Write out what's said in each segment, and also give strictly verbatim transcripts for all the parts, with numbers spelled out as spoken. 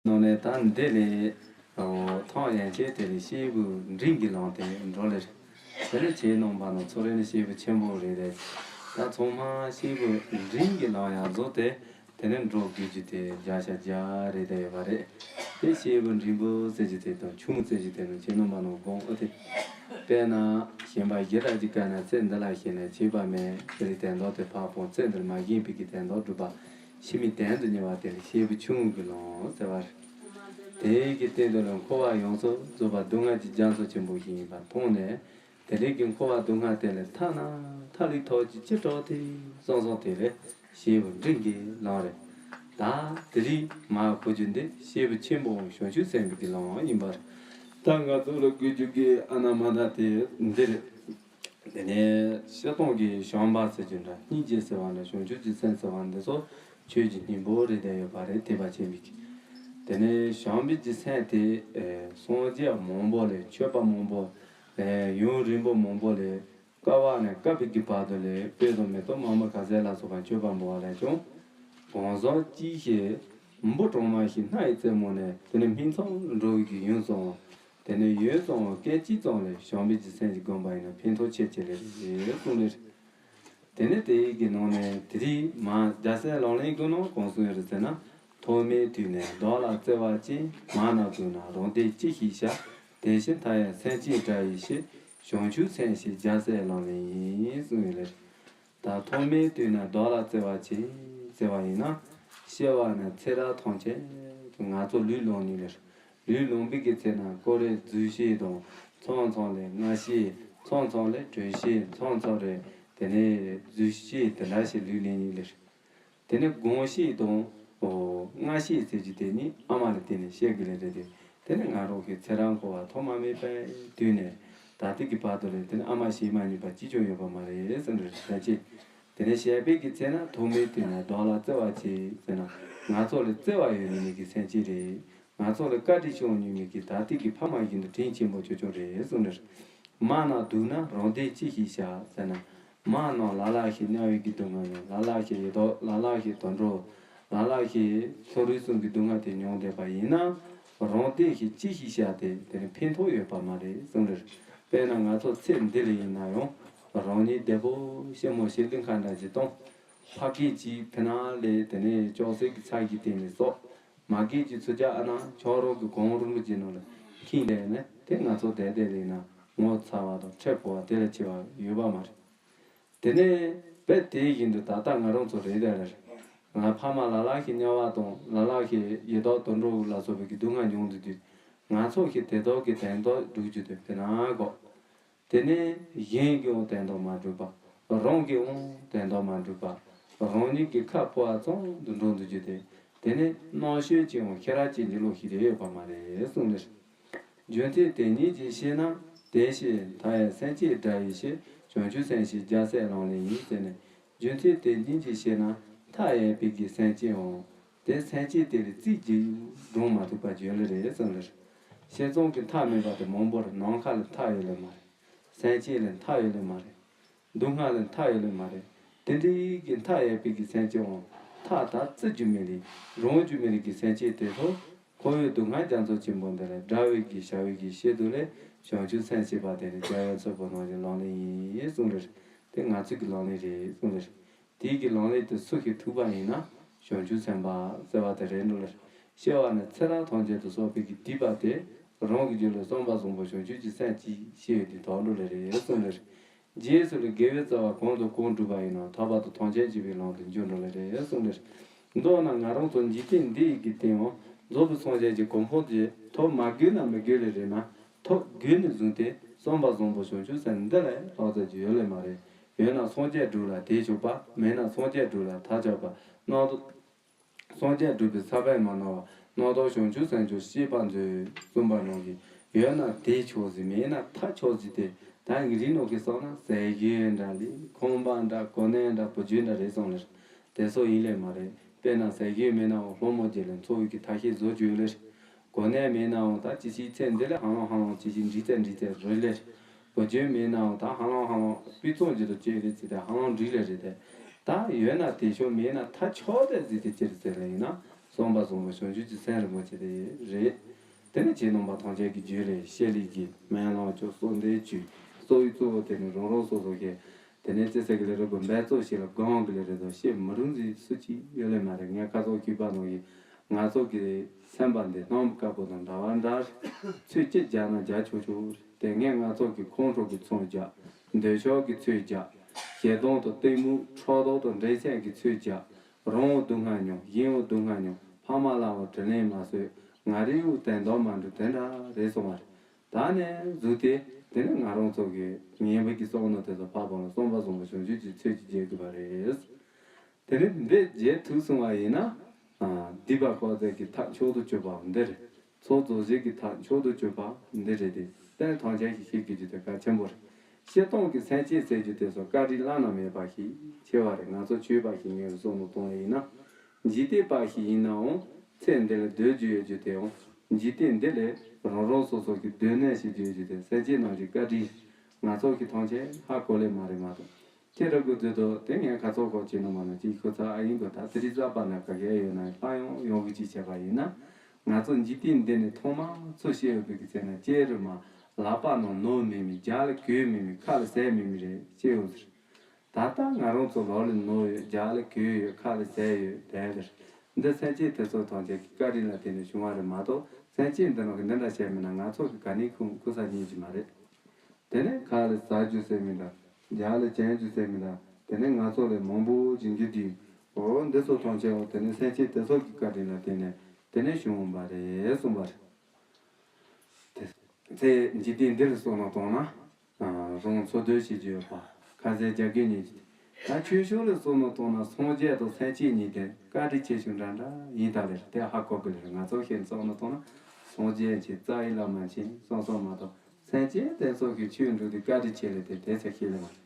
ནང་ནས་ད་འདི་ལས་ཐང་ཡན་ཆད་དེ་ལས་སྐྱེས་བུ་འབྲིང་གི་ལམ་དེ་འགྲོ་ལེ་རེད། དེ་ལས་ཁྱེད་རྣམ་པ་ནང་ཚོ་རེ་ནི་སྐྱེས་བུ་ཆེན་པོ་རེད་དེ། ད་ཚང་མ་སྐྱེས་བུ་འབྲིང་གི་ལམ་ཡར་འཛུགས་ཏེ། དེ་ནས་འགྲོ་དགོས་རྒྱུ་དེ་བརྒྱ་ཆ་བརྒྱ་རེད་དེ་ཡོད་པ་རེད། དེ་སྐྱེས་བུ་འབྲིང་པོ་ཟེར་རྒྱུ་དེ་དང་ཆུང་ཟེར་རྒྱུ་དེ་ནི་ཁྱེད་རྣམ་པ་ནང་དགོངས་ཨ་དེ། དཔེར་ན་ཞེན་པ་བཞི་རབ་ཀྱི་སྐབས་ན་ཚེ་འདི་ལ་ཞེན་ནས་བྱས་པ་མེད་ཟེར་བའི་དོན་དག་དེ་ཕར་ཕུང་། ཚེ་འདིར་མ་ཞེན་པའི་གི་དོན་དག་སྒྲུབ་པ། ཕྱི་མའི་དོན་དུ་གཉེར་བ་དེ་ལ་སྐྱེས་བུ་ཆུང་ངུ་གི་ལམ་ཟེར་བ་རེད། དེའི་གི་སྟེང་དུ་ལ་འཁོར་བ་ཡོངས་སུ་རྫོགས་པ་སྡུག་བསྔལ་གྱི་རྒྱ་མཚོ་ཆེན་པོ་ཞིག་ཡིན་པ་མཐོང་ནས། དེ་རིང་གི་འཁོར་བ་སྡུག་བསྔལ་དེ་ལས་ཐར་ན་ཐར་ལུགས་ཐོག་གཅིག་ཅི་དྲག་དེ་སོང་སོང་དེ་ལས་སྐྱེས་བུ་འབྲིང་གི་ལམ་རེད། ད་དེ་རིང་མར་གོ་རྒྱུ་འདི་སྐྱེས་བུ་ཆེན་པོ་བྱང་ཆུབ་སེམས་དཔའི་གི་ལམ་ཡིན་པ་རེད། ད་ང་ཚོ་ལ་དགོས་རྒྱུ་གི་ཨ་ན་མ་ད་དེ་འདི་རེད། དེ་ནས་སྤྱིར་བཏང་གི་བྱམས་པ་ཟེར་རྒྱུ་འདྲ། སྙིང་རྗེ་ཟེར་བ་འདྲ། བྱང་ཆུབ་ཀྱི་སེམས་ཟེར་བ་འདི་ཚོ་ཆོས་ཀྱི་སྙིང་པོ་རེད་དེ་ཡོད་པ་རེད། དད་པ་ཆེན་པོའི་གི། དེ་ནས་བྱམས་པའི་གི་སེམས་དེ་ཨེ་སངས་རྒྱས་མང་པོ་ལས། ཆོས་པ་མང་པོ་ཨེ་ཡུན་རིང་པོ་མང་པོ་ལས། བསྐལ་པ་ནས་བསྐལ་པའི་གི་བར་དུ་ལས། དཔེ་དང་མེ་ཏོག་མང་པོ་ག་ཟེར་ལ་སོགས་པ་སྤྱོད་པ་འབུལ་བ་ལས་ཀྱང་། གང་ཟག་གཅིག་ཤེས་འབུ་གྲང་མོ་ཞིག་སྣ་ཡི་རྩེ་མོ་ནས། དེ་ནས་སྨིན་མཚམས་འགྲོ་བའི་གི་ཡུན་ཙམ། དེ་ནས་ཡུན་ཙམ་སྐད་ཅིག་ཙམ་ལས་བྱམས་པའི་གི་སེམས་ཀྱིས་བསྒོམས་པ་ཡིན་ན་ཕན་ཐོགས་ཆེ་ཆེ་ལེ་རེད་གསུངས་ལེ་རེད། དེ་ནས་དེའི་གི་ནང་ནས་དེ་རིང་མར་རྒྱལ་སྲས་ལག་ལེན་གྱི་ནང་གང་གསུངས་ཡོད་རེད་ཟེར་ན། ཐོག་མའི་དུས་ནས་བདག་ལ་བརྩེ་བ་ཅན། མ་ན་དུས་ན་རང་སྡེ་ཅི་ཞིག་བྱ། དེ་བཞིན་མཐའ་ཡས་སེམས་ཅན་དགྲ་ཡིས་ཞི། བྱང་ཆུབ་སེམས་ཞེས་རྒྱལ་སྲས་ལག་ལེན་ཡིན་གསུངས་ཡོད་ལེ་རེད། ད་ཐོག་མའི་དུས་ན་བདག་ལ་བརྩེ་བ་ཆེ་ཟེར་བ་ཡིན་ན། སྐྱེ་བ་ནས་ཚེ་རབས་ཐམས་ཅད་ང་ཚོ་ལུས་ལོངས་ནི་ལེར། ལུས་ལོངས་པའི་གི་ཚེ་ན་ཀོ་རེ་རྫུས་སྐྱེས་དང་། མཚམས་མཚམས་ལས་མངལ་སྐྱེས། མཚམས་མཚམས་ལས་དྲོད་སྐྱེས། མཚམས་མཚམས་རེ་དེ་ནས་རྫུས་སྐྱེས་དེ་འདྲ་ཞིག་ལུས་ལེན་ནི་ལེར། དེ་ནས་སྒོང་སྐྱེས་དང་། ཨོ། མངལ་སྐྱེས་ཟེར་རྒྱུ་དེ་ནི་ཨ་མ་ལ་བརྟེན་ནས་སྐྱེ་གི་ལེ་རེད་དེ། དེ་ནི་ང་རང་གི་ཚེ་རབས་འཁོར་བ་ཐོག་མ་མེད་པའི་དུས་ནས་ད་ལྟའི་གི་བར་དུ་ལས་དེ་ནི་ཨ་མ་ཞེས་མ་ནུས་པ་ཅི་ཀྱང་ཡོད་པ་མ་རེད་ཟེར་འདྲ་ཟེར་ཅིག་དེ་ནས་བྱམས་པའི་གི་ཚེ་ན་ཐོག་མའི་དུས་ན་བདག་ལ་བརྩེ་བ་ཆེ་ཟེར་ན། ང་ཚོ་ལ་བརྩེ་བ་ཡོད་ནི་མི་གི་སེམས་ཅན་རེད། ང་ཚོ་ལ་བཀའ་དྲིན་ཆེན་པོ་ཉོན་མི་གི་ད་ལྟའི་གི་ཕ་མ་བཞིན་དུ་དྲིན་ཆེན་པོ་ཆེ་ཆུང་རེད་གསུངས་ནས། མ་ན་སྡུག་ན་རང་སྡེ་ཅི་ཞིག་བྱ་ཟེར་ན། མ་ན་ལ་ལ་ཞིག་དམྱལ་བའི་གི་སྡུག་བསྔལ་མྱོང་། ལ་ལ་ཞིག་ཡི་དྭགས། ལ་ལ་ཞིག་དུད་འགྲོ། ལ་ལ་ཞིག་སོ་རུལ་གསུམ་གྱི་སྡུག་བསྔལ་དེ་མྱོང་བསྡད་པ་ཡིན་ན། རང་སྡེ་ཞིག་ཅི་ཞིག་བྱ་སྟེ་དེ་ནི་ཕན་ཐོགས་ཡོད་པ་མ་རེད་གསུངས་རེད། དཔེར་ན་ང་ཚོ་ཚེ་འདི་ལ་ཡིན་ན་ཡང་རང་ཉིད་བདེ་པོ་ཞིམ་མོ་ཞིག་གླིང་ཁ་འདྲ་ཞིག་བཏང་། ཕ་སྐད་ཅིག་ཕི་ནང་ལས་དེ་ནས་ལྕགས་སྲེག་གི་ཚྭ་ཞིག་བསྟེན་ནས་གསོག་མ་སྐད་ཅིག་ཚུར་རྒྱག་ཨ་ན་ཆང་རོགས་ཀྱི་གངས་རིན་པོ་ཆེ་ནང་ལ་ཁེངས་བསྡད་ནས་དེ་ང་ཚོ་བསྡད་བསྡད་ལས་ན་ངོ་ཚ་བ་དང་ཁྲེལ་ཕོ་བ་དེ་ལས་ཆེ་བ་ཡོད་པ་མ་རེད། དེ་ནས་བས་དེ་བཞིན་དུ་ད་ལྟ་ང་རང་ཚོ་རེད་དེ་རེད། ང་ཕ་མ་ལ་ལ་ཞིག་དམྱལ་བ་དང་ལ་ལ་ཞིག་ཡི་དྭགས་དུད་འགྲོ་ལ་སོགས་པའི་གི་སྡུག་བསྔལ་མྱོང་དུས་དུས་ང་ཚོ་ཞིག་དེ་དག་གི་དོན་དག་སྒྲུབ་རྒྱུ་དེ་དེ་ན་གོ་དེ་ནས་གཞན་གྱི་འོང་དོན་དག་མ་འགྲུབ་པ། རང་གི་འོང་དོན་དག་མ་འགྲུབ་པ། རང་ཉིད་ཀྱི་ཁ་ཕོ་བ་ཙམ་དུ་འགྲོ་འདུག་རྒྱུ་དེ། དེ་ནས་རྣམ་དཔྱོད་ཅན་འོང་ཤེས་རབ་ཅན་གྱི་བློ་ཞིག་རེད་ཡོད་པ་མ་རེད་གསུངས་ནས། རྒྱུ་མཚན་དེ་ཉིད་ཀྱིས་ཤེས་ན་དེ་ཤེས་མཐའ་ཡས་སེམས་ཅན་དགྲ་ཡིས་ཞི། བྱང་ཆུབ་སེམས་ཞེས་རྒྱལ་སྲས་ལག་ལེན་ཡིན་ཟེར་ནས། རྒྱུ་མཚན་དེ་ཉིད་ཀྱིས་ཤེས་ན་མཐའ་ཡས་པའི་གི་སེམས་ཅན་འོང་། དེ་སེམས་ཅན་དེ་ལ་རྩིས་ཀྱིས་སྒྲུབ་མ་ཐུབ་པ་བརྗོད་ལེ་རེད་གསུངས་ལེ་རེད། བྱས་ཙང་གི་མཐའ་མེད་པ་དེ་མང་པོ་རེད། ནམ་མཁའ་ལ་མཐའ་ཡོད་ལེ་མ་རེད། སེམས་ཅན་ལ་མཐའ་ཡོད་ལེ་མ་རེད། སྡུག་བསྔལ་ལ་མཐའ་ཡོད་ལེ་མ་རེད། དེ་འདྲའི་གི་མཐའ་ཡས་པའི་གི་སེམས་ཅན་འོང་། མཐའ་དག་རྩི་རྒྱུ་མེད་ལེ། རང་རྒྱུ་མེད་ལེ་གི་སེམས་ཅན་དེ་ཚོ་འཁོར་བའི་སྡུག་བསྔལ་རྒྱ་མཚོ་ཆེན་པོ་འདི་ལས་བསྒྲལ་བའི་གི་བྱ་བའི་གི་ཆེད་དུ་ལས་བྱང་ཆུབ་སེམས་ཞེས་པ་དེ་ནི་རྒྱལ་བའི་ཚོགས་པོ་ནང་བཞིན་ལག་ལེན་ཡིན་གསུངས་ལེ་རེད། དེ་ང་ཚོའི་གི་ལག་ལེན་རེད་གསུངས་ལེ་རེད། དེའི་གི་ལག་ལེན་དེ་སུ་ཞིག་ཐུག་པ་ཡིན་ན་བྱང་ཆུབ་སེམས་དཔའ་ཟེར་བ་དེ་རེད་འགྲོ་ལེ་རེད། སྐྱེ་བ་ནས་ཚེ་རབས་ཐམས་ཅད་དུ་སོགས་པའི་གི་སྡིག་པ་དེ་རང་གི་རྒྱུད་ལ་བསམ་པ་བཟང་པོ་བྱང་ཆུབ་ཀྱི་སེམས་ཅིག་སྐྱེ་ཡོད་དེ་དོགས་འགྲོ་ལེ་རེད་གསུངས་ལེ་རེད། རྗེས་སུ་ལ་དགེ་བའི་རྩ་བ་གང་དང་གང་བསྒྲུབས་པ་ཡིན་ན་ཐར་པ་དང་ཐམས་ཅད་མཁྱེན་པའི་ལམ་དུ་འགྱུར་འགྲོ་ལེ་རེད་གསུངས་ལེ་རེད། མདོར་ན་ང་རང་ཚོ་འཇིག་རྟེན་འདི་ཡི་གི་སྟེང་འོང་རྫོགས་པའི་སངས་རྒྱས་ཀྱི་གོ་འཕང་དེ་ཐོབ་མ་དགོས་ན་མི་དགོས་ལེ་རེད་ན། ཐོབ་དགོས་ནས་བཟུང་སྟེ་བསམ་པ་བཟང་པོ་བྱང་ཆུབ་སེམས་འདི་ལས་ལྷག་ཙམ་ཅིག་ཡོད་ལེ་མ་རེད། ཡོད་ན་སངས་རྒྱས་སྒྲུབ་ལ་དེས་ཆོག་པ། མེད་ན་སངས་རྒྱས་སྒྲུབ་ལ་མཐའ་ཆགས་པ། རྣམ་རྟོག་སངས་རྒྱས་སྒྲུབ་པའི་ས་བོན་མ་ནོར་བ། རྣམ་རྟོག་བྱང་ཆུབ་སེམས་མཆོག་སྐྱེས་པར་མཛོད། གསུངས་པ་ནང་བཞིན་ཡོད་ན་དེས་ཆོག་ཟིག་མེད་ན་མཐའ་ཆགས་ཟིག་དེ་ད་ངེད་རིགས་ནང་གི་བསམ་ན་ཟས་གོས་འདྲ་ལེ། ཁང་པ་འདྲ། གོ་གནས་འདྲ། བུ་རྒྱུད་འདྲ་རེད་གསུངས་ལེ། དེ་སོགས་ཡིན་ལེ་མ་རེད། དཔེར་ན་ཟས་གོས་མེད་ནའང་སློང་མོ་བརྒྱབ་ལེ་འཚོ་བའི་གི་ཐབས་ཤེས་བཟོ་རྒྱུ་ཡོད་ལེ། གོ་གནས་མེད་ནའང་ད་ཅི་ཞིག་ཚེ་འདི་ལ་ཧ་ལམ་ཧ་ལམ་ཅི་ཞིག་འགྲིག་ཚད་འགྲིག་ཚད་རེད་ལེ། བུ་རྒྱུད་མེད་ནའང་ད་ཧ་ལམ་ཧ་ལམ་སྤུས་ཚང་ཅིག་ཏུ་སྐྱེས་རེད་ཟེར་ཏེ་ཧ་ལམ་འགྲིག་ལེ་རེད་དེ། ད་ཡོད་ན་དེས་ཆོག་མེད་ན་མཐའ་ཆགས་ཏེ་ཟེར་ཏེ་ཅི་རེད་ཟེར་ལེ་ཡིན་ན། གསུངས་པ་བཟང་པོ་བྱང་ཆུབ་ཀྱི་སེམས་རིན་པོ་ཆེ་དེ་རེད། དེ་ནས་ཁྱེད་རྣམ་པ་ཐམས་ཅད་ཀྱི་རྒྱུད་ལ་བཤད་ལས་ཀྱི་སྨོན་ལམ་བཅུ་གསོལ་འདེབས་བཅུ་གསོལ་བའི་གཙོ་བོ་དེ་ནི་རང་རང་སོ་སོ་གི་དེ་ནས་ཅི་ཟེར་གི་ལེ་རེད་གོ། འབད་རྩོལ་ཞིག་ལ་གང་གི་ལེ་རེད་དོ། བཤད་མི་རུང་ཟིག་སུ་གཅིག་ཡོད་ལེ་མ་རེད། ངས་ཁ་སང་གུས་པ་ནང་གི་ང་ཚོ་གི་སེམས་པ་འདི་སྣུམ་དཀར་པོ་དང་འདྲ་བ་འདྲ། ཚོད་ཅིག་རྒྱག་ན་རྒྱག་ཆོག་ཆོག་རེད། དེ་ངས་ང་ཚོ་གི་ཁོང་ཁྲོ་གི་ཚོད་རྒྱག་འདོད་ཆགས་ཀྱི་ཚོད་རྒྱག་ཞེ་སྡང་དང་གཏི་མུག་ཕྲག་དོག་དང་འདྲེ་སེམས་ཀྱི་ཚོད་རྒྱག་རང་འོ་སྡུག་བསྔལ་མྱོང་། གཞན་འོ་སྡུག་བསྔལ་མྱོང་། ཕ་མ་ལའང་དྲིན་ལན་མ་གསོས། ང་རའི་འོ་དོན་དག་མ་འགྲུབ་དེ་འདྲ་རེད་གསུངས་པ་རེད། ད་ནས་གཟུགས་དེ་དེ་ནི་ང་རང་ཚོ་གི་ངན་པ་གི་བསམ་མནོ་དེ་ཚོ་ཕར་བོ་ལ་གསུངས་པ་བཟང་པོ་བྱང་ཆུབ་ཀྱི་ཚོད་ཀྱིས་འཇལ་དགོས་པ་རེད། དེ་ནི་འདི་འཇལ་ཐུབ་སོང་བ་ཡིན་ན། སྡིག་པ་བཀག་རྫས་ཀྱི་ཐབས་མཆོག་ཏུ་གྱུར་པ་འདི་རེད། ཚོགས་རྫོགས་བྱེད་ཀྱི་ཐབས་མཆོག་ཏུ་གྱུར་པ་འདི་རེད་དེ། དེ་ནི་ཐམས་ཅད་ཀྱིས་ཤེས་དགོས་རྒྱུ་དེ་གལ་ཆེན་པོ་རེད། སྤྱིར་བཏང་གི་སེམས་ཅན་ཟེར་རྒྱུ་དེ་ཚོ་བཀའ་དྲིན་བླ་ན་མེད་པ་ཞིག་ཆེ་བ་རེད། ང་ཚོ་ཆོས་པ་ཞིག་ངོས་ནས་བསམ་བློ་གཏོང་བ་ཡིན་ན། འཇིག་རྟེན་པ་ཞིག་ཡིན་ནའང་ཚེ་འདི་ལ་སྡོད་རྒྱུ་ཡོད་རྒྱུ་དེའང་འཇིག་རྟེན་འདི་ལས་རང་རང་སོ་སོ་གི་སྡོད་གནས་བྱེད་རྒྱུ་ཡོད་རྒྱུ་དེ་སེམས་ཅན་རྣམས་ཀྱི་བཀའ་དྲིན་ང་ཚོ་གི་ཐམས་ཅད་ཧ་གོ་ལེ་མ་རེད་མ་གཏོགས། ཁྱེད་རང་གི་མཛོད་དུ་དེ་ངས་ཁ་ཚོགས་ཁོག་བྱས་ནོ་མ་ནོ་ཅིག་ཁོ་ཚ་ཨ་ཡིན་གོ། ད་དེ་རིང་གཟའ་པ་ན་ག་གེ་ཡོད་ན་ལྷ་ཡང་ཡོང་གི་ཅིག་བྱས་པ་ཡིན་ན། ང་ཚོ་འཇིག་རྟེན་འདི་ནས་ཐོག་མ་ཚུར་སྐྱེ་ཡོད་པའི་གི་ཚེ་ན་ལྕེ་རུ་མ་ལག་པ་ནང་ནོར་མེད་མི་རྒྱ་ལ་གོས་མེད་མི་ཁ་ལ་ཟས་མེད་མི་རེད་སྐྱེ་ཡོད་ཟེར། ད་ལྟ་ང་རང་ཚོ་ལག་ལ་ནོར་ཡོད། རྒྱ་ལ་གོས་ཡོད། ཁ་ལ་ཟས་ཡོད་དེ་ཟེར། འདི་སེམས་ཅན་དེ་ཚོ་ཐམས་ཅད་ཀྱི་བཀའ་དྲིན་ལ་བརྟེན་ནས་བྱུང་བ་རེད་མ་གཏོགས་སེམས་ཅན་འདི་ནང་གི་འདི་འདྲ་བྱས་མིན་ན་ང་ཚོ་གི་ག་ནས་ཁུངས་ཁུ་ས་རྙེད་ཀྱི་མ་རེད། དེ་ནས་ཁ་ལ་ཟ་རྒྱུ་ཟེར་མི་འདྲ། རྒྱ་ལ་གྱོན་རྒྱུ་ཟེར་མི་འདྲ། དེ་ནས་ང་ཚོ་ལས་མང་པོ་སྦྱིན་རྒྱུ་དེ། འོ་འདི་ཚོ་ཐམས་ཅད་འོ་དེ་ནས་སེམས་ཅན་དེ་ཚོ་གི་བཀའ་དྲིན་ལ་བརྟེན་ནས་དེ་ནས་བྱུང་བ་རེད་གསུངས་པ་རེད། དེ་ཚེ་འཇིག་རྟེན་འདི་ལ་བསམ་བློ་བཏང་ན། རང་འཚོ་སྡོད་བྱེད་རྒྱུ་ཡོད་པ། ཁ་ཟས་རྒྱག་གི་ཉེ་རྒྱུ་དེ། ད་ཆོས་ཕྱོགས་ལ་བསམ་བློ་བཏང་ན་སངས་རྒྱས་དང་སེམས་ཅན་གཉིས་དེ་བཀའ་དྲིན་ཆེ་ཆུང་འདྲ་འདྲ་ཡིན་ད་ལེར་དེ་ཧ་གོ་གི་ལེར། ང་ཚོ་ཤེས་བསམ་བློ་བཏང་ན་སངས་རྒྱས་ཆེ་རྩ་བའི་བླ་མ་ཆེ་སོང་སོང་མ་གཏོགས་སེམས་ཅན་དེ་ཚོ་གི་ཆོས་འགྲོ་དུས་བཀའ་དྲིན་ཆེ་ལེ་དེ་དེ་ཚེ་ཤེས་ལེ་མ་རེད།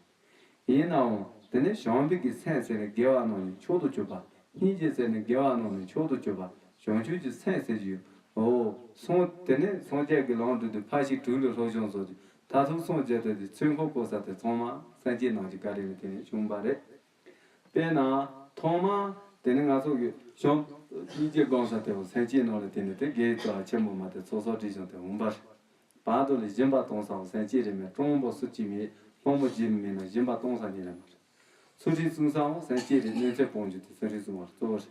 ཡིན་ནའང་དེ་ནས་བྱམས་པའི་གི་སེམས་ཟེར་ནས་དགེ་བ་རྣམས་ནི་མཆོག་ཏུ་གྱུར་པ། སྙིང་རྗེ་ཟེར་ནས་དགེ་བ་རྣམས་ནི་མཆོག་ཏུ་གྱུར་པ། བྱང་ཆུབ་ཀྱི་སེམས་ཟེར་གྱི་ཡོད། འོ། སངས་དེ་ནས་སངས་རྒྱས་ཀྱི་ལམ་འགྲོ་དུས་ཕར་ཕྱིན་དྲུག་ལས་སློབ་སྦྱོང་སོགས་ཀྱི་མཐར་ཐུག་སངས་རྒྱས་ཏེ་དེ་ཚུན་ཁོ་གོ་ས་དེ་ཚང་མ་སེམས་ཅན་རྣམས་ཀྱི་བཀའ་དྲིན་ལ་བརྟེན་ནས་བྱུང་བ་རེད། དཔེར་ན། ཐོག་མ། དེ་ནི་ང་ཚོ་གི་བྱམས། སྙིང་རྗེ་སྒོམ་ས་དེ་བོ་སེམས་ཅན་རྣམས་ལ་བརྟེན་ནས་དེ་དགེ་བའི་རྩ་བ་ཆེན་པོ་མ་དེ་ཚོགས་བསགས་སྒྲིབ་སྦྱོང་དེ་འོང་བ་རེད། བར་དོ་ལས་སྦྱིན་པ་གཏོང་ས་བོ་སེམས་ཅན་རེ་མེད། སྤྲང་པོ་སུ་གཅིག་མེད། སློང་མོ་བྱེད་མི་མེད་ན་སྦྱིན་པ་གཏོང་ས་ཉིད་ལས་མ་རེད། ཚུལ་ཁྲིམས་བསྲུང་ས་བོ་སེམས་ཅན་རེ་གནོད་འཚེ་སྤོང་རྒྱུ་དེ་ཚུལ་ཁྲིམས་བསྲུང་བ་གཙོ་བོ་རེད།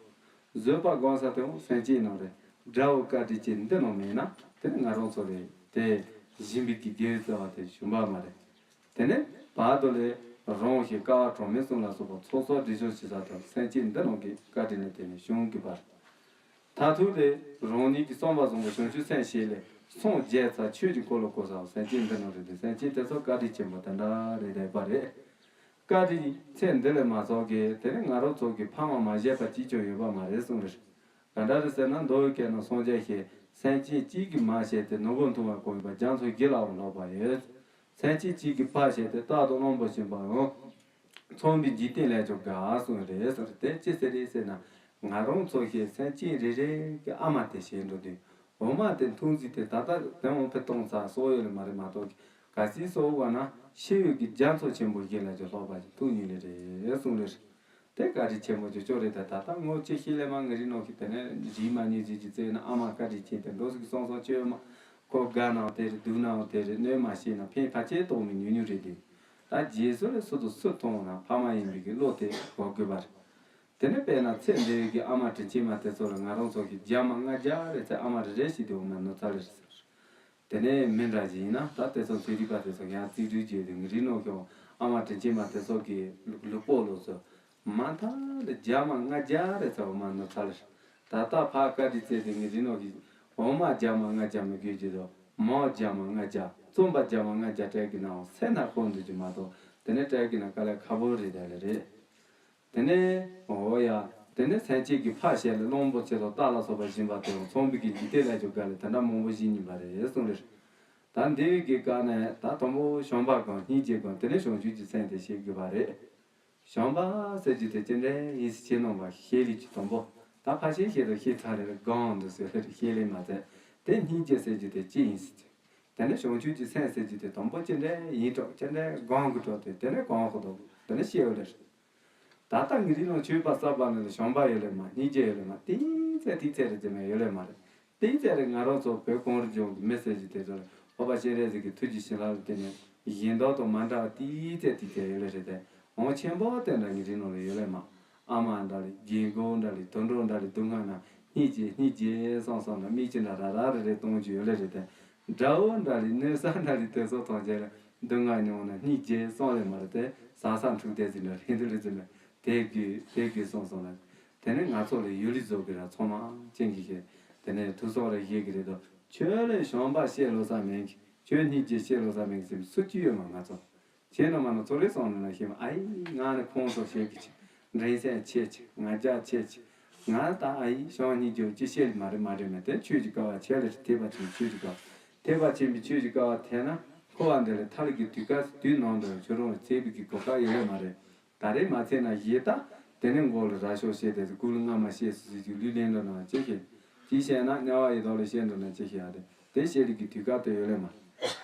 བཟོད་པ་སྒོམ་ས་དེ་བོ་སེམས་ཅན་རྣམས་རེད། དགྲ་བོ་བཀའ་དྲིན་ཅན་འདི་རྣམས་མེད་ན་དེ་ནི་ང་རང་ཚོ་རེད་དེ། སྦྱིན་པའི་གི་དགེ་བའི་རྩ་བ་དེ་བྱུང་བ་མ་རེད། དེ་ནས་བར་དོ་ལས་རང་ཞིང་དཀའ་བ་གྲངས་མེད་གསུམ་ལ་སོགས་པ་ཚོགས་བསགས་སྒྲིབ་སྦྱོང་བྱེད་ས་དང་སེམས་ཅན་འདི་རྣམས་ཀྱི་བཀའ་དྲིན་ལ་བརྟེན་ནས་བྱུང་དགོས་པ་རེད། མཐར་ཐུག་ལས་རང་ཉིད་ཀྱི་བསམ་པ་བཟང་པོ་བྱང་ཆུབ་སེམས་བསྐྱེད་ལས་སངས་རྒྱས་ཚར་ཆོས་ཀྱི་འཁོར་ལོ་བསྐོར་ས་སེམས་ཅན་འདི་རྣམས་རེད་དེ་སེམས་ཅན་དེ་ཚོ་བཀའ་དྲིན་ཆེན་པོ་དེ་འདྲ་རེད་བསྡད་པ་རེད། བཀའ་དྲིན་ཚེ་འདི་ལས་མ་ཚོགས་ཀྱི་དེ་ནི་ང་རང་ཚོ་གི་ཕ་མ་མ་བཞེས་པ་གཅིག་ཀྱང་ཡོད་པ་མ་རེད་གསུངས་རེད། ག་འདྲ་རེད་ཟེར་ན་མདོ་ཡི་སྐད་ནང་སངས་རྒྱས་ཞེས་སེམས་ཅན་གཅིག་གིས་མ་བྱས་ཏེ་ནོར་བུ་འཐུང་བ་གང་ཡིན་པ་རྒྱ་མཚོ་བཞི་ལའང་ལྷག་པ་ཡོད། སེམས་ཅན་གཅིག་གིས་ཕར་བྱས་ཏེ་རྟ་དང་གླང་པོ་ཆེ་འབའ་ཡང་། ཚངས་པའི་འཇིག་རྟེན་ལས་ཀྱང་དགའ་གསུངས་རེད་ཟེར་དེ་ཅི་ཟེར་རེད་ཟེར་ན། ང་རང་ཚོ་ཞེས་སེམས་ཅན་རེ་རེ་གི་ཨ་མ་དེ་བྱས་འགྲོ་དུས་འོ་མ་དེ་འཐུང་ཟིག་དེ་ད་ལྟ་དེ་འོང་ཕེ་གཏོང་ཚར་སོགས་ཡོད་ལ་མ་རེད་མ་གཏོགས་ག་སྲིད་སོགས་བ་ན་ཤི་བའི་གི་རྒྱ་མཚོ་ཆེན་པོ་བཞི་ལས་ཀྱང་ལྷག་པ་ཞིག་འཐུང་ཉིད་ལས་རེད་གསུངས་རེད། དེ་བཀའ་དྲིན་ཆེན་པོ་ཅིག་ཅོ་རེད་ད། ད་ལྟ་ངོ་ཅི་ཤེས་ལས་མ་ངི་རི་ནོ་ཤི་དེ་ནས་རིས་མ་ཉིས་ཟིག་གི་བཙལ་ན་ཨ་མ་བཀའ་དྲིན་ཆེ་དེ་འགྲོ་ཟིག་སོང་སོང་ཅོས་མ། ཁོ་དགའ་ནའང་དེ་རེད་སྡུག་ནའང་དེ་རེད་གནོད་མ་ཤེས་ན་ཕན་ཕ་ཆེ་གཏོང་མི་ཉུང་ཉུང་རེད་དེ། ད་རྗེས་སུ་ལས་སུ་དང་སུ་མཐོང་ན་ཕ་མ་ཡིན་པའི་གི་བློ་དེ་གོ་དགོས་པ་རེད། དེ་ནས་དཔེར་ན་ཚེ་འདི་བའི་གི་ཨ་མ་དྲིན་ཆེན་མ་དེ་ཚོ་ལ་ང་རང་ཚོ་གི་རྒྱ་མ་ལྔ་བརྒྱ་རེ་ཚེ་ཨ་མ་རེ་རེ་ཞིག་དེ་འོ་མ་ནོར་ཚར་རེད་ཟེར། དེ་ནས་མི་འདྲ་ཞིག་ཡིན་ན་ད་དེ་ཚོ་ཚེ་རིག་པ་དེ་ཚོ་ཡང་རྩིས་སྤྲོད་བྱས་ཏེ་ངི་རི་ནོ་ཁྱོད་ཨ་མ་དྲིན་ཆེན་མ་དེ་ཚོ་གི་ལུག་པོ་ལོ་ཚོ་མ་མཐའ་ལ་རྒྱ་མ་ལྔ་བརྒྱ་རེ་ཚ་འོ་མ་ནོར་ཚར་རེད། ད་ལྟ་ཕ་བཀའ་དྲིན་བསྩལ་ཏེ་ངི་རི་ནོ་གི་འོ་མ་རྒྱ་མ་ལྔ་བརྒྱ་མི་དགོས་ཀྱི་དོ་མ་རྒྱ་མ་ལྔ་བརྒྱ་རྩོམ་པ་རྒྱ་མ་ལྔ་བརྒྱ་སྤྲད་གི་ནའང་སེམས་ན་ཁོ་འདུག་གི་མ་གཏོགས་དེ་ནས་སྤྲད་གི་ན་དཀའ་ལས་ཁག་པོ་རེད་ད་ལེ་རེད། དེ་ནས་འོ་ཡ། དེ་ནས་སེམས་ཅན་གྱི་ཕ་བྱས་ལ་གླང་པོ་ཆེ་དང་རྟ་ལ་སོགས་པ་སྦྱིན་པ་དེའང་ཚངས་པའི་གི་འཇིག་རྟེན་ལས་ཀྱང་དགའ་ལས་དེ་འདྲ་མང་པོ་ཞིག་ཡིན་པ་རེད་གསུངས་རེད། ད་འདི་བའི་གི་བཀའ་ནས་ད་དང་པོ་བྱམས་པ་སྒོམ་སྙིང་རྗེ་སྒོམ་དེ་ནས་བྱང་ཆུབ་ཀྱི་སེམས་དེ་བསྐྱེད་དགོས་པ་རེད། བྱམས་པ་ཟེར་རྒྱུ་དེ་ཅི་འདྲ་ཡིན་ཟེར་ཁྱེད་རྣམ་པ་ཤེས་ལེ་ཀྱི་དང་པོ་ད་ཕ་ཤེས་ཤེས་དང་ཤེས་ཚར་རེ་སྒོམ་འདུག་ཟེར་ལེ་ཤེས་ལེ་མ་ཚད་དེ་སྙིང་རྗེ་ཟེར་རྒྱུ་དེ་ཅི་ཡིན་ཟེར། དེ་ནས་བྱང་ཆུབ་ཀྱི་སེམས་ཟེར་རྒྱུ་དེ་དང་པོ་ཅི་འདྲ་ཡིན་གྲོགས་ཅི་འདྲ་སྒོམ་གི་གྲོགས་དེ་དེ་ནས་གོང་ཁོ་དང་དེ་ནས་ཤེས་ཡོད་ལེ། ད་ལྟ་ངེད་རིགས་ནང་ཆོས་པ་གསར་པ་ནང་ལ་བྱམས་པ་ཡོད་ལེ་མ། སྙིང་རྗེ་ཡོད་ལེ་མ། ཏིང་ཙེ་ཏིང་ཙེ་རེ་ཙེ་མེད་ཡོད་ལེ་མ་རེད། ཏིང་ཙེ་རེ་ང་རང་ཚོ་བོད་གངས་རི་ལྗོངས་ཀྱི་མི་སེར་གྱི་དེ་ཚོ་ལ་འཕགས་པ་སྤྱན་རས་གཟིགས་ཀྱི་ཐུགས་ཀྱི་བྱིན་རླབས་ལ་བརྟེན་ནས་གཞན་དག་དང་མ་འདྲ་བ་ཏིང་ཙེ་ཏིང་ཙེ་ཡོད་ལེ་རེད་དེ། འོང་ཆེན་པོ་དེ་འདྲ་ངེད་རིགས་ནང་ལ་ཡོད་ལེ་མ། ཨ་མ་འདྲ་ལེ། རྒན་རྒོན་འདྲ་ལེ། དུད་འགྲོ་འདྲ་ལེ། སྡུག་བསྔལ་ན་སྙིང་རྗེ་སྙིང་རྗེ་བསམ་བསམ་ན་མིག་ཆུ་འདྲ་ར་ར་རེ་རེ་གཏོང་རྒྱུ་ཡོད་ལེ་རེད་དེ། དགྲ་བོ་འདྲ་ལེ། གནོད་ས་འདྲ་ལེ། དེ་ཚོ་ཐམས་ཅད་ལ་སྡུག་བསྔལ་མྱོང་ན་སྙིང་རྗེ་བསམ་ལེ་མ་རེད་དེ། ཟ་ས་འཁྲུག་དེ་ཟིན་འདྲ་རེད་འདུག་ལེ་ཟིན་ལེ། དེ་དགོས་དེ་དགོས་བསམ་བསམ་ལ། དེ་ནས་ང་ཚོ་ལ་ཡུལ་ལི་བཟོ་གི་ར་ཚང་མ་ཅན་གྱི་ཤེས། དེ་ནས་ཐུགས་སོགས་ར་ཤེས་གི་རེད་དོ། ཁྱོད་ལས་བྱམས་པ་བཤད་ལོ་ས་མེད་གི། ཁྱོད་སྙིང་རྗེ་བཤད་ལོ་ས་མེད་གི་ཟེར་སུ་གཅིག་ཡོད་མ། ང་ཚོ་ཁྱེད་རྣམ་པ་ནང་ཚོ་རེ་སོང་ནས་ན་ཤེས་མ། ཨ་ཡི་ང་ནི་ཁོང་ཚོ་བཤད་གི་ཆེ། འགྲན་སེམས་ཆེ་ཆེ། ང་རྒྱ་ཆེ་ཆེ། ང་ད་ཨ་ཡི་བྱམས་སྙིང་རྗེ་ཅི་བཤད་མ་རེད་མ་རེད་མེད་དེ། ཆོས་ཀྱི་ཀ་བ་ཆེ་ལ་ཐེག་པ་ཆེན་ཆོས་ཀྱི་ཀ་བ། ཐེག་པ་ཆེན་པོའི་ཆོས་ཀྱི་ཀ་བ་ཐེག་ན་འཁོར་བ་འདི་ལས་ཐར་གི་དུས་སྐབས་དུས་ནང་དུ་ཁྱོད་རང་ལ་ཚེ་བི་གི་གོ་སྐབས་ཡོད་ལེ་མ་རེད། ད་རེས་མ་ཚད་ན་ཡེ་ད། དེ་ནས་མགོ་ལ་ར་ཤོག་བཤད་དེ་སྐུ་ལ་སྔ་མ་བཤད་སུ་ཟིག་གི་ལུས་ལེན་འགྲོ་ན་ཅི་ཤེས། ཅི་བཤད་ན་དམྱལ་བ་ཡི་དྭགས་ལ་བཤད་འགྲོ་ན་ཅི་ཤེས་ཡ་དེ། དེ་བཤད་ལུགས་ཀྱི་དུས་སྐབས་དེ་ཡོད་ལེ་མ།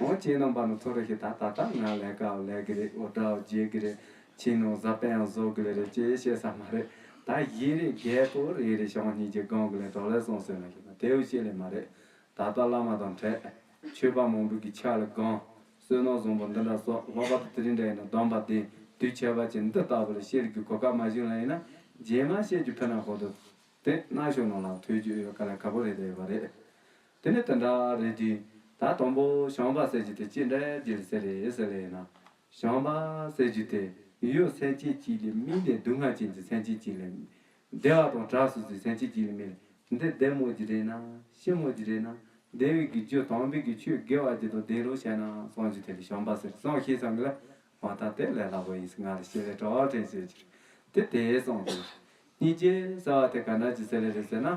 འོང་ཁྱེད་རྣམ་པ་ནང་ཚོ་རེ་ཤེས། ད་ད་ལྟ་ང་ལས་ཀ་ལས་གི་རེད། འོ་འདྲ་བ་བརྗེད་གི་རེད། ཁྱིམ་ནང་བཟའ་དཔེ་ཡང་བཟོ་གི་ལེ་རེད། ཅི་བཤད་ས་མ་རེད། ད་ཡིན་རེད། རྒད་པོ་རེད་རེད། བྱམས་སྙིང་རྗེ་སྒང་གི་ལེ་འགྲོ་ལེ་སོང་ཟེར་ན་ཤེས་ན་དེ་བཤད་ལེ་མ་རེད། ད་ལྟ་བླ་མ་དང་འཕྲད། ཆོས་པ་མང་པོ་གི་ཕྱག་ལ་གང་། བསོད་ནམས་བཟང་པོ་འདི་འདྲ་སོགས། ལྷག་པར་དུ་དེ་རིང་འདྲ་ཡིན་ན་སྡོམ་པ་འདི་དུས་ཁྱད་པར་ཅན་འདི་ལྟ་བུ་ལ་བཤད་རྒྱུ་གོ་སྐབས་མ་བྱུང་ལ་ཡིན་ན་རྗེས་མ་བཤད་རྒྱུ་ཕན་ན་གོ་འདུག་དེ་རྣ་ཤོག་ནང་ལ་ཐོས་རྒྱུ་ཡོད་ག་ལ་ཁག་པོ་རེད་དེ་ཡོད་པ་རེད། དེ་ནས་དེ་འདྲ་རེད་དུས་ད་དང་པོ་བྱམས་པ་ཟེར་རྒྱུ་དེ་ཅི་འདྲ་རྒྱུ་ཟེར་རེད་ཟེར་ལེ་ཡིན་ན། བྱམས་པ་ཟེར་རྒྱུ་དེ་ཡོད་སེམས་ཅན་གཅིག་ལས་མི་འདི་སྡུག་བསྔལ་ཅན་གྱི་སེམས་ཅན་གཅིག་ལས། བདེ་བ་དང་བྲལ་སོང་ཟེར་སེམས་ཅན་གཅིག་ལས་མི་ལ་འདི་བདེ་མོ་གི་རེད་ན་ཞི་མོ་གི་རེད་ན། བདེ་བའི་གི་རྒྱུ་དམ་པའི་གི་ཆོས་དགེ་བ་གི་དང་ལྡན་རོགས་བྱས་ན་བསམ་རྒྱུ་དེ་ལ་བྱམས་པ་ཟེར། བསམ་ཤེས་ཙམ་གི་ལ་འོ་ད་དེ་ལས་སླ་པོ་ཡིན་ཟེར་ང་ལ་ཤེས་ལས་གྲོགས་དྲན་ཟེར་གྱི་རེད། དེ་དེའི་བསམ་དེ་རེད། སྙིང་རྗེ་ཟེར་བ་དེ་ག་འདྲ་ཅིག་ཟེར་ལེ་རེད་ཟེར་ན།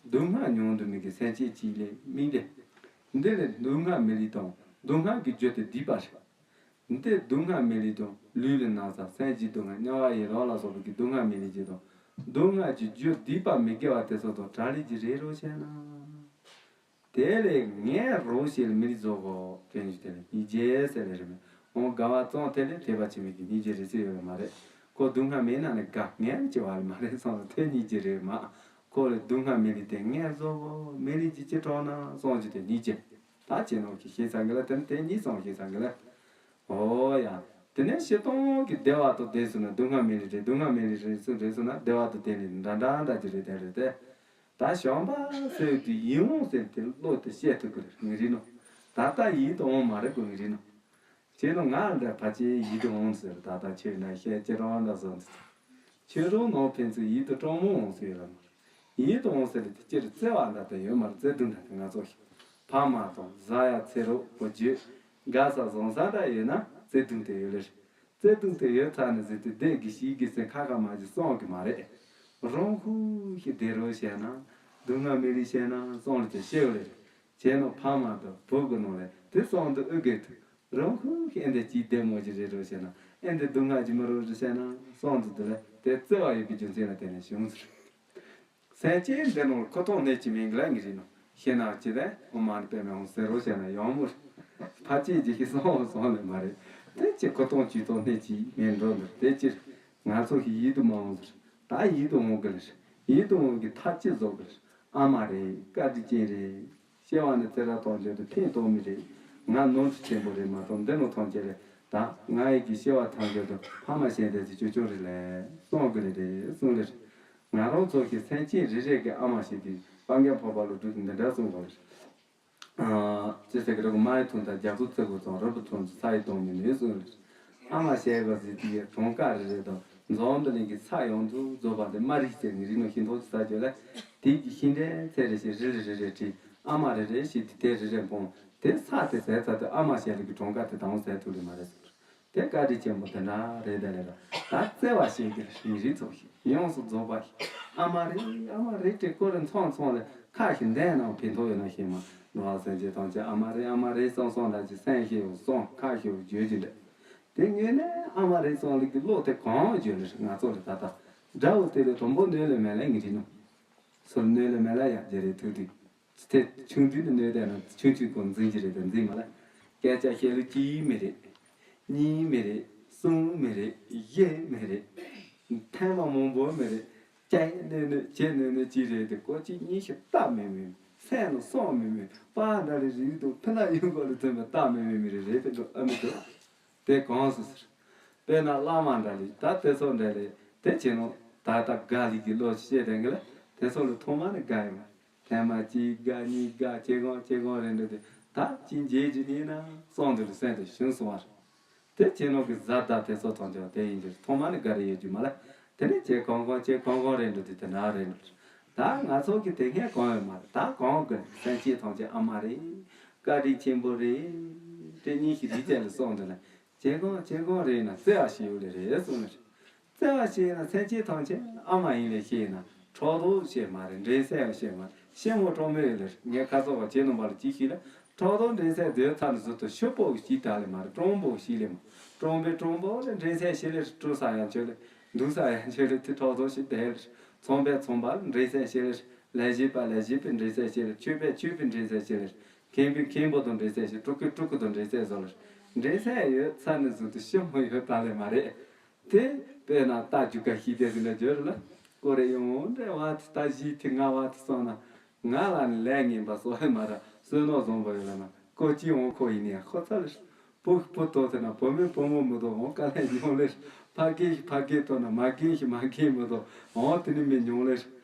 སྡུག་བསྔལ་མྱོང་འདུག་མི་གི་སེམས་ཅན་གཅིག་ལས་མི་ལས། འདི་ལས་སྡུག་བསྔལ་མི་ལས་དང་སྡུག་བསྔལ་གི་རྒྱུ་དེ་སྡིག་པ་རེད། འདི་སྡུག་བསྔལ་མི་ལས་དང་ལུས་ལ་ན་ཚ་སེམས་ཀྱི་སྡུག་བསྔལ་དམྱལ་བ་ཡི་རང་ལ་སོགས་པའི་གི་སྡུག་བསྔལ་མི་ལས་ཀྱི་དང་སྡུག་བསྔལ་གྱི་རྒྱུ་སྡིག་པ་མི་དགེ་བ་དེ་ཚོ་དང་བྲལ་ལས་ཀྱི་རེ་རོགས་བྱས་ན། དེ་ལས་ངས་རོགས་བྱེད་ལ་མི་རིགས་རྫོགས་གོ་དྲན་རྒྱུ་དེ་ལ་སྙིང་རྗེ་ཟེར་ལེ་རེད་མོད། འོང་དགའ་བ་ཙམ་དེ་ལས་ཐེག་པ་ཆེན་པོའི་གི་སྙིང་རྗེ་རེ་ཚོད་ཡོད་ལེ་མ་རེད། ཁོ་སྡུག་བསྔལ་མེད་ན་ནི་དགའ་ངས་ནི་ཅི་བ་ལེ་མ་རེད་བསམ་ལ་དེ་སྙིང་རྗེ་རེད་མ། ཁོ་ལས་སྡུག་བསྔལ་མི་རིགས་དེ་ངས་རྫོགས་གོ་མི་རིགས་ཀྱི་ཅི་གྲོགས་ན་བསམ་རྒྱུ་དེ་སྙིང་རྗེ། ད་ཅི་ནོ་གི་ཤེས་ཚང་གི་ལ་དེ་ནི་དེ་གཉིས་ཙམ་ཤེས་ཚང་གི་ལ། ཨོ་ཡ། དེ་ནས་སྤྱིར་བཏང་གི་བདེ་བ་དང་ལྡན་སོང་ན་སྡུག་བསྔལ་མེད་ལེ་རེད། སྡུག་བསྔལ་མེད་ལེ་རེད་སོང་རེད་སོང་ན་བདེ་བ་དང་ལྡན་ལེ་འདྲ་འདྲ་འདྲ་ཅིག་རེད་དེ་རེད་དེ། ད་བྱམས་པ་ཟེར་དུས་ཡིད་འོང་ཟེར་དེ་བློ་དེ་བཤད་ཐུབ་གི་རེད་ངེས་རེད་ནོ། ད་ལྟ་ཡིད་དུ་འོང་མ་རེད་གོ་ངེས་རེད་ནོ། ཁྱེད་ནོ་ང་འདྲ་ཕལ་ཆེར་ཡིད་དུ་འོང་ཟེར་ད་ལྟ་ཁྱོད་འདྲ་བཤད་ཅི་རང་འདྲ་བཟོ་འདུག་ཁྱོད་རང་ནང་ཕན་ཚུན་ཡིད་དུ་གྲང་མོ་འོང་ཟེར་ཡོད་ལ་མ་རེད། ཡིད་དུ་འོང་ཟེར་དེ་སྤྱིར་བརྩེ་བ་འདྲ་དེ་ཡོད་མ་རེད། བརྩེ་དུང་འདྲ་དེ་ང་ཚོ་ཕ་མ་དང་བཟའ་ཡ་ཚེ་རོགས་བུ་རྒྱུད་དགའ་ས་བཟང་ས་འདྲ་ཡོད་ན་བརྩེ་དུང་དེ་ཡོད་ལེ་རེད། བརྩེ་དུང་དེ་ཡོད་ཚར་ནས་ཟེར་དུས་བདེ་གི་ཤི་གི་ཟེར་ཁ་ཁ་མ་གི་བསམ་གི་མ་རེད། རང་ཁུ་ཤི་བདེ་རོགས་བྱས་ན་སྡུག་བསྔལ་མི་རིགས་བྱས་ན་བསམ་ལ་དེ་ཤེས་ཡོད་ལེ་རེད། བྱས་ན་ཕ་མ་དང་བུ་གི་ནང་ལས་དེ་བསམ་དུ་ཨུ་གེ་ཐུ། རང་ཁུ་ཤི་ཨེ་འདི་ཅིག་བདེ་མོ་ཅིག་རེད་རོགས་བྱས་ན་ཨེ་འདི་སྡུག་བསྔལ་གྱི་མི་རོགས་རེད་བྱས་ན་བསམ་དུ་དེ་ལས་དེ་བརྩེ་བ་ཡོད་པའི་རྒྱུ་མཚན་ལ་བརྟེན་ནས་བྱུང་ཟེར། སེམས་ཅན་འདི་ནང་ལ་ཁུ་ཐོག་སྣེ་གཅིག་མིན་གི་ལ་ངེས་རེད་ནོ། ཤེས་ན་ཅི་ལས་འོ་མ་ནི་པད་མའི་འོང་ཟེར་རོ་བྱས་ན་ཡང་མོ་རེད། ཕ་ཅིག་ཅིག་ཤི་སོང་སོང་ལེ་མ་རེད། དེ་ཅི་ཁུ་ཐོག་ཅིག་ཐོག་སྣེ་གཅིག་མིན་འགྲོ་འདུག་དེ་ཅི་ང་ཚོ་ཞིག་ཡིད་དུ་མ་འོང་ཟེར། ད་ཡིད་དུ་འོང་གི་ལེ་རེད། ཡིད་དུ་འོང་གི་ཐབས་ཅི་བཟོ་གི་ལེ་རེད། ཨ་མ་རེད། བཀའ་དྲིན་ཅན་རེད། སྐྱེ་བ་ནི་ཚེ་རབས་ཐམས་ཅད་དུ་ཕན་ཐོགས་མི་རེད། ང་ནོར་འཁྲུལ་ཆེན་པོ་རེད་མ་གཏོགས་འདི་ནོ་ཐམས་ཅད་རེད། ད་ང་ཡི་གི་སྐྱེ་བ་ཐམས་ཅད་དུ་ཕ་མ་ཞལ་འདེབས་ཀྱི་ཅོ་ཅོ་རེད་ལས་གསུང་གི་རེད་དེ་གསུང་ལེ་རེད། ང་རང་ཚོ་གི་སེམས་ཅན་རེ་རེ་གི་ཨ་མ་ཞིག་གིས་སྤང་རྒྱ་འཕགས་པ་ལོ་དྲུག་འདི་འདྲ་གསུང་གི་རེད། ཅི་ཟེར་གི་རེད་གོ་མ་ཡི་ཐུང་དང་རྒྱ་ཁུ་ཚེ་གོ་ཚང་རི་བོ་ཐུང་ཚོ་ས་ཡི་དོང་མི་ནུས་གསུང་རེད། ཨ་མ་ཞལ་གོ་ཟི་དེ་གྲོང་ཁ་རེ་རེ་དང་འཛོམས་འདི་ལིང་གི་ས་ཡོངས་སུ་རྫོགས་པ་དེ་མ་རིག་ཟེར་ནི་རིག་ནོ་ཤིང་ཐོག་ཅི་ས་བརྗོད་ལ་དེ་གི་ཤིང་འབྲས་ཚེ་རེ་ཞིག་རི་ལི་རེ་རེ་བྲིས། ཨ་མ་རེ་རེ་ཞིག་དེ་དེ་རེ་རེ་འཕོངས། དེ་ས་དེ་ཟད་ཚར་དུས་ཨ་མ་ཞལ་གི་གྲོང་ཁ་དེ་དང་ཟད་ཐུབ་ལེ་མ་རེད་ཟེར། དེ་བཀའ་དྲིན་ཆེན་པོ་དེ་འདྲ་རེད་དེ་ལས་ལ་ད་བརྩེ་བ་ཞིག་གི་ཡིན་རིག་ཚོགས་ཤིག་ཡོངས་སུ་རྫོགས་པ་ཞིག་ཨ་མ་རེད་ཨ་མ་རེད་དེ་ཀོ་རེ་མཚོན་མཚོན་ལས་ཁ་ཞིག་འདན་ནང་ཕན་ཐོགས་ཡོད་ན་ཤེས་མ་འགྲོ་བ་སེམས་ཅན་ཐམས་ཅད་ཨ་མ་རེད་ཨ་མ་རེད་གསུང་གསུང་ལ་ཅི་སེམས་ཤེས་ཡོང་གསུང་ཁ་ཤེས་ཡོང་བརྗོད་ཀྱི་འདུག་དེ་ངོས་ནས་ཨ་མ་རེད་གསུང་ལུགས་ཀྱི་བློ་དེ་གང་བརྗོད་ལེ་ང་ཚོ་ལ་ད་ལྟ་དགྲ་བོ་དེ་ལས་དུམ་བུ་གནོད་ལེ་མེད་ལ་ངེས་རིག་ནོ། སོར་གནོད་ལེ་མེད་ལ་ཡ་རྒྱ་རེ་ཐུག་དུས། དེ་ཆུང་དུས་ནས་གནོད་བསྡད་ན་ཆུང་ཆུང་གོ་འཛིན་གྱི་རེད་དེ་འཛིན་མ་ལ། སྐད་ཆ་བཤད་ལུགས་གཅིག་མི་རེད། གཉིས་མི་རེད། གསུམ་མི་རེད། བཞི་མི་རེད། ཐེངས་མ་མང་པོ་མི་རེད། བྱས་ནས་ནི་བྱས་ནས་ནི་ཅི་རེད་དེ་ཀོ་ཅི་གཉིས་ཤིག་སྟབས་མི་མི་སེམས་ལ་སོང་མི་མི་པ་འདྲ་རེ་རིག་དང་ཕི་ན་ཡོང་གོ་ལ་ཐོན་པའི་སྟབས་མི་མི་མི་རེ་རེད་དེ་འགྲོ་ཨ་མི་འགྲོ། དེ་གང་སུ་ཟེར། དཔེར་ན་བླ་མ་འདྲ་ལས་ད་དེ་ཚོ་འདྲ་ལས་དེ་བྱས་ནོ། ད་ལྟ་དགའ་ལི་གི་བློ་ཤེས་དེ་གི་ལ་དེ་ཚོ་ལ་ཐོག་མ་ནས་དགའ་ཡོང་། ཐེངས་མ་གཅིག་དགའ་གཉིས་དགའ་ཇེ་གང་ཇེ་གང་རེད་འདུག་དེ་ད་ཅི་འཇལ་རྒྱུ་ནི་ན་སོང་དུ་ལ་སེམས་དེ་ཞུན་སོང་བ་རེད། དེ་བྱས་ནོ་གི་བཟའ་ཟླ་དེ་ཚོ་ཐམས་ཅད་དེ་ཡིན་གྱི་ཐོག་མ་ནས་དགའ་རེ་ཡོད་རྒྱུ་མ་ལ། དེ་ནས་ཇེ་གང་གང་ཇེ་གང་གང་རེད་འདུག་དེ་དེ་ན་རེད་འདུག་ད་ང་ཚོ་གི་དེ་སྔས་གང་ཡོད་མ་རེད། ད་གང་དགོས་སེམས་ཅན་ཐམས་ཅད་ཨ་མ་རེད། བཀའ་དྲིན་ཆེན་པོ་རེད། དེ་གཉིས་ཤིག་རིག་ཅན་ལ་སོང་དུ་ན་ཇེ་གང་ཇེ་གང་རེད་ན་བརྩེ་བ་ཞིག་ཡོད་ལེ་རེད་གསུངས་ནས། བརྩེ་བ་ཞེས་ན་སེམས་ཅན་ཐམས་ཅད་ཨ་མ་ཡིན་ལས་ཤེས་ན་ཕྲག་དོག་ཞེས་མ་རེད། འགྲན་སེམས་ཞེས་མ་རེད། ཤི་མོ་གྲོགས་མོ་ཡིན་ལས་ངས་ཁ་སོགས་པ་བྱེད་ནོ་མ་ལ་ཅི་ཤེས་ལ་ཕྲག་དོག་འགྲན་སེམས་དེ་ཚ་ནས་ཟུར་དུ་ཤི་པོ་ཞིག་ད་ལས་མ་རེད། གྲོང་པོ་ཞིག་ལས་མ་གྲོང་པའི་གྲོང་པོ་ལས་འགྲན་སེམས་ཞེས་ལས་སྤྲོ་ས་ཡང་ཆོད་ལས་འདུག་ས་ཡང་ཆོད་ལས་དེ་ཕྲག་དོག་ཞིག་དེ་ལས་ཚོང་པས་ཚོང་པ་ལ་འགྲན་སེམས་ཞེས་ལས་ལས་བྱེད་པ་ལས་བྱེད་པའི་འགྲན་སེམས་ཞེས་ལས་ཆོས་པས་ཆོས་པའི་འགྲན་སེམས་ཞེས་ལས་མཁན་པས་མཁན་པོ་དང་འགྲན་སེམས་ཞེས་སྤྲུལ་སྐུས་སྤྲུལ་སྐུ་དང་འགྲན་སེམས་བཟོ་ལས་འགྲན་སེམས་ཡོད་ཚ་ནས་ཟུར་དུ་ཤི་མོ་ཡོད་ད་ལས་མ་རེད། དེ་དཔེར་ན་རྟ་རྒྱུག་ཁ་ཤིག་དེ་ཟིན་ན་འབྱོར་ལ་ཀོ་རེ་ཡོང་འདྲེ་བ་དེ་རྟ་བཞི་དེ་ང་བ་དེ་སོང་ན་ང་ལ་ནི་ལས་ངན་པ་སོགས་ཧེ་མ་ར་བསོད་ནོར་བཟང་པོ་ཡོད་ལ་ན་ཀོ་ཅི་འོང་ཁོ་ཡིན་ནས་ཁོ་ཚ་ལ་བུ་བུ་ཏོ་དེ་ན་བུ་མོས་བུ་མོ་མི་ཏོ་འོང་དཀའ་ལས་མྱོང་ལེ་ཕ་གི་ཕ་གི་ཏོ་ན་མ་གི་ཞིག་མ་གི་མི་ཏོ་འོང་དེ་ནི་མི་མྱོང་ལེ་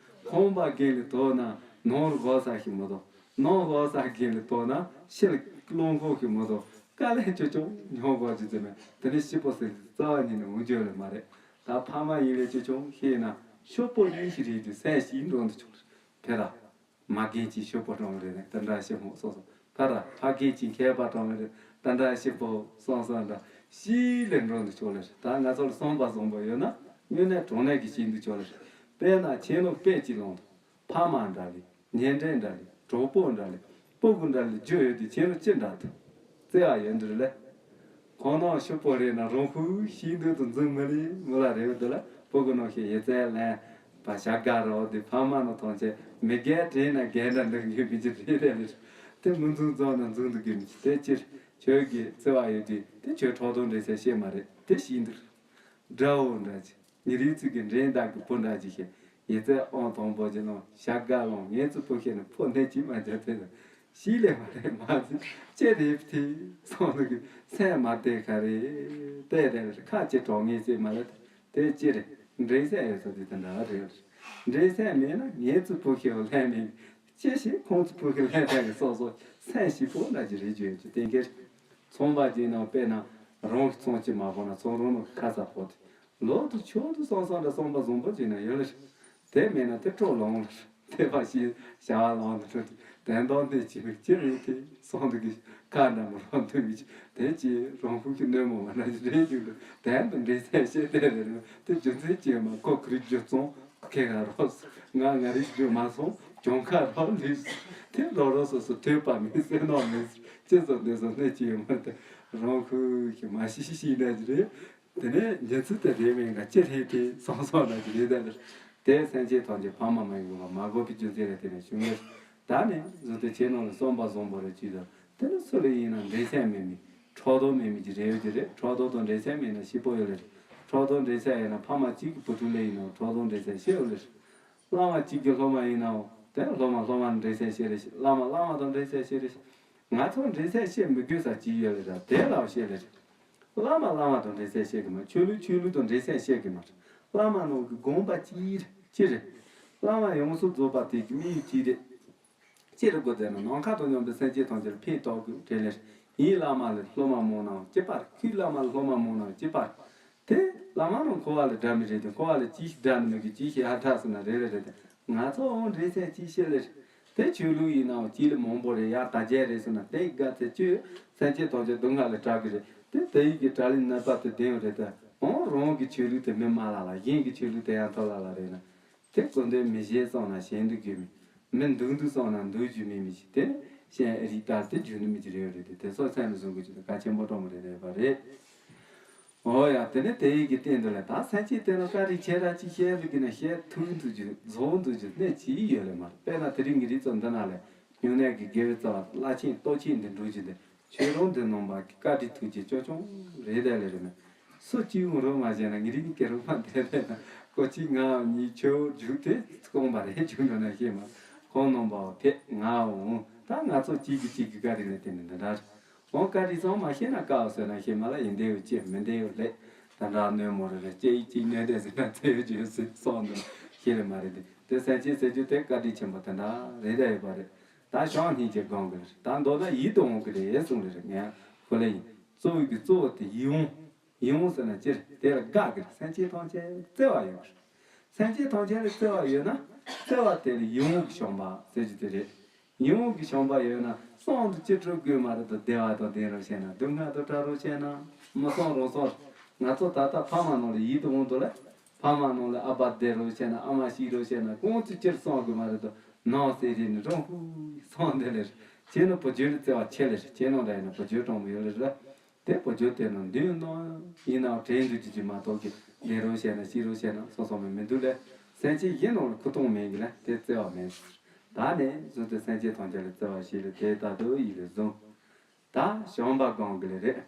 ཁོང་པ་གི་ལི་ཏོ་ན་ནོར་གོ་ས་ཞིག་མི་ཏོ། ནང་ལོ་ས་གིན་ལ་ལྟོས་ན་ཕྱི་ལ་རླུང་ཁོག་གི་མ་གཏོགས་དཀའ་ལས་ཆེ་ཆུང་མྱོང་དགོས་ཀྱི་ཟེར་ནས་དེ་ནས་སྐྱིད་པོ་ཟེར་རྩ་བ་ཉིད་ནས་འོང་རྒྱུ་ལ་མ་རེད། ད་ཕ་མ་ཡིན་ལས་ཆེ་ཆུང་ཤེས་ན་ཤོག་པོ་གཉིས་ཤིག་རེད་དུས་སེམས་ཤིག་འགྲོ་འདུག་ཆོག་རེད་ཕེ་ར། མ་རྒན་གྱིས་ཤོག་པོ་སྤྲང་རེད་ནས་དེ་འདྲ་ཞིག་མོ་སོ་སོ་ཕ་ར་ཕ་རྒན་གྱིས་མཁས་པ་སྤྲང་རེད་དེ་འདྲ་ཞིག་པོ་སོང་སོང་འདྲ་ཤིག་ལས་འགྲོ་འདུག་ཆོག་ལེ་རེད། ད་ང་ཚོ་ལ་བསམ་པ་བཟང་པོ་ཡོད་ན་དངོས་གནས་དྲང་གནས་ཀྱི་ཤིག་འདུག་ཆོག་ལེ་རེད། དཔེར་ན་ཁྱེད་ལོ་དཔེ་གཅིག་ལོངས་དང་། ཕ་མ་འདྲ་ལས། ཉེ་འབྲེལ་འདྲ་ལས། གྲོགས་པོ་འདྲ་ལས། སྤུ་གུ་འདྲ་ལས་རྒྱུ་ཡོད་དུས་ཁྱེད་རང་ཅི་འདྲ་ཐུབ། བརྩེ་བ་ཡོད་འདིར་ལས། ཁོང་རྣམས་ཕྱུག་པོ་རེད་ན་རང་ཕུག་ཤིང་འདུག་ཏུ་འཛིན་མི་ལས་མི་ལ་རེ་བ་འདི་ལ་སྤུ་གུ་རྣམས་ཤིག་ཡིད་བརྩེ་ལན་པ་བྱ་དགའ་རོགས་དེ་ཕ་མ་རྣམས་ཐམས་ཅད་མི་རྒན་དྲན་ན་རྒན་འདྲ་འདུག་གི་མི་ཅི་རེད་རེད་ལས། དེ་མི་འཛིན་རྫོང་ན་འཛིན་འདུག་གི་མི་ཅི་དེ་ཅིར་ཁྱོད་ཀྱི་བརྩེ་བ་ཡོད་དུས་དེ་ཁྱོད་ཕྲག་དོག་འདྲེ་ཟེར་ཤེས་མ་རེད་དེ་ཤིང་འདུག་དགྲ་བོ་འདྲ་ཅིག་ཉེ་རིགས་ཚུལ་གྱི་འདྲེན་བདག་གི་བུ་འདྲ་ཅིག་ཤེས། ཡི་ཙེ་ཨང་དང་པོ་ཅི་ནང་ཞག་དགའ་ལོང་ངེད་ཚོ་བུ་ཤེས་ནས་ཕོ་གནས་ཅིག་མ་བྱ་ཚེ་དང་ཤི་ལས་མ་རེད་མ་ཚེ་ཅེ་རེད་དེ་སོང་ལུགས་ཀྱི་སེམས་མ་བདེ་ག་རེད་བལྟས་བསྡད་ལ་ཁ་ཅི་གྲོགས་ངེས་ཚེ་མ་རེད་དེ་ཅི་རེད། འདྲེན་སེམས་ཡོད་ཚོ་དེ་དེ་འདྲ་རེད། འདྲེན་སེམས་མེད་ན་ངེད་ཚོ་བུ་ཤེས་བ་ལྷན་མིན་ཅི་ཞིག་ཁོང་ཚོ་བུ་ཤེས་ལྷན་ཐག་གི་སོ་སོ་སེམས་ཞིག་པོ་འདྲ་ཅིག་རེད་བརྗོད་ཀྱི་གཏན་འཁེལ། ཚོང་པ་ཅིག་ནང་དཔེར་ན་རང་གི་ཚོང་ཅིག་མ་ཕོག་ན་ཚོང་རོགས་ནང་ཁ་ས་ཕོག་སྟེ་ལོག་ཏུ་ཆོག་ཏུ་སོང་སོང་འདྲ་བསམ་པ་བཟང་པོ་ཅིག་ན་ཡོད་ལ་རེད། དེ་མེད་ན་དེ་སྤྲོ་ལོང་ལ་རེད། དེ་བ་ཞིག་བྱ་བ་ལོང་དུ་འགྲོ་དུས་དན་རྡོ་འདི་ཅི་མིག་ཅི་རེད་དེ་སོང་དུ་གི་ཁ་འདྲ་མི་རོགས་འདུག་མི་ཅི་དེ་ཅི་རང་ཁུག་གི་གནོད་མོ་བ་ན་ཅི་རེད་ཅིག་འདུག་དན་དུ་འདྲེ་སེ་ཤེས་དེ་རེད་རེད་དེ་རྒྱུ་མཚན་ཅི་མ་ཁོ་ཁུ་རི་རྒྱུ་ཙོང་ཁེ་ག་རོགས་ང་ང་རིག་རྒྱུ་མ་སོང་གྱོང་ཁ་རོགས་ལུས་དེ་ལོ་རོ་སོ་སོ་ཐོས་པ་མིན་སེ་ནོ་མིན་ཅི་ཙོ་འདི་ཙོ་གནོད་ཅི་ཡོད་མ་དེ་རང་ཁུག་གི་མ་ཤི་ཤི་ཤི་ན་ཅི་རེད། དེ་ནས་ཉིན་ཚུལ་དེ་རེད་མིན་ག་ཅི་རེད་དེ་སོང་སོང་ལ་ཅི་རེད་དེ་དེ་སེམས་ཅན་ཐམས་ཅད་ཕ་མ་མ་ཡིན་པ་མ་གོ་བའི་རྒྱུ་མཚན་རེད། དེ་ནས་བྱུང་ངེས་ད་ནི་བཟོ་དེ་ཁྱེད་རྣམས་ལ་བསམ་པ་བཟང་པོ་རེ་ཅིག་དང་དེ་ནི་སུ་ལ་ཡིན་ན་འདྲེ་སེམས་མེད་མི་ཕྲག་དོག་མེད་མི་ཅིག་རེ་ཡོད་ཀྱི་རེད། ཕྲག་དོག་དང་འདྲེ་སེམས་མེད་ན་ཤི་པོ་ཡོད་ལེ་རེད། ཕྲག་དོག་འདྲེ་སེམས་ཡོད་ན་ཕ་མ་གཅིག་གི་བུ་ཕྲུག་ལ་ཡིན་ནའང་ཕྲག་དོག་འདྲེ་སེམས་ཤི་ཡོད་ལེ་རེད། བླ་མ་གཅིག་གི་སློབ་མ་ཡིན་ནའང་དེ་སློབ་མ་སློབ་མ་འདྲེ་སེམས་ཤི་རེད། བླ་མ་བླ་མ་དང་འདྲེ་སེམས་ཤི་རེད། ང་ཚོ་འདྲེ་སེམས་ཤེས་མི་དགོས་ས་ཅི་ཡོད་ལེ་ར་དེ་ལའོ་ཤེས་ལེ་རེད། བླ་མ་བླ་མ་དང་འདྲེ་སེམས་ཤེས་གི་མ་ཆོས་ལུགས་ཆོས་ལུགས་དང་འདྲེ་སེམས་ཤེས་གི་མ་རེད། བླ་མ་ནང་གི་དགོངས་པ་ཅི་རེད་ཅི་རེད། བླ་མ་ཡོངས་སུ་རྫོགས་པ་དེ་གི་དམིགས་ཡུལ་ཅི་རེད། ཅི་རེད་དགོས་ཟེར་ན་ནམ་མཁའ་དང་མཉམ་པའི་སེམས་ཅན་ཐམས་ཅད་ལ་ཕན་ཐོགས་དགོས་དྲན་ལེ་རེད། ཡིན་བླ་མ་ལ་སློབ་མ་མང་ནའང་ཅི་པར་ཁུལ་བླ་མ་ལ་སློབ་མ་མང་ནའང་ཅི་པར། དེ་བླ་མ་རང་འཁོར་བ་ལ་དགྲ་མི་རེད་དེ་འཁོར་བ་ལ་ཅི་ཞིག་དགྲ་ནི་མི་དགོས་ཅི་ཞིག་ཧ་དྲག་སོང་ན་རེ་རེ་རེད་དེ་ང་ཚོ་འོང་འདྲེ་སེམས་ཅི་ཤེས་ལེ་རེད། དེ་ཆོས་ལུགས་ཡིན་ནའང་སྤྱི་ལ་མང་པོ་རེད་ཡར་དར་རྒྱས་རེད་ཟེར་ན་དེ་དགའ་ཚེ་བཅོས་སེམས་ཅན་ཐམས་ཅད་སྡུག་བསྔལ་ལ་སྐྲག་གི་རེད་དེ་དེ་ཡིག་གི་དགྲ་ལས་ནད་པ་དེ་བདེན་རེད་དེ་འོང་རང་གི་ཆོས་ལུགས་དེ་མི་མ་ལ་ལ་གཞན་གྱི་ཆོས་ལུགས་དེ་ཡང་ཐོབ་ལ་ལ་རེད་ན། དེ་ཀུན་དོན་མི་བཞེད་སོང་ན་གཞན་དུ་དགོས་མི། མི་འདུག་འདུག་སོང་ན་འདུག་རྒྱུ་མེད་མི་ཞིག་དེ་ནི་གཞན་ཨ་རིག་ལྟར་དེ་རྒྱུ་ནི་མི་ཅི་རེ་ཡོད་རེད་དེ་དེ་ཚོ་སེམས་ལ་བཟུང་དགོས་ཀྱི་འདུག་གལ་ཆེན་པོ་སྤྲོ་མོ་རེ་རེད་པ་རེད། འོ་ཡ་དེ་ནི་དེ་ཡིག་གི་སྟེང་དུ་ལས་ད་སེམས་ཅན་དེ་ལ་བཀའ་དྲིན་ཆེ་ར་ཅིག་བཤད་འདུག་གི་ན་བཤད་ཐུག་འདུག་རྒྱུ་རྫོགས་འདུག་རྒྱུ་གནས་ཅི་ཡོད་ལེ་མ་རེད། དཔེར་ན་དེ་རིང་གི་རིགས་ཚོ་འདི་ན་ལས་སྨྱུང་གནས་ཀྱི་དགེ་བའི་རྩ་བ་བླ་ཆེན་སྟོབས་ཆེན་འདི་འགྲུབ་རྒྱུ་འདི། ཆོས་རོང་འདི་ནང་པ་གི་བཀའ་དྲིན་ཐུགས་རྗེ་ཅོ་ཅོང་རེད་དེ་ལེ་རེད་མེད། སུ་གཅིག་འོང་རོགས་མ་བྱས་ན་ངེད་རིགས་ཀྱི་རོགས་མ་དེ་རེད་ན་ཁོ་གཅིག་ང་འོང་གཉིས་ཁྱོད་རྒྱུག་དེ་རྐང་པ་རེད་རྒྱུག་འགྲོ་ན་ཤེས་མ། ཁོང་རྣམ་པ་འོང་ཕེབས་ང་འོང་ད་ང་ཚོ་གཅིག་གིས་གཅིག་གི་བཀའ་དྲིན་ལས་དེ་ནི་འདི་འདྲ་རེད། འོང་བཀའ་དྲིན་ཙམ་མ་ཤེས་ན་དཀའ་བ་བཟོས་ན་ཤེས་མ་ལ་ཡིན་བདེ་བོ་ཅེས་མི་བདེ་བོ་ལས་ད་འདྲ་གནོད་མོ་རེ་རེ་ཅེས་ཡིད་ཅིག་གནོད་བདེ་ཟེར་ན་ཚེ་ཡོད་ཅེས་ཟེར་སོང་འདི་ཤེས་ལེ་མ་རེད་དེ་དེ་སེམས་ཅན་ཟེར་རྒྱུ་དེ་བཀའ་དྲིན་ཆེན་པོ་དེ་འདྲ་རེད་ད་ཡོད་པ་རེད། ད་བྱམས་སྙིང་རྗེ་སྒོམ་གི་རེད་ད་མདོར་ན་ཡིད་དུ་འོང་གི་རེད་གསུངས་རེད་ངས་ཁོ་ལ་ཡིན། གཙོ་བོ་གི་གཙོ་བོ་དེ་ཡིད་འོང་། ཡིད་འོང་ཟེར་ན་ཅི་རེད་དེ་ལ་དགའ་གི་རེད་སེམས་ཅན་ཐམས་ཅད་བརྩེ་བ་ཡོད་གི་རེད། སེམས་ཅན་ཐམས་ཅད་ལ་བརྩེ་བ་ཡོད་ན་བརྩེ་བ་དེ་ལ་ཡིད་འོང་གི་བྱམས་པ་ཟེར་རྒྱུ་དེ་རེད། ཡིད་འོང་གི་བྱམས་པ་ཡོད་ན་གསང་དུ་ཅི་སྤྲོ་དགོས་མ་རེད་དོ། བདེ་བ་དང་ལྡན་རོགས་བྱས་ན་སྡུག་བསྔལ་དང་བྲལ་རོགས་བྱས་ན་མི་གསང་རང་གསང་རེད། ང་ཚོ་ད་ལྟ་ཕ་མ་ནང་ལ་ཡིད་དུ་འོང་དོ་ལ། ཕ་མ་ནང་ལ་ཨ་ཕ་བདེ་རོགས་བྱས་ན་ཨ་མ་ཤི་རོགས་བྱས་ན་གང་དུ་ཅིར་གསང་དགོས་མ་རེད་དོ། ནང་གསེས་རེད་ནི་རང་ཧུ་གསང་དེ་ལེར་ཁྱེད་ནི་བུ་རྒྱུད་ལ་བརྩེ་བ་ཆེ་ལེར་ཁྱེད་ནང་འདྲ་ཡིན་ན་བུ་རྒྱུད་གྲོང་མི་ཡོད་ལེར་ར། དེ་བུ་རྒྱུད་དེ་ནང་འདུས་ནང་ཡིན་ནའང་དྲན་འདུག་ཅི་ཅི་མ་གཏོགས་ཀྱི་བདེ་རོགས་བྱས་ན་ཤི་རོགས་བྱས་ན་སོ་སོ་མི་མི་འདུག་ལེ། སེམས་ཅན་གཞན་ནང་ལ་ཁུ་ཐོང་མེད་གི་ལེ་དེ་བརྩེ་བ་མེད། ད་ནས་བཟུང་སྟེ་སེམས་ཅན་ཐམས་ཅད་ལ་བརྩེ་བ་ཞིག་ལས་དེ་ལྟ་དུ་ཡིད་ལ་བཟུང་། ད་བྱམས་པ་སྒོམ་གི་ལེ་རེད།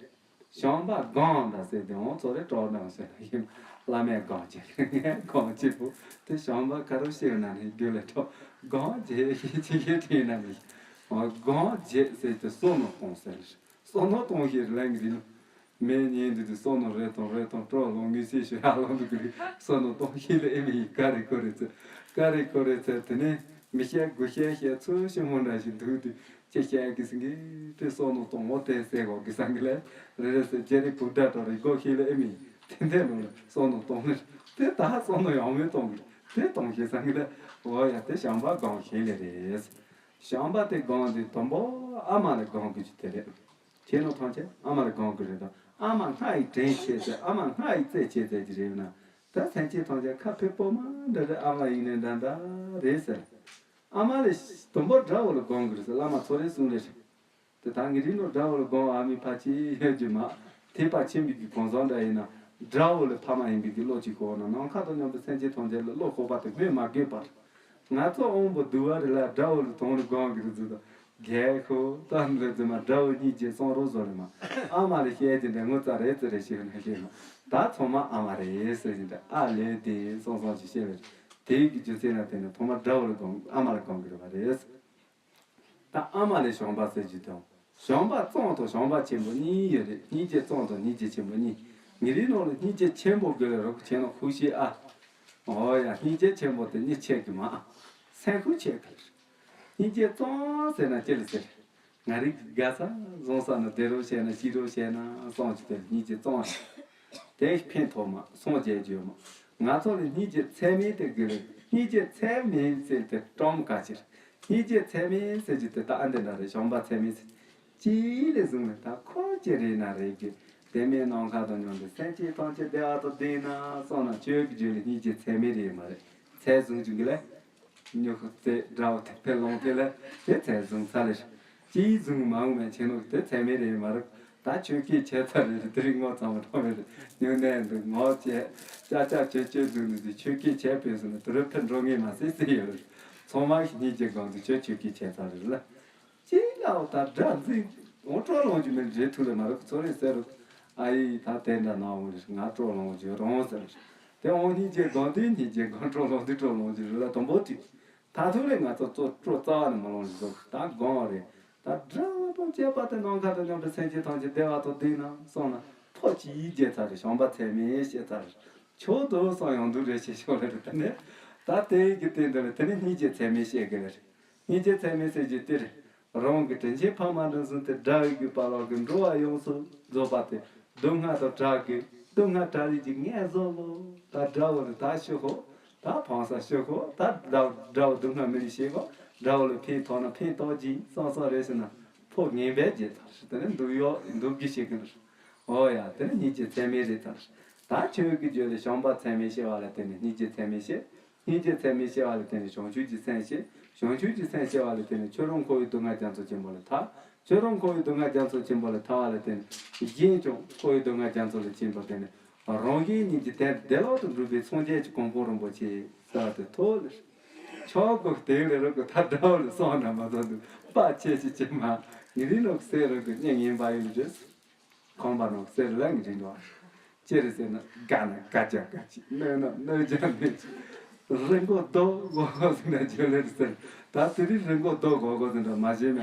བྱམས་པ་སྒོམ་ད་ཟེར་དེ་འོང་ཚོ་རེ་གྲོགས་དང་ཟེར་ན་ཡིན། བླ་མས་སྒོམ་བྱེད་ངས་སྒོམ་བྱེད་པོ་དེ་བྱམས་པ་ག་རུ་ཤེས་ན་ནི་རྒྱུ་ལས་ཐོག་སྒོམ་བྱེད་ཤེས་ཅི་ཤེས་དྲིན་ན་མི་ཤེས། སྒོམ་བྱེད་ཟེར་དེ་བསམ་མནོ་གཏོང་ཟེར་ལེ་རེད། བསམ་མནོ་གཏོང་ཞེས་ལན་གྱི་རིང་། མེ་ཉིན་འདི་དུས་བསམ་མནོ་རེ་དང་རེ་དང་སྤྲོ་ལོང་ངེས་སེ་ཞུ་ཡག་ལོང་དུ་གི་རིགས་བསམ་མནོ་གཏོང་ཤེས་ལ་ཨེ་མི་ཡིན་ཀ་རེ་ཀོ་རེ་ཚེ། ཀ་རེ་ཀོ་རེ་ཚེ་དེ་ནས་མི་བཤད་དགུ་བཤད་བཤད་ཚུལ་ཤི་མོ་འདྲ་ཞིག་འདུག་དུས་ཅི་བཤད་གི་སེང་གེ་དེ་བསམ་མནོ་གཏོང་འོ་དེ་ཟེར་གོ་གི་སང་གི་ལས་རེ་རེ་ཟེར་རྒྱ་རི་བུ་དྲ་དྲ་རེ་སྒོ་ཤེས་ལ་ཨེ་མི་ཡིན་དེ་འདྲ་ལོང་ལ་བསམ་མནོ་གཏོང་ལེ་དེ་ད་བསམ་མནོ་ཡང་མེད་གཏོང་གི་དེ་གཏོང་ཤེས་སང་གི་ལས་འོ་ཡ་དེ་བྱམས་པ་སྒོམ་ཤེས་ལེ་རེད། བྱམས་པ་དེ་སྒོམ་དུས་དང་པོ་ཨ་མ་ལ་སྒོམ་དགོས་རྒྱུ་དེ་རེད། ཁྱེད་རྣམས་ཐམས་ཅད་ཨ་མ་ལ་སྒོམ་དགོས་རེད་དོ། ཨ་མ་སྔ་ཡི་དྲིན་ཆེ་ཚེ་ཨ་མ་སྔ་ཡི་རྩེ་ཆེ་ཚེ་གྱི་རེད་ན། ད་སེམས་ཅན་ཐམས་ཅད་ཁ་ཕེབས་པོ་མ་འདྲ་རེད་ཨ་མ་ཡིན་ནའི་འདྲ་འདྲ་རེད་ཟེར། ཨ་མ་ལ་དང་པོ་དགྲ་བོ་ལ་སྒོམ་དགོས་རེད་ཟེར་བླ་མ་ཚོ་རེ་གསུང་རེ་རེད། དེ་ད་ངེད་རིགས་ནོ་དགྲ་བོ་ལ་སྒོམ་ཨ་མའི་ཕ་ཆེ་ཡོད་རྒྱུ་མ། ཐེག་པ་ཆེན་པོའི་གི་གང་ཟག་འདྲ་ཡིན་ན་དགྲ་བོ་ལ་ཕ་མ་ཡིན་པའི་གི་བློ་གཅིག་གོ་ན་ནམ་མཁའ་དང་མཉམ་པའི་སེམས་ཅན་ཐམས་ཅད་ལ་བློ་ཁོག་པ་དེ་སྨོས་མ་དགོས་པར། ང་ཚོ་དབང་པོ་འདུལ་བ་རེ་ལ་དགྲ་བོ་ལ་དོང་ལ་སྒོམ་གི་རེད་ཟེར་དང་། རྒྱལ་ཁོ་ཏང་འདྲ་ཟེར་མ་དགྲ་བོ་གཉིས་ཀྱི་གསང་རོགས་བཟོ་རེད་མ། ཨ་མ་ལ་བཤད་ཀྱི་འདྲ་ངོ་ཚ་རེད་ཚེ་རེད་ཤེས་ན་ཤེས་མ། ད་ཚང་མ་ཨ་མ་རེད་ཟེར་གྱི་འདྲ་ཨ་ལས་དེ་སོང་སོང་ཅི་བཤད་རེད། དེའི་གི་རྒྱུ་མཚན་ལ་བརྟེན་ནས་ཐོག་མར་དགྲ་བོ་ལ་སྒོམ་ཨ་མ་ལ་སྒོམ་གི་རེད་པ་རེད། ད་ཨ་མ་ལས་བྱམས་པ་ཟེར་རྒྱུ་དང་། བྱམས་པ་གཙང་དང་བྱམས་པ་ཆེན་པོ་གཉིས་ཡོད་རེད། སྙིང་རྗེ་གཙང་དང་སྙིང་རྗེ་ཆེན་པོ་གཉིས། ངེད་རིགས་ནང་ལ་སྙིང་རྗེ་ཆེན་པོ་དགོས་ལ་རོགས་ཁྱེད་རང་ཁུག་ཤེས་ཨ། འོ་ཡ་སྙིང་རྗེ་ཆེན་པོ་དེ་གཉིས་ཆེ་གི་མ། སེམས་ཁུག་ཆེ་གི། སྙིང་རྗེ་གཙང་ཟེར་ན་ཅི་ལ་ཟེར། ང་རིགས་ཀྱི་དགའ་ས་བཟང་ས་ན་བདེ་རོགས་བྱས་ན་སྐྱིད་རོགས་བྱས་ན་སོང་ཅི་དེ་སྙིང་རྗེ་གཙང་རེད། དེ་ཕན་ཐོགས་མ་སངས་རྒྱས་རྒྱུ་མ། ང་ཚོ་ལ་སྙིང་རྗེ་ཚད་མེད་དེ་དགོས་རེད། སྙིང་རྗེ་ཚད་མེད་ཟེར་དེ་གྲངས་ག་ཕྱིར། སྙིང་རྗེ་ཚད་མེད་ཟེར་རྒྱུ་དེ་ད་ཨ་འདི་འདྲ་རེད། བྱམས་པ་ཚད་མེད་ཟེར། ཅི་ལས་བཟུང་ནས་ད་ཁོ་ཅི་རེད་ན་རེད་གི། དེ་མིན་ནམ་མཁའ་དང་མཉམ་དུ་སེམས་ཅན་ཐམས་ཅད་བདེ་བ་དང་ལྡན་ན་སོང་ན་ཆོས་ཀྱི་རྒྱུད་ལ་སྙིང་རྗེ་ཚད་མེད་རེད་མ་རེད། ཚད་བཟུང་བྱུང་གི་ལས། སྨྱུ་གུ་རྩེ་དགྲ་བོ་དེ་ཕེ་ལོང་དེ་ལས་དེ་ཚད་བཟུང་ཚར་ལེ། ཅིའི་བཟུང་མ་འོང་མེད་ཆེ་ནོ་དེ་ཚད་མེད་རེད་མ་རེད། ད་ཆོས་སྐད་ཆད་ཚར་རེད་དེ་རིང་ངོ་ཚ་མ་གྲོགས་མེད་རེད། སྨྱུ་གནས་འདུག་ངོ་བཅད་ཅག་ཅག་ཆོས་ཆོས་འདུག་ནི་དེ་ཆོས་སྐད་ཆད་པས་སོང་ན་དུ་རུ་ཕེ་འགྲོ་ངེས་མ་སྲིད་སྲིད་ཡོད་རེད། ཚང་མ་གི་སྙིང་རྗེ་སྒང་དུ་ཆོས་ཆོས་སྐད་ཆད་ཚར་རེད་ལ། ཅིག་ལ་འོ་ད་དགྲ་འཛིན་འོ་སྤྲོ་ལོང་རྒྱུ་མེད་རེད་ཐུག་ལ་མ་རེད་ཚོ་རེད་ཟེར་རོ། ཨ་ཡི་ད་དེ་འདྲ་ན་འོ་རེད་ང་སྤྲོ་ལོང་རྒྱུ་རོང་ཟེར་རེད། དེ་འོ་སྙིང་རྗེ་སྒང་དེ་སྙིང་རྗེ་སྒང་སྤྲོ་ལོང་དེ་སྤྲོ་ལོང་རྒྱུ་རེད་ལ་དང་པོ་དེ། ད་ཐུག་ལས་ང་ཚོ་གཙོ་སྤྲོ་རྩ་བ་ནས་མ་ལོང་རེད་ཟེར་ད་སྒང་རེད། ད་དགྲ་བོ་དང་བཅས་པ་དེ་ནམ་མཁའ་དང་མཉམ་པའི་སེམས་ཅན་ཐམས་ཅད་བདེ་བ་དང་ལྡན་ན་སོང་ན་ཕོ་གཅིག་ཡིད་བརྗེད་ཚར་རེད། བྱམས་པ་ཚད་མེད་བཤད་ཚར་རེད། ཆོག་ཏུ་སོང་ཡོང་དུས་རེ་ཞིག་ཤོག་ལེ་རེད་དེ་ནས་ད་དེ་ཡི་གི་སྟེང་དུ་ལ་དེ་ནས་སྙིང་རྗེ་ཚད་མེད་བཤད་གི་ལེ་རེད། སྙིང་རྗེ་ཚད་མེད་ཟེར་རྒྱུ་དེ་རེད། རང་གི་དྲིན་ཆེན་ཕ་མ་འདྲ་བཟུང་སྟེ་དགྲ་ཡི་གི་བར་ལོག་གི་འགྲོ་བ་ཡོངས་སུ་རྫོགས་པ་དེ་སྡུག་བསྔལ་དང་བྲལ་གི་སྡུག་བསྔལ་བྲལ་ཡི་གི་ངལ་བཟོ་ལོ། ད་དགྲ་བོ་ལ་ད་ཤི་ཁོ་ད་ཕངས་ས་ཤི་ཁོ་ད་དགྲ་དགྲ་བོ་སྡུག་བསྔལ་མི་རིགས་ཤེས་ཁོ་དགྲ་བོ་ལ་ཕན་ཐོགས་ན་ཕན་ཐོགས་ཀྱི་སང་སང་རེད་ཟེར་ན་ཕོ་ངན་པས་བརྗེད་ཚར་ཞིག་དེ་ནས་འདུག་ཡོག་འདུག་གི་ཤེས་གི་ལ་ཨོ་ཡ་དེ་ནས་སྙིང་རྗེ་ཚད་མེད་རེད་ཚར། ད་ཆོས་ཀྱི་རྒྱུད་ལ་བྱམས་པ་ཚད་མེད་བཤད་པ་ལ་བརྟེན་ནས་སྙིང་རྗེ་ཚད་མེད་བཤད། སྙིང་རྗེ་ཚད་མེད་བཤད་པ་ལ་བརྟེན་ནས་བྱང་ཆུབ་ཀྱི་སེམས་བཤད། བྱང་ཆུབ་ཀྱི་སེམས་བཤད་པ་ལ་བརྟེན་ནས་ཁྱོད་རང་འཁོར་བའི་སྡུག་བསྔལ་རྒྱ་མཚོ་ཆེན་པོ་ལས་ཐར། ཁྱོད་རང་འཁོར་བའི་སྡུག་བསྔལ་རྒྱ་མཚོ་ཆེན་པོ་ལས་ཐར་བ་ལ་བརྟེན་ནས་གཞན་ཀྱང་འཁོར་བའི་སྡུག་བསྔལ་རྒྱ་མཚོ་ལས་ཆེན་པོ་བརྟེན་ནས་རང་གཞན་གཉིས་ཀྱི་དོན་བདེ་བླག་ཏུ་འགྲུབ་པའི་སངས་རྒྱས་ཀྱི་གོ་འཕང་རིན་པོ་ཆེ་ཟེར་བ་དེ་ཐོབ་ལེ། ཆོག་གོ་དེ་ལས་རོགས་གོ་ད་དགྲ་བོ་ལ་སོང་ན་མ་ཐོན་དུ་དཔའ་ཆེ་ཆེ་ཆེ་མ་ངེད་རིགས་ནོ་གསེར་རོགས་གོ་སྙིང་ངན་པ་ཡོད་རེད། ཁང་པ་ནང་གསེར་ལ་ངེས་ཅན་འགྲོ། ཅི་རེད་ཟེར་ན། དགའ་ན་དགའ་རྒྱག་དགའ་ཅིག་གནོད་ན་གནོད་རྒྱག་གནོད་ཅིག་རི་མགོ་རྡོ་སྒོར་སྒོར་ཟེར་ན་ཅི་རེད་ཟེར། ད་དེ་རིང་རི་མགོ་རྡོ་སྒོར་སྒོར་ཟེར་འདྲ་མ་བྱས་ན།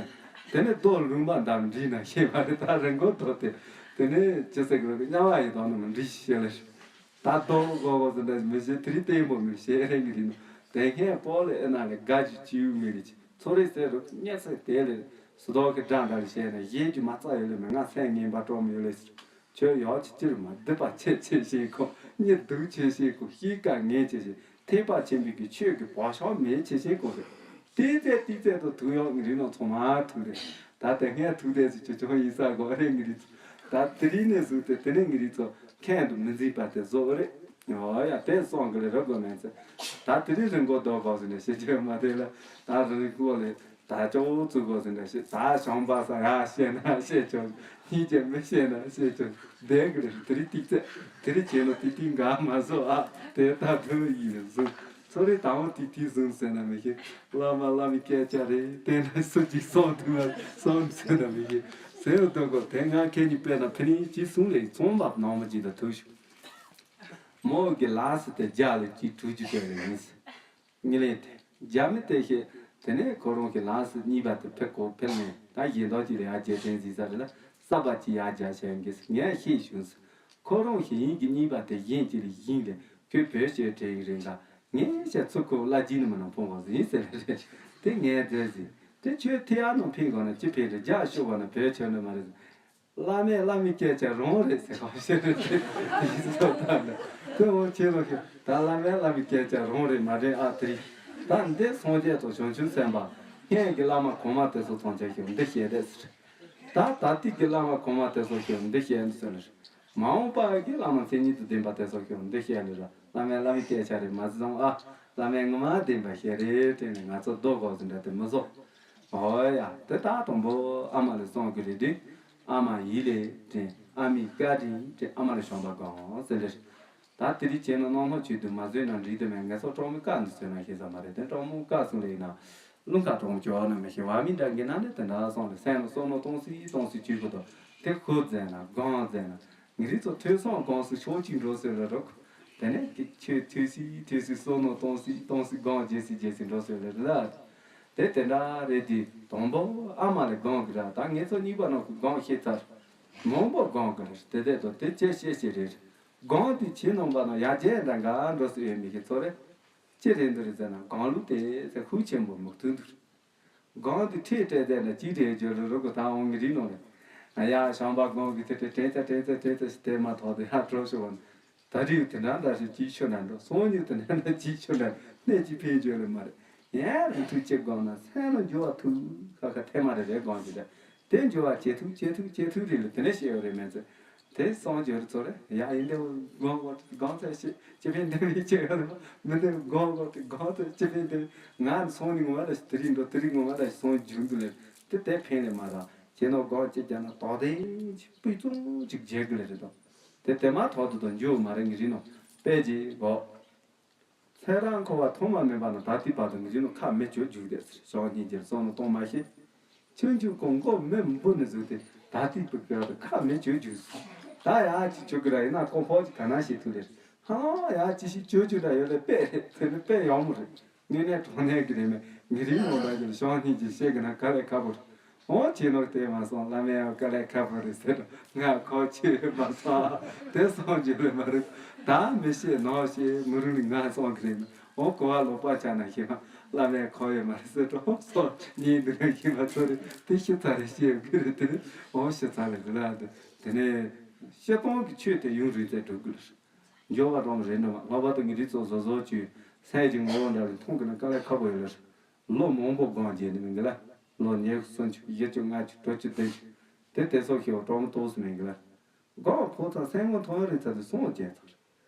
དེ་ནས་རྡོ་ལུང་པ་འདྲ་འདྲིས་ན་ཤེས་པ་རེད། ད་རི་མགོ་རྡོ་དེ། དེ་ནས་ཅི་ཟེར་གི་རེད། དམྱལ་བ་ཡི་དོན་ནི་མི་འདྲིས་ཤེས་ལེ། ད་རྡོ་སྒོར་སྒོར་ཟེར་འདྲ་མི་བྱེད། དེ་རིང་ལྟད་མོ་མི་བྱེད་རེད་ངེས་རེད་ན། དེ་ཁན་པོ་ལེ་ཨེ་ན་ལེ་དགའ་ཅིག་ཅིའུ་མི་རེད་ཅིག་ཚོ་རེ་ཟེར་རུ་གཉེར་ས་དེ་ལས་སུ་དོག་གི་སྒྲ་འདྲ་ཞེས་ན་གཞན་གྱི་མ་རྩ་ཡོད་ལས་མི་ང་སེམས་ངན་པ་སྤྲོ་མི་ཡོད་ལས་ཟེར། ཁྱོད་ཡག་ཅིག་ཅིར་མ་སྡིག་པ་ཆེ་ཆེ་ཞིག་གོ། གཉིད་སྡུག་ཆེ་ཞིག་གོ། གཤིས་ཀ་ངན་ཆེ་ཞིག་ཐེག་པ་ཆེན་པོའི་གི་ཆོས་ཀྱི་བག་ཆགས་མེད་ཆེ་ཞིག་གོ་རེད། ཏི་ཙེ་ཏི་ཙེ་དུ་ཐུག་ཡོང་ངི་རིགས་ནང་ཚང་མ་ཐུག་རེད། ད་དེ་སྔས་ཐུག་དེ་ཚོ་ཅོ་ཅོ་ཡིན་ས་གོ་རེད་ངི་རིགས་ཚོ། ད་དེ་རིང་ནས་བཟུང་སྟེ་དེ་ནས་ངི་རིགས་ཚོ་ཁྱད་དུ་མི་འཛིན་པ་དེ་བཟོ་རེད། ཨོ་ཡ་དེ་སོང་གི་ལས་རོགས་དགོས་མེད་ཚེ། ད་དེ་རིང་རི་མགོ་རྡོ་སྒོར་ཟེར་ནས་བཤད་རྒྱུ་མ་དེ་ལ། ད་རི་མགོ་ལས་ད་ཅོག་ཙུ་སྒོར་ཟེར་ནས་བཤད། ད་བྱང་པ་ས་ཡ་བཤད་ན་བཤད་ཆོག་གཉིས་ཀྱི་མི་བཤད་ན་བཤད་ཆོག་བསྡད་གི་ལས་དེ་རིང་ཏིག་ཙེ། དེ་རིང་བྱས་ན་ཏིག་ཏིག་འགའ་མ་བཟོ་ཨ། དེ་ད་དུ་ཡིན་བཟོ། ཚོ་རེ་དང་པོ་ཏིག་ཏིག་བཟུང་ཟེར་ན་མི་ཤེས། བླ་མ་བླ་མའི་སྐད་ཆ་རེད། དེ་ན་སུ་གཅིག་སོང་ཐུབ་ན་སོང་ཟེར་ན་མི་ཤེས། ཟེར་བ་དང་གོ་དེ་ང་ཁྱེད་གཉིས་དཔེར་ན་ཕི་ནི་གཅིག་གསུང་ལས་ཚོང་ལབ་ནང་མ་གཅིག་དང་ཐུག་ཤོག་མོ་གི་ལགས་སུ་དེ་རྒྱ་ལ་གཅིག་གྲུ་གཅིག་སྤྲད་རེ་ཡིན་ཟེར། ངི་ལས་དེ་རྒྱ་མི་དེ་ཤེས། དེ་ནས་ཁོ་རང་གི་ལགས་སུ་གཉིས་པ་དེ་ཕེབས་གོ་ཕེབས་ནས་ད་གཞན་དག་ཅིག་ལ་ཡར་རྒྱ་དྲན་ཟིན་ས་རེད་ལ། ས་པ་ཅིག་ཡར་རྒྱ་བྱས་འགི་ཟེར་ངས་ཤེས་བྱུང་ཟེར། ཁོ་རང་ཤེས་ཡིན་གི་གཉིས་པ་དེ་གཞན་གཅིག་ལ་ཡིན་ལས་ཁོས་བོད་ཤེས་དྲན་ཡིན་རེད་ལ། ངས་བཤད་ཚུལ་ཁོ་བླ་སྦྱིན་ནི་མི་ནང་ཕོང་བ་ཟིན་ཟེར་རེད། དེ་ངས་མཛད་ཟིན། དེ་ཁྱོད་ཐེ་ཨ་ནང་ཕེབས་དགོས་ན་ཅི་ཕེབས་རེད། རྒྱ་ཤོར་བ་ན་བོད་ཆོས་ནི་མ་རེད། བླ་མས་བླ་མའི་སྐད་ཆ་རང་རེད་ཟེར་བ་ཞིག་རེད། དེ་ཡིན་སོ་ད་ནི་ཁོས་འོ་ཁྱེད་ལོ་ཁྱེད་ད་བླ་མས་བླ་མའི་སྐད་ཆ་རང་རེད་མ་རེད་ཨ། དེ་རེད། ད་འདི་སངས་རྒྱས་དང་བྱང་ཆུབ་སེམས་དཔའ་སྔོན་གྱི་བླ་མ་གོང་མ་དེ་ཚོ་ཐམས་ཅད་ཀྱིས་འདི་བཤད་བསྡད་ཟེར། ད་ད་ལྟའི་གི་བླ་མ་གོང་མ་དེ་ཚོ་ཞིག་འདི་བཤད་ཟེར་ལ། མ་འོངས་པ་གི་བླ་མ་མཚན་ཉིད་དུ་ལྡན་པ་དེ་ཚོ་ཞིག་འདི་བཤད་ལ། བླ་མས་བླ་མའི་སྐད་ཆ་རེད་མ་བཟང་ཨ། བླ་མས་ངོ་མ་བདེན་པ་བཤད་རེད་དྲན་ནས་ང་ཚོ་རྡོ་གོག་ཟིན་འདྲ་དེ་མི་བཟོ། ཨོ་ཡ་དེ་ད་དང་པོ་ཨ་མ་ལ་གསུང་གི་རེད་དེ། ཨ་མ་ཡིད་ལས་དྲན། ཨ་མའི་བཀའ་དྲིན་དྲན། ཨ་མ་ལ་བྱམས་པ་སྒོམ་ཟེར་ལེ། ད་དེ་རིང་བྱས་ན་རྣམ་སྨིན་ཆོས་སྡུད་མ་བཟོས་ན་འགྲིག་དུ་མེད། ངེད་ཚོ་གྲོགས་མོའི་བཀའ་འདི་བཟོས་ན་ཤེས་ས་མ་རེད་དེ། གྲོགས་མོའི་བཀའ་གསུང་ལེ་ཡིན་ན། རླུང་ཁ་གྲོགས་མོ་སྐྱོ་བ་ན་མི་ཤེས་བ་མི་འདྲ་གི་ན་ནི་དེ་འདྲ་སོང་ལེ། སེམས་ལ་བསམ་མནོ་གཏོང་སྲིད་གཏོང་སྲིད་བྱེད་དགོས་དོ། དེ་ཁུར་མཛད་ན་སྒོམ་མཛད་ན། ངེད་རིགས་ཚོ་ཐོས་བསམ་སྒོམ་སྲིད་ཕྱོགས་གཅིག་འགྲོ་སྲིད་ལ་རོགས། དེ་ནས་དེ་ཁྱོད་ཐོས་སྲིད་ཐོས་སྲིད་བསམ་མནོ་གཏོང་སྲིད་གཏོང་སྲིད་སྒོམ་རྒྱས་སྲིད་རྒྱས་སྲིད་འགྲོ་སྲིད་ལ་རེད་ལ། དེ་དེ་འདྲ་རེད་དེ། དང་པོ་ཨ་མ་ལ་སྒོམ་གི་ར། ད་ངེད་ཚོ་གཉིས་པ་ནང་གི་སྒོམ་ཤེས་ཚར། མང་པོ་སྒོམ་གི་རེད་དེ། དེ་དང་དེ་ཅི་ཤེས་ཤེས་རེད། སྒོམ་དེ་ཁྱེད་རྣམ་པ་ནང་ཡར་རྒྱས་འདྲ་འགའ་འགྲོ་སྲིད་ཡོད་མི་ཤེས་ཚོ་རེད། ཅི་རེད་འདི་རེད་ཟེར་ན་སྒོམ་ལུགས་དེ་ཚེ་ཤུགས་ཆེན་པོ་མུག་ཐུག་འདུག་སྒོམ་དེ་ཁྲིད་སྤྲད་ཚེ་ན་ཅི་རེད་བརྗོད་རུ་རུ་གུ་ད་འོང་ངི་རིགས་ནང་ནས། ཡ་བྱམས་པ་སྒོམ་གི་དེ་དེ་དྲན་ཚེ་དྲན་ཚེ་དྲན་ཚེ་ཞིག་དེ་མ་ཐོག་དེ་ཡ་གྲོགས་ཤོར་བ་ནི། ད་རིགས་དེ་འདྲ་འདྲ་ཞིག་ཅིག་ཤོར་ན་འགྲོ། སང་ཉིན་དེ་འདྲ་འདྲ་ཅིག་ཤོར་ན་གནས་ཅིག་ཕན་བརྗོད་ལེ་མ་རེད། ཡང་རིགས་ཐུག་ཅིག་སྒོམ་ན་སེམས་ལ་འགྱུར་བ་ཐུག་ཁ་ཁ་ཐེ་མ་རེ་རེ་སྒོམ་གི་རེད། དེ་འགྱུར་བ་ཇེ་ཐུག་ཇེ་ཐུག་ཇེ་ཐུག་རེད་ལ། དེ་ནས་ཤེས་ཡོད་རེད་མེད་ཚེ། དེ་སོང་འགྱུར་ཚོ་རེད། ཡ་ཡིན་དེ་སྒོམ་དགོས་སྒོམ་ཚེ་ཤེས་ཅི་ཕན་དེ་མི་ཆེ་ཡོད་རེད། མི་དེ་སྒོམ་དགོས་སྒོམ་ཚེ་ཅི་ཕན་དེ། ང་སོང་ནི་ངོ་མ་ལ་དེ་རིང་འགྲོ་དེ་རིང་ངོ་མ་ལ་སོང་འགྱུར་འདུག་ལེ། དེ་དེ་ཕན་ལེ་མ་ར་ཁྱེད་ནོ་སྒོམ་ཅིག་རྒྱབ་ན་དོག་དེ་ཅིག་སྤུས་ཙུང་ཅིག་བརྗེད་གི་ལེ་རེད་དོ། དེ་དེ་མ་ཐོག་ཏུ་དོ་འགྱུར་མ་རེད་ངི་རིགས་ནོ། དཔེ་ཅིག་གོ། ཚེ་རབས་འཁོར་བ་ཐོག་མ་མེད་པ་ནས་ད་ལྟའི་བར་དུ་ངེད་ཅག་ནི་ཁ་མི་ཆོས་རྒྱུགས་དེ་ཟེར། ཕྱོགས་གཉིས་ཀྱི་བསམ་བློ་གཏོང་མ་ཤེས། ཆུང་ཆུང་ཀོང་མགོ་མི་འབུ་ནས་བཟུང་སྟེ་ད་ལྟའི་བར་དུ་ཁ་མི་ཆོས་རྒྱུགས་ཟེར། ད་ཡག་ཅིག་ཆོས་ཀྱི་ར་ཡིན་ན་ཀོང་ཕོ་ཅིག་ག་ན་ཤེས་ཐུབ་རེད། ཧ་ལམ་ཡག་ཅིག་ཤིག་ཆོས་ཆོས་འདྲ་ཡོད་ལས་དཔེ་རེད་ཟེར་ནས་དཔེ་ཡག་མོ་རེད། དངོས་གནས་དྲང་གནས་ཀྱི་རེད་མེད། ངེད་རིགས་ནང་ལ་ཡོད་ཕྱོགས་གཉིས་ཀྱི་བཤད་གི་ན་དཀའ་ལས་ཁག་པོ་རེད། འོ་ཁྱེད་ནོར་དེ་མ་སོང་བླ་མའི་དཀའ་ལས་ཁག་པོ་རེད་ཟེར། ང་ཁོ་ཆེ་མ་སོང་དེ་སོང་རྒྱུ་རེད་མ་རེད། ད་མི་ཤེས་ནོར་ཤེས་མི་རུང་ནི་ང་སོང་གི་རེད། འོ་གོ་བ་ལོག་པ་ཆགས་ན་ཤེས་མ་བླ་མའི་ཁོ་ཡོད་མ་རེད་ཟེར་གྲོགས་སོ་གཉིས་འདི་རང་ཤེས་མ་ཚོ་རེད་དེ་ཤི་ཚར་རེད་ཤེས་ཡོད་གི་རེད་དེ་ནི་འོ་ཤི་ཚར་རེད་ཟེར་ལ་དེ་དེ་ནས་ཤི་སྟོང་གི་ཆོས་དེ་ཡུན་རིང་ཚད་འགྲོ་གི་རེད། འབྱོར་བ་རང་རེད་འགྲོ་མ་ལྷག་པར་དུ་ངེད་རིགས་ཚོ་བཟོ་བཟོ་བཅོས་སའི་གི་ངོ་བོ་འདྲ་རེད་མཐོང་གི་ན་དཀའ་ལས་ཁག་པོ་ཡོད་རེད། ལོ་མང་པོ་སྒོམ་བརྒྱབ་ནི་མིན་གི་ལ། ལོ་ཉི་ཤུ་སུམ་ཅུ་བཞི་བཅུ་ལྔ་བཅུ་དྲུག་ཅུ་བདུན་ཅུ། དེ་དེ་སོགས་ཤེས་པ་གྲོགས་མོ་ཏོག་སུ་མིན་གི་ལ། སྒོམ་ཕོ་ཚང་སེམས་ངོ་མཐོང་རེད་ཚར་དུ་སོང་བརྒྱབ་ཚར།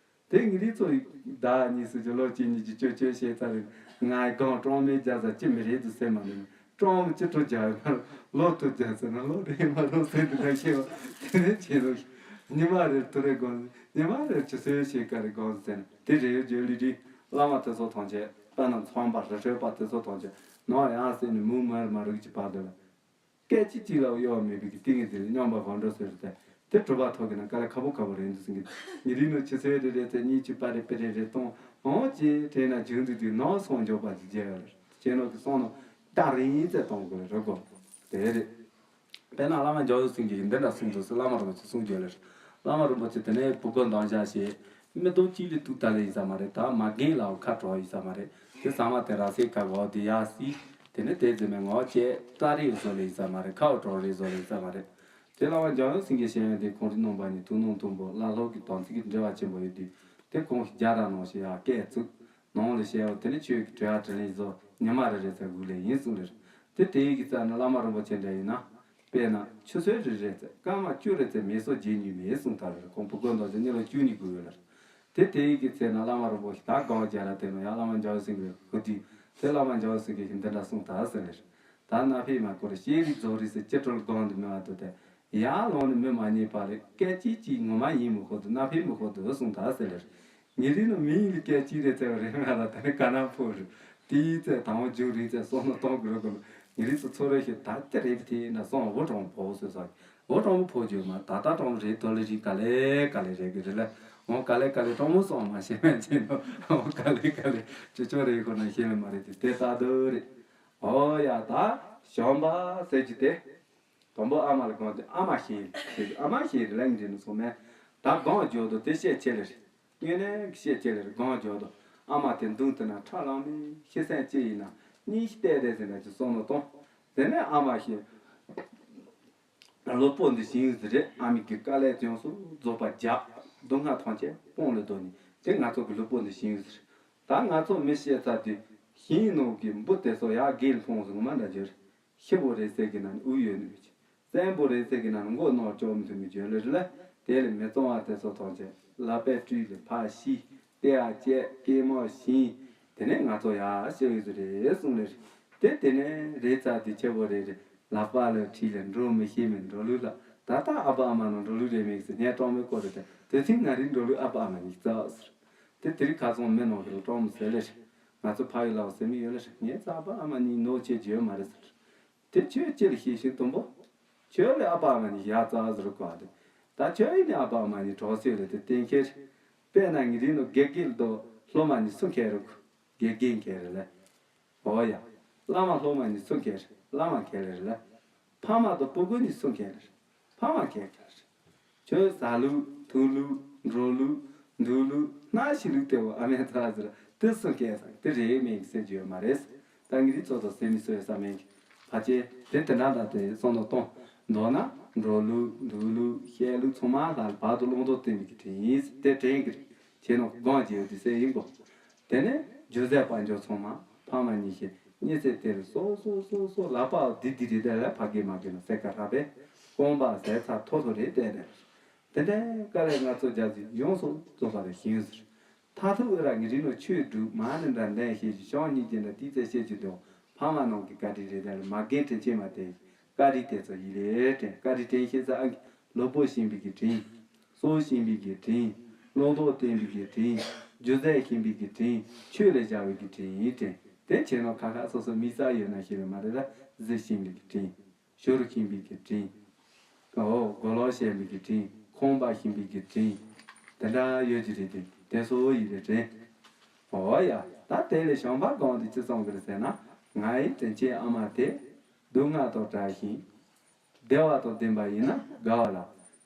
དེ་ངེད་རིགས་ཚོ་བདག་གཉིས་སུ་ཅི་ལོ་གཅིག་གཉིས་ཀྱི་ཅོ་ཅོ་བཤད་ཚར་རེད། ང་སྒོམ་གྲོགས་མོའི་རྒྱབ་ས་ཅི་མི་རེད་དུ་སེམས་མ་ལེན། གྲོགས་མོ་ཅི་ཐུབ་རྒྱག་ཡོད་མ་རེད། ལོ་ཐུབ་རྒྱག་ཟེར་ན་ལོ་རེད་མ་རེད་ཟེར་དུ་ན་ཤེས་པ་དེ་ནས་བྱེད་རོགས། ཉི་མ་རེར་ཐུ་རེ་སྒོམ་ཉི་མ་རེར་ཆུ་ཚོད་ཕྱེད་ཀ་རེ་སྒོམ་ཟེར་ན་དེ་རེད་ཡོད་བརྗོད་ལི་རི། བླ་མ་དེ་ཚོ་ཐམས་ཅད་དཔེར་ན་ཚོང་པ་རི་ཁྲོད་པ་དེ་ཚོ་ཐམས་ཅད་ནང་ཡང་ཟེར་ནས་མུ་མར་མ་རིག་གི་བར་དུ་ལ། སྐད་ཅིག་གཅིག་ལ་གཡོ་བ་མེད་པའི་གི་ཏིང་ངེ་འཛིན་ལ་སྙོམས་པར་འགྲོ་ཟེར་ཏེ། དེ་གྲུབ་པ་ཐོབ་གི་ན་དཀའ་ལས་ཁག་པོ་ཁག་པོ་རེད་འདུག་ཟེར་གི། ཉེ་རིང་ནོ་ཆུ་ཚོད་རེ་རེ་ཚེ་གཉིས་ཆུ་པ་རེ་པེ་རེ་རེ་གཏོང་འོང་ཅེས་དྲན་ན་བྱུང་འདུག་དུས་ནོར་སོང་འཇོག་པ་ཅིག་བརྗེད་ཡོད་རེད། ཁྱེད་ནོ་གི་སོང་ནོ་ཏག་རིང་ཚེ་གཏོང་དགོས་རེད་གོ། དེ་རེད། དཔེར་ན་བླ་མ་འཇམ་དབྱངས་སེང་གེས་འདི་འདྲ་གསུངས་འདུག་ཟེར། བླ་མ་རིན་པོ་ཆེ་གསུང་རྒྱུ་ལེར། བླ་མ་རིན་པོ་ཆེ་དེ་ནས་བུ་གུ་འདང་བྱ་ཞེས་མི་སྟོང་གཅིག་ལས་ཏུ་ཏ་ལེ་ཡིན་ས་མ་རེད། ད་མ་རྒན་ལའོ་ཁ་གྲོགས་ཡིན་ས་མ་རེད། དེ་ཚང་མ་དེ་ར་སའི་ཁ་འོག་དེ་ཡ་སི། དེ་ནས་དེ་རྫུན་མའི་ངོ་བཅད་ཏ་རེ་བཟོ་ལེ་ཡིན་ས་མ་རེད། ཁའོ་གྲོགས་རེ་བཟོ་ལེ་ཡིན་ས་མ་རེད། དེ་བླ་མ་འཇམ་དབྱངས་སེང་གེ་ཤེས་ཡོན་དེ་ཁོང་རིག་ནང་པ་ཉིད་ཐུགས་སྣང་མཐོན་པོ་བླ་སློབ་ཀྱི་དམ་ཚིག་གི་འབྲེལ་བ་ཆེན་པོ་ཡོད་དུས་དེ་ཁོང་གིས་རྒྱ་ར་ནང་ཞེས་ཡ་སྐད་བཙུགས། ནང་ལ་བཤད་འོ་དེ་ནི་ཆོས་ཀྱི་གྲོས་ཨ་དྲིན་ལན་གཟོ་ཉི་མ་རེ་རེ་ཚ་དགུ་ལས་ཡིན་གསུངས་ལེར། དེ་དེའི་གི་རྩ་ནི་བླ་མ་རིན་པོ་ཆེ་འདྲ་ཡིན་ན། དཔེར་ན་ཆུ་ཚོད་རེ་རེ་ཚེ་སྐར་མ་བཅུ་རེ་ཚེ་མེ་སོ་རྗེ་ཉུལ་མེད་གསུངས་ཐལ་ལེར། ཁོང་བུ་གོ་མདོ་ཆེ་གཉིས་ལོ་བཅུ་གཉིས་དགུ་ཡོད་ལེར། དེ་དེའི་གི་ཚེ་ན་བླ་མ་རིན་པོ་ཞིག་ད་གང་བྱས་ལ་དེ་ནོ་ཡང་བླ་མ་འཇམ་དབྱངས་སེང་གེ་ཧུ་དུས་དེ་བླ་མ་འཇམ་དབྱངས་སེང་གེ་ཞིག་འདི་འདྲ་གསུངས་ཐལ་ཟེར་ལེར། ད་ན་ཕེ་མ་ཀོ་རེ་ཤེས་རིག་རྫོགས་རིག་ཟེར་ཅི་སྤྲོ་གང་དུ་མེད་བ་དུ་དེ་ཡང་ལོང་ནི་མི་མ་རྙེད་པ་ལས་སྐད་ཅིག་ཅིག་ངོ་མ་ཡིན་མི་ཁོ་དུ་ན་ཕེ་མི་ཁོ་དུ་གསུངས་ཐལ་ཟེར་ལེར། ཉེ་རིང་ནི་མིང་ལ་སྐད་ཅིག་རེ་བཙལ་བ་རེད་ང་ལ་ད་ནི་ག་ན་ཕོ་རུ་དེའི་ཚེ་དང་བོ་འཇུག་རིང་ཚེ་སོང་ནོ་གཏོང་དགོས་དགོས་ལ་ཉེ་རིང་ཚེ་ཚོ་རེ་ཞིག་ད་ལྟ་རེད་དེ་ན་སོང་འོ་གྲོང་ཕོ་ཟེར་ས་འོ་གྲོང་ཕོ་བརྗོད་མ་ད་ལྟ་གྲོང་རེད་དོ་ལེ་རིག་ག་ལེ་ག་ལེ་རེད་གི་རེད་ལ་འོ་ག་ལེ་ག་ལེ་གྲོང་མོ་སོང་མ་ཤེས་མེད་ཅེས་ནོ་འོ་ག་ལེ་ག་ལེ་ཅོ་ཅོ་རེད་ཁོ་ན་ཤེས་ལ་མ་རེད་དེ་དེ་ལྟ་དོ་རེད། འོ་ཡ་ད་ཞོན་པ་ཟེར་གྱི་དེ། དང་པོ་ཨ་མ་ལ་གང་དུ་ཨ་མ་ཞེས་ཟེར་ཨ་མ་ཞེས་རེ་ལན་འདྲི་ནི་སོང་མེད། ད་གང་འཇོག་དོ་དེ་བཤད་ཆེ་ལེར། དངོས་གནས་ཀྱི་བཤད་ཆེ་ལེར་གང་འཇོག་དོ་ཨ་མ་དེ་མདུན་དུ་ན་ཁྲ་ལང་མེ་ཤི་སེམས་ཅི་ཡིན་ན་གཉིས་ཤི་བལྟས་བལྟས་ཟེར་འདྲ་ཅིག་སོང་ནོ་གཏོང་། དེ་ནས་ཨ་མ་ཞེས་ལོ་པོ་འདི་ཤིང་ཡུལ་ཟེར་རེད། ཨ་མི་གི་དཀའ་ལས་ཡོངས་སུ་རྫོགས་པ་རྒྱབ་སྡུག་བསྔལ་ཐམས་ཅད་སྤོང་ལེ་དོ་ནི་དེ་ང་ཚོ་གི་ལོ་པོ་འདི་ཤིང་ཡུལ་ཟེར། ད་ང་ཚོ་མི་བཤད་ཚར་དུས་ཤིང་ནང་གི་འབུ་དེ་ཚོ་ཡར་རྒས་ལ་ཕོངས་སུ་ངོ་མ་འདྲ་འགྱུར། ཤི་བོ་རེད་ཟེར་གི་ན་ནི་དབུགས་ཡོད་ནི་མི་ཆེ། བཙན་པོ་རེད་ཟེར་གི་ན་ནི་མགོ་ནོར་ཅོག་མི་ཐུབ་མི་འཇོན་ལེ་རེད་ལ། དེ་ལས་མི་གཙང་བ་དེ་ཚོ་ཐམས་ཅད་ལག་པས་བཀྲུས་ལས་ཕར་ཤི། ལྟེ་བ་བཅད་སྐྱེས་མ་ཤིང་། དེ་ནས་ང་ཚོ་ཡར་ཤི་ཡོད་ཟེར་རེད་གསུངས་ལེ་རེད། དེ་དེ་ནས་རེད་ཚར་དེ་ཆེ་བོ་རེད་རེད། ལག་པ་ལ་ཁྲིད་ལས་འགྲོ་མི་ཤེས་མི་འགྲོ་ལུགས་ལ་ད་ལྟ་ཨ་ཕ་ཨ་མ་ནང་འགྲོ་ལུགས་རེད་མེད་ཟེར་ངས་གྲོང་མི་སྐོར་རེད་དེ་དེ་ཚིག་ང་རིག་འགྲོ་ལུགས་ཨ་ཕ་ཨ་མ་གཉིས་རྩ་བ་ཟེར། དེ་དེ་རིང་ཁ་སང་མི་ནང་གི་གྲོང་མི་ཟེར་ལེ་རེད། ང་ཚོ་ཕ་ཡུལ་ལ་ཟེར་མི་ཡོད་ལེ་རེད། ངས་རྩ་བ་ཨ་མ་གཉིས་ནོར་ཆེ་བརྗོད་མ་རེད་ཟེར། དེ་ཁྱོད་ཅི་ལ་ཤེས་ཤིང་དུམ་བུ། ཁྱོད་ལས་ཨ་ཕ་ཨ་མ་གཉིས་ཡ་རྩ་བ་ཟེར་གོ་ཨ་དེ། ད་ཁྱོད་ཡིན་ནི་ཨ་ཕ་ཨ་མ་གཉིས་གྲོགས་སེ་ལེ་དེ་གཏན་འཁེལ། དཔེར་ན་ངེད་རིང་ནོ་དགེ་རྒན་དོ་སློབ་མ་གཉིས་སུ་འཁེལ་རུ། དགེ་རྒན་འཁེལ་རེ་ལེ། འོ་ཡ། བླ་མ་སློབ་མ་གཉིས་སུ་འཁེལ་རེ་བླ་མ་འཁེལ་རེ་ལེ། ཕ་མ་དོ་སྤུ་གུ་གཉིས་སུ་འཁེལ་རེ། ཕ་མ་འཁེལ་འཁེལ་རེ། ཁྱོད་ཟ་ལུགས་འཐུང་ལུགས་འགྲོ་ལུགས་འདུག་ལུགས་སྣ་ཤི་ལུགས་དེ་བོ་ཨ་མའི་ཚ་ཟེར་དེ་སུ་སྐད་ཟ་དེ་རེད་མེད་ཀྱི་ཟེར་རྒྱུ་ཡོད་མ་རེད། ད་ངེད་རིགས་ཚོ་དང་སེམས་མི་སོས་ས་མེད་ཀྱི་ཕ་ཆེ་དེ་དེ་འདྲ་འདྲ་དེ་སོང་དང་གཏོང་མདོར་ན་འགྲོ་ལུགས་འདུག་ལུགས་བཤད་ལུགས་ཚང་མ་ལ་བར་དུ་ལུང་དོ་བསྟན་པའི་གི་དྲིན་ཡིན་དེ་དྲན་གི་རེད། ཁྱེད་ནང་སྒང་རྒྱལ་དུས་སེ་ཡིན་གོ། དེ་ནས་རྒྱུ་རྫས་དཔལ་འབྱོར་ཚང་མ་ཕ་མ་གཉིས་ཤེས་གཉིས་ཚེ་དེར་སོ་སོ་སོ་སོ་ལག་པའོ་དི་དི་རི་དེ་ལ་ཕ་གི་མ་གི་ནོ་སེ་ཀ་ར་པེ་རྐང་པ་ཟས་ཚ་ཐོ་ཐོ་རེ་བལྟས་ནས། དེ་འདྲའི་དཀའ་ལས་ང་ཚོ་རྒྱག་ཚུལ་ཡོངས་སུ་རྫོགས་པ་རེ་ཞིང་ཟེར། མཐར་ཐུག་ཨེ་ར་ངི་རི་ནོ་ཆོས་སྒྲུབ་མ་ནི་འདྲ་འདྲ་ཤེས་ཀྱི་ཤོང་གཉིས་ཀྱི་འདྲ་ཏི་ཙེ་བཤད་ཀྱི་འདུག་ཕ་མ་ནང་གི་བཀའ་དྲིན་རེད་དེ་ལ་མ་རྒན་དྲིན་ཆེན་མ་དེ་བཀའ་དྲིན་དེ་ཚོ་ཡིད་ལས་དྲན་བཀའ་དྲིན་དྲན་ཤེས་ས་ཨང་གི་ལོ་པོ་ཤིང་པའི་གི་དྲིན། སྲོག་ཤིང་པའི་གི་དྲིན། བློ་ལྡོག་བསྟན་པའི་གི་དྲིན། རྒྱུ་རྫས་ཤིང་པའི་གི་དྲིན། ཆོས་ལས་བྱ་བའི་གི་དྲིན་ཡིན་དྲན། དེ་བྱས་ནོ་ཁ་ཁ་སོ་སོ་མི་ས་ཡོད་ན་ཤེས་ལ་མ་རེད་ལ་གཟི་ཤིང་པའི་གི་དྲིན། ཞོ་རུ་ཤིང་པའི་གི་དྲིན། འོ་མགོ་ལོག་ཤིང་པའི་གི་དྲིན། ཁང་པ་ཤིང་པའི་གི་དྲིན། དེ་འདྲ་ཡོད་ཀྱི་རེད་དེ་དེ་སོ་ཡིན་རེད་དྲན། འོ་ཡ་ད་དེ་ལས་བྱམས་པ་གང་དུ་ཅི་གསུང་གི་རེད་ཟེར་ན་ང་ཡི་དྲིན་ཆེན་ཨ་མ་དེ་སྡུག་བསྔལ་དང་བྲལ་ཞིང་། བདེ་བ་དང་ལྡན་པ་ཡིན་ན་དགའ་བ་ལ།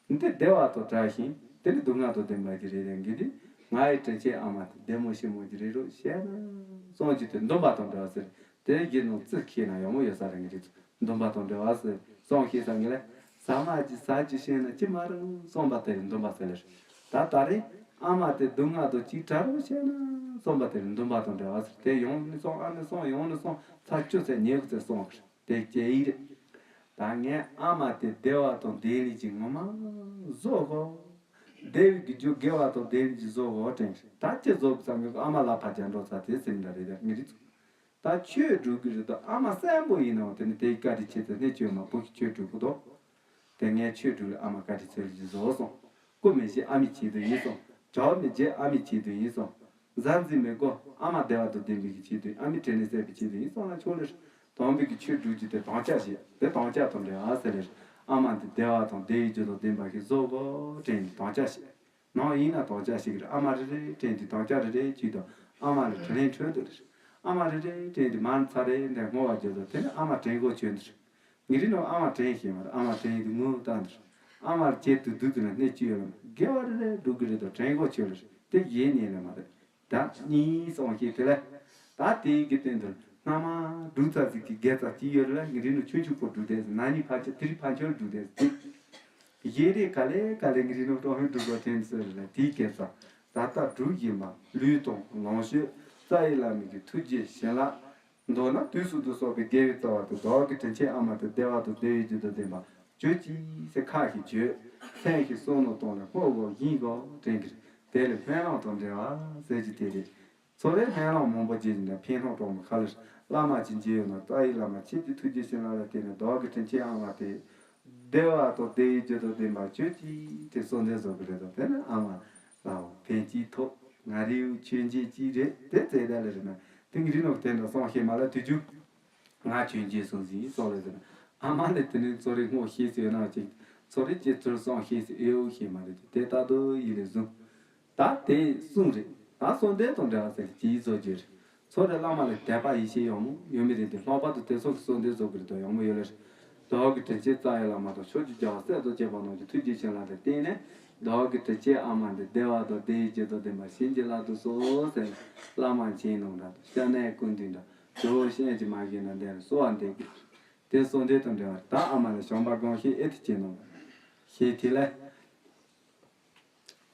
འདི་བདེ་བ་དང་བྲལ་ཞིང་དེ་ནི་སྡུག་བསྔལ་དང་ལྡན་པ་གི་རེད་ལས་འགི་འདི་ང་ཡི་དྲིན་ཆེན་ཨ་མ་དེ་བདེ་མོ་ཞིམ་མོ་གི་རེད་རོ་ཞེ་ན་སོང་གི་དེ་འདུན་པ་དང་འབྲེལ་བ་ཟེར་དེ་གི་ནང་རྩི་ཁྱེད་ན་ཡོང་མོ་ཡོད་ས་རེད་ངི་རེད་འདུན་པ་དང་འབྲེལ་བ་ཟེར་སོང་ཤེས་ས་ངི་ལས་ཟ་མ་ཅི་ཟ་ཅི་ཤེས་ན་ཅི་མ་རུང་སོང་པ་དེ་རེད་འདུན་པ་ཟེར་ལེར་ད་ད་རེད་ཨ་མ་དེ་སྡུག་བསྔལ་དང་ཅིག་བྲལ་རོ་ཞེ་ན་སོང་པ་དེ་རེད་འདུན་པ་དང་འབྲེལ་བ་ཟེར་དེ་ཡོང་ནི་སོང་ཨ་ནི་སོང་ཡོང་ནི་སོང་ཚ་བཅུ་ཚེ་ཉེ་གི་ཚེ་སོང་གི་རེད། དེ་སྐྱེ་ཡི་རེད། ད་ངའི་ཨ་མ་དེ་བདེ་བ་དང་ལྡན་ལི་ཅིག་ངོ་མ་བཟོ་གོ། བདེ་བའི་གི་རྒྱུ་དགེ་བ་དང་ལྡན་ལི་ཅིག་བཟོ་གོ་དྲན་ད་ཅི་བཟོ་གི་ཙམ་གི་ཨ་མ་ལ་ཕ་རྒྱ་འགྲོ་ཚ་དེ་སེམས་འདྲ་རེད་ད་ངི་རི་ཚུ། ད་ཆོས་སྒྲུབ་གི་རེད་ད་ཨ་མ་བཙན་པོ་ཡིན་ནའང་དེ་ནི་དེའི་བཀའ་དྲིན་ཆེ་ཚེ་སྣེ་བཅོས་མ་བུ་གི་ཆོས་སྒྲུབ་གི་དོ། དེ་ངས་ཆོས་སྒྲུབ་ལ་ཨ་མ་བཀའ་དྲིན་ཆེ་ལི་ཅིག་བཟོ་སོང་། སྐུ་མི་ཤེས་ཨ་མའི་ཆེད་དུ་ཡིན་སོང་། ཇོ་མི་བརྗེད་ཨ་མའི་ཆེད་དུ་ཡིན་སོང་། གཟའ་འཛིན་མི་དགོས་ཨ་མ་བདེ་བ་དང་ལྡན་པའི་གི་ཆེད་དུ་ཨ་མའི་དྲིན་ལན་གསལ་བའི་ཆེད་དུ་ཡིན་སོང་ན་ཆོག་ལེར། དམ་པའི་གི་ཆོས་སྒྲུབ་རྒྱུ་དེ་དམ་བཅའ་བྱེད་དེ་དམ་བཅའ་དང་འབྲེལ་བ་ཟེར་ལེར། ཨ་མ་འདི་བདེ་བ་དང་བདེ་བའི་རྒྱུ་དང་ལྡན་པ་ཞིག་བཟོ་དགོས་དྲན་ནས་དམ་བཅའ་བྱས། ནང་ཡིན་ན་དམ་བཅའ་བྱེད་ཀྱི་རེད། ཨ་མ་རེ་རེ་དྲན་དུས་དམ་བཅའ་རེ་རེ་བྱས་དང་ཨ་མ་ལ་དྲིན་ལན་འཕྲོད་དུ་རེད། ཨ་མ་རེ་རེ་དྲན་དུས་མར་ཚ་རེ་འདས་བསྔོ་བ་བརྗོད་དང་དེ་ནི་ཨ་མ་དྲན་གོ་ཆོད་འདུག་ངས་རིག་ནོ་ཨ་མ་དྲན་ཤེས་མ་རེད། ཨ་མ་དྲན་ཡིན་དུས་ངུ་བཏང་འདུག་ཨ་མ་ལ་བྱེད་དུ་སྡུག་དུ་ན་སྣེ་གཅིག་ཡོད་ལ་དགེ་བ་རེ་རེ་སྒྲུབ་ཀྱི་རེད་དང་དྲན་གོ་ཆོད་ལ་རེད། དེ་གཞན་ཉིད་ལ་མ་རེད། ད་གཉིས་སོང་ཞེས་དེ་ལ། ད་དེའི་གི་སྟེང་དུ་སྔ་མ་སྒྲུག་ཚར་ཟིག་གི་དགེ་རྩ་གཅིག་ཡོད་ལ་ངས་རིག་ནོ་ཆུང་ཆུང་པོ་སྒྲུག་དེ་ན་ནི་ཕ་ཆ་དེ་རིང་ཕ་ཆོར་སྒྲུག་དེ་ཟིག་གཞན་རེ་ག་ལེ་ག་ལེ་ངས་རིག་ནོ་ཀྲོང་ཧུན་སྒྲུག་པ་དྲན་ཟེར་ལ་དེའི་དགེ་རྩ་ད་ལྟ་སྒྲུག་བཞིན་པ་ལུས་དང་ལོངས་སྤྱོད་རྩ་བའི་བླ་མའི་གི་ཐུགས་རྗེ་བྱིན་རླབས། མདོར་ན་དུས་གསུམ་དུ་གསོག་པའི་དགེ་བའི་རྩ་བ་དེ་བདག་གི་དྲིན་ཅན་ཨ་མ་དེ་བདེ་བ་དང་བདེ་བའི་རྒྱུ་དང་ལྡན་པ་གྱུར་ཅིག་ཟེར་ཁ་ཞིག་བརྗོད། སེམས་ཞིག་བསམ་མནོ་གཏོང་ལ་བསྔོ་དགོས་བཞིན་དགོས་དྲན་གྱི་རེད། དེ་ལས་སྨོན་ལམ་དང་འབྲེལ་བ་ཟེར་གྱི་དེ་རེད། ཚོ་རེ་སྨོན་ལམ་མང་པོ་བརྗོད་ཀྱི་འདུག་ཕན་ཐོགས་གྲོགས་མོ་ཁ་ལ་བླ་མ་གཅིག་མཇལ་ཡོད་ན་རྩ་བའི་བླ་མ་ཁྱེད་ཀྱི་ཐུགས་རྗེ་བྱིན་རླབས་ལ་བརྟེན་ནས་བདག་གི་དྲིན་ཅན་ཨ་མ་དེ་བདེ་བ་དང་བདེ་བའི་རྒྱུ་དང་ལྡན་པ་གྱུར་ཅིག་དེ་གསོལ་འདེབས་བཟོ་གི་རེད་དང་དེ་ནི་ཨ་མ་ལའོ་ཕན་ཅིག་ཐོགས་ང་རེའུ་ཆོས་འབྱེད་ཅིག་རེད་དེ་ཙེ་ད་ལ་རེད་ན་དེ་ངའི་རིག་ནོ་དེ་འདྲ་སོང་ཤེས་མ་ལ་དུས་རྒྱུ་ང་ཆོས་འབྱེད་སོང་ཟིན་སོགས་ལ་ཟེར་ན་ཨ་མ་ལས་དེ་ནི་ཚོ་རེ་སྔོ་ཤེས་ཟེར་ན་ཅིག་ཚོ་རེ་ཅེ་ཚུར་སོང་ཤེས་ཟེར་ཨེའུ་ཤེས་མ་རེད་དེ་ལྟ་དུ་ཡིན་ལས་བཟུང་། ད་དེ་གསུང་རེད། ད་གསོལ་འདེབས་དང་འབྲེལ་བ་ཟེར་གྱིས་བཟོ་རྒྱུ་རེད། ཚོ་རེ་བླ་མ་ལ་དད་པ་ཡིད་ཆེས་ཡོང་མོ་ཡོད་མི་རེད་དེ་ལྷག་པར་དུ་དེ་ཚོ་གི་གསོལ་འདེབས་བཟོ་གི་རེད་དོ་ཡོང་མོ་ཡོད་ལེ་རེད། བདག་གི་དྲིན་ཅན་རྩ་བའི་བླ་མ་དང་ཕྱོགས་བཅུའི་རྒྱལ་བ་སྲས་དང་བཅས་པ་རྣམས་ཀྱི་ཐུགས་རྗེ་བྱིན་རླབས་དང་བརྟེན་ནས་བདག་གི་དྲིན་ཅན་ཨ་མ་འདི་བདེ་བ་དང་བདེ་བའི་རྒྱུ་དང་ལྡན་པ་བྱིན་གྱིས་བརླབ་ཏུ་གསོལ་ཟེར་ནས་བླ་མ་མཁྱེན་ནོ་འདྲ་དང་སྐྱབས་གནས་ཀུན་འདུས་འདྲ་ཇོ་བོ་གཤེན་གྱི་མ་གཞི་ན་འདས་ལ་གསོལ་བ་འདེབས་དགོས། དེ་གསོལ་འདེབས་དང་འབྲེལ་བར་ད་ཨ་མ་ལ་བྱམས་པ་སྒོམ་ཞེས་ཨེ་ཐི་བྱེད་ནོ། ཞེས་དེ་ལ།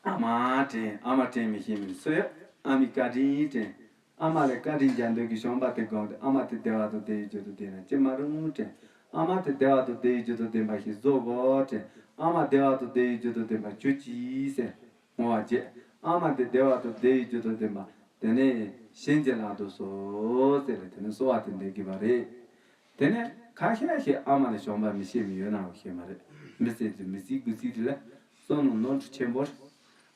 ཨ་མ་དྲན་ཨ་མ་དྲན་མི་ཤེས་མི་སུ་ཡོད། ཨ་མའི་བཀའ་དྲིན་དྲན། ཨ་མ་ལས་བཀའ་དྲིན་རྒྱ་མདོ་གི་བྱམས་པ་དེ་སྒོམ་སྟེ་ཨ་མ་དེ་བདེ་བ་དང་བདེ་བའི་རྒྱུ་དང་ལྡན་ན་ཅི་མ་རུང་དྲན། ཨ་མ་དེ་བདེ་བ་དང་བདེ་བའི་རྒྱུ་དང་ལྡན་པ་ཞིག་བཟོ་དགོས་དྲན། ཨ་མ་བདེ་བ་དང་བདེ་བའི་རྒྱུ་དང་ལྡན་པ་གྱུར་ཅིག་ཟེར། བསྔོ་བ་བརྗོད། ཨ་མ་དེ་བདེ་བ་དང་བདེ་བའི་རྒྱུ་དང་ལྡན་པ། དེ་ནས་བྱིན་གྱིས་བརླབ་ཏུ་གསོལ་ཟེར་ལ་དེ་ནས་གསོལ་བ་དེ་འདེབས་དགོས་པ་རེད། དེ་ནས་ཁ་ཤས་ཤིག་ཨ་མ་ལ་བྱམས་པ་མི་བྱེད་མི་ཡོད་ནའང་ཤེས་མ་རེད། མི་ཟེར་དུས་མི་ཚེ་དགུ་ཚིགས་དེ་ལ་བསམ་མནོ་ནོར་འཁྲུལ་ཆེན་པོ་རེད།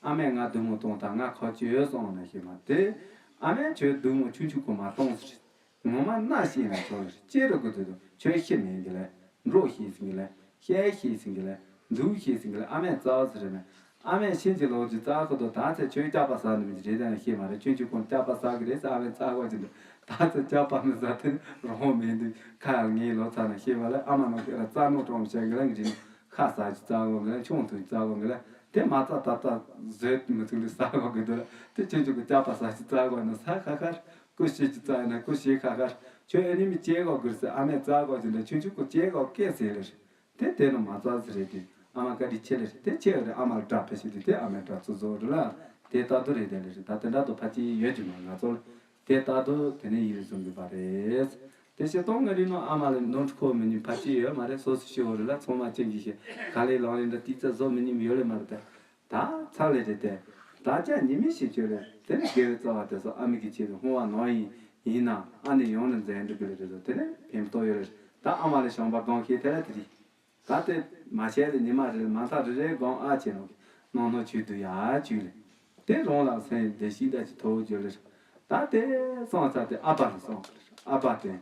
ཨ་མས་ང་སྡུག་མོ་གཏོང་དང་ང་ཁ་ཆེ་ཡོད་སོང་ན་ཤེས་མ་དེ། ཨ་མས་ཁྱོད་སྡུག་མོ་ཆུང་ཆུང་གོ་མ་གཏོང་ཟེར། ངོ་མ་སྣ་ཤེས་ན་ཆོག་ལེར་ཅེ་རུ་གུ་དུ་དུ་ཁྱོད་ཤི་མེད་གི་ལེ། འགྲོ་ཤེས་སིང་གི་ལེ། བཤད་ཤེས་སིང་གི་ལེ། འདུག་ཤེས་སིང་གི་ལེ། ཨ་མས་རྩ་བ་ཟེར་མེད། ཨ་མས་ཤིན་ཅི་ལོག་ཅི་རྩ་ཁོ་དོ་ད་ཚེ་ཁྱོད་སྐྱག་པ་ཟ་ནི་མི་རེད་དང་ཤེས་མ་རེད། ཁྱོད་ཁྱོད་ཁོང་སྐྱག་པ་ཟ་གི་རེད་ཟེར་ཨ་མས་རྩ་ཁོ་ཅི་འདུག་ད་ཚེ་སྐྱག་པ་མི་ཟ་དེ་རང་མེད་འདུག་ཁ་ངའི་ལོ་ཚ་ན་ཤེས་མ་ལེ། ཨ་མ་ནང་གི་ར་རྩ་ནོ་གྲོང་བཤད་གི་ལེ་ངི་རིན་ཁ་ཟ་ཅི་རྩ་ཁོ་གི་ལེ་ཆུང་ཐུང་རྩ་ཁོ་གི་ལེ། དེ་མ་རྩ་ད་རྩ་བཟོད་མི་ཚུགས་ལེ་ཟ་ཁོ་གི་འདུག་ལེ། དེ་ཁྱོད་ཁྱོད་ཁོ་སྐྱག་པ་ཟ་ཅི་རྩ་ཁོ་ན་ཟ་ཁ་ཁར། ཀུ་ཤི་ཅི་ཙ་ན་ཀུ་ཤི་ཁ་ཁར། ཁྱོད་ཨ་ནི་མི་ཅེ་གོ་གུར་སེ་ཨ་མས་ཙ་གོ་ཅི་འདྲ་ཆུང་ཆུང་ཀུ་ཅེ་གོ་སྐད་ཟེར་ལེར། དེ་དེ་ནོ་མ་ཙ་ཟེར་རེད་དེ། ཨ་མ་ཀ་དི་ཆེ་ལེར་དེ་ཆེ་རེ་ཨ་མ་ལ་དྲ་ཕེ་ཤི་དེ་དེ་ཨ་མས་དྲ་ཚོ་ཟོ་རེ་ལ། དེ་ལྟ་དུ་རེད་དེ་ལེར་ད་དེ་འདྲ་དུ་ཕ་ཅི་ཡོད་ཅི་མ་ང་ཚོ་ལ། དེ་ལྟ་དུ་དེ་ནས་ཡིན་རེ་བཟུང་གི་པ་རེད། དེ་ཤེས་སྟོང་ངེ་རིག་ནོ་ཨ་མ་ལ་ནོར་འཁྲུལ་ཁོ་མི་ཉིན་ཕ་ཅི་ཡོད་མ་རེད། སོ་སོ་ཤི་བོ་རེ་ལ་ཚང་མ་ཅན་གྱི་ཤེས་ག་ལེ་ལང་རེ་འདྲ་ཏི་ཙ་ཟོ་མི་ཉིན་ཡོད་ལེ་མ་རེད་དེ། ད་ཚར་ལེ་རེད་དེ། ད་ཅག་ཉི་མི་ཞིག་བཅོས་རེད། དེ་ནི་དགེ་བའི་རྩ་བ་དེ་ཚོ་ཨ་མི་གི་ཆེད་དུ་བསྔོ་བ་གནང་ཡིན། ཡིན་ན་ཨ་ནི་ཡོང་ནས་མཛད་འགྲོ་གི་ལེ་རེད་དོ། དེ་ནི་ཕན་ཐོགས་ཡོད་རེད། ད་ཨ་མ་ལ་བྱམས་པ་སྒོམ་ཤེས་དེ་ལ་དེ་རེད། ད་དེ་མ་བྱས་ལེ་ཉི་མ་རེ་མ་ཐག་རེ་རེ་སྒོམ་ཨ་བྱས་ནོ་གི་ནང་ནོ་ཆོས་དུ་ཡ་བཅུག་ལེ། དེ་རང་ལ་སེམས་བདེ་ཞིག་ད་ཅི་ཐོག་བཅོས་ལེ། ད་དེ་སོང་ཚར་དེ་ཨ་ཕ་ལ་སོང་གི་ལེ། ཨ་ཕ་དེ།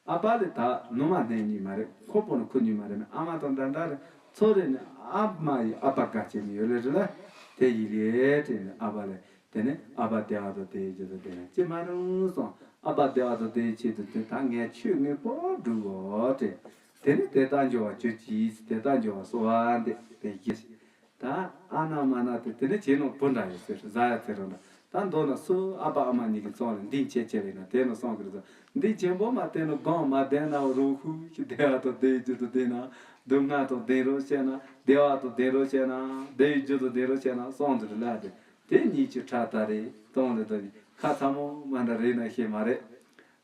ཨ་ཕ་ལས་ད་ནུ་མ་སྣེ་གཉིས་མ་རེད། ཁོ་པོ་ནི་ཁོ་གཉིས་མ་རེད་མེད་ཨ་མ་དང་འདྲ་འདྲ་རེད། ཚོ་རེ་ནི་ཨ་མ་ཡི་ཨ་ཕ་དགའ་ཆེ་ནི་ཡོད་ལེ་རེད་ལ། དེ་ཡི་ལེ་དྲན་ནི་ཨ་ཕ་ལས་དེ་ནི་ཨ་ཕ་བདེ་བ་དང་བདེ་བའི་རྒྱུ་དང་ལྡན་ན་ཅི་མ་རུང་སོང་། ཨ་ཕ་བདེ་བ་དང་བདེ་བའི་ཆེད་དུ་དེ་ད་ངས་ཆོས་དངོས་པོ་སྒྲུབ་འོ་དྲན། དེ་ནི་དེ་ལྟར་འགྱུར་བ་ཁྱོད་ཀྱིས་དེ་ལྟར་འགྱུར་བ་གསོལ་བ་འདེབས་དེ་ཡིས། ད་ཨ་ན་མ་ན་དེ་དེ་ནས་བྱས་ནོ་བུ་འདྲ་ཡོད་ཟེར་བཟའ་ཡ་ཚེ་རོ་འདྲ། ད་མདོར་ན་སུ་ཨ་ཕ་ཨ་མ་གཉིས་ཀྱི་ཚོགས་ལ་འདི་ཆེ་ཆེ་ལས་ན་དེ་ནོ་སོང་གི་རེད་ཟེར། འདི་ཆེན་པོ་མ་བསྟན་ནོ་སྒོམ་མ་བསྟན་ན་རོ་ཧུ་ཞིག་བདེ་བ་དང་བདེ་བའི་རྒྱུ་དང་ལྡན་ན། སྡུག་བསྔལ་དང་ལྡན་རོགས་བྱས་ན་བདེ་བ་དང་ལྡན་རོགས་བྱས་ན་བདེ་བའི་རྒྱུ་དང་ལྡན་རོགས་བྱས་ན་སོང་གི་རེད་ལ་དེ། དེ་གཉིས་ཀྱི་ཁྲག་ལྟ་རེད་གཏོང་ལེ་ད་ནི་ཁ་ཚ་མོ་མ་འདྲ་རེད་ན་ཤེས་མ་རེད།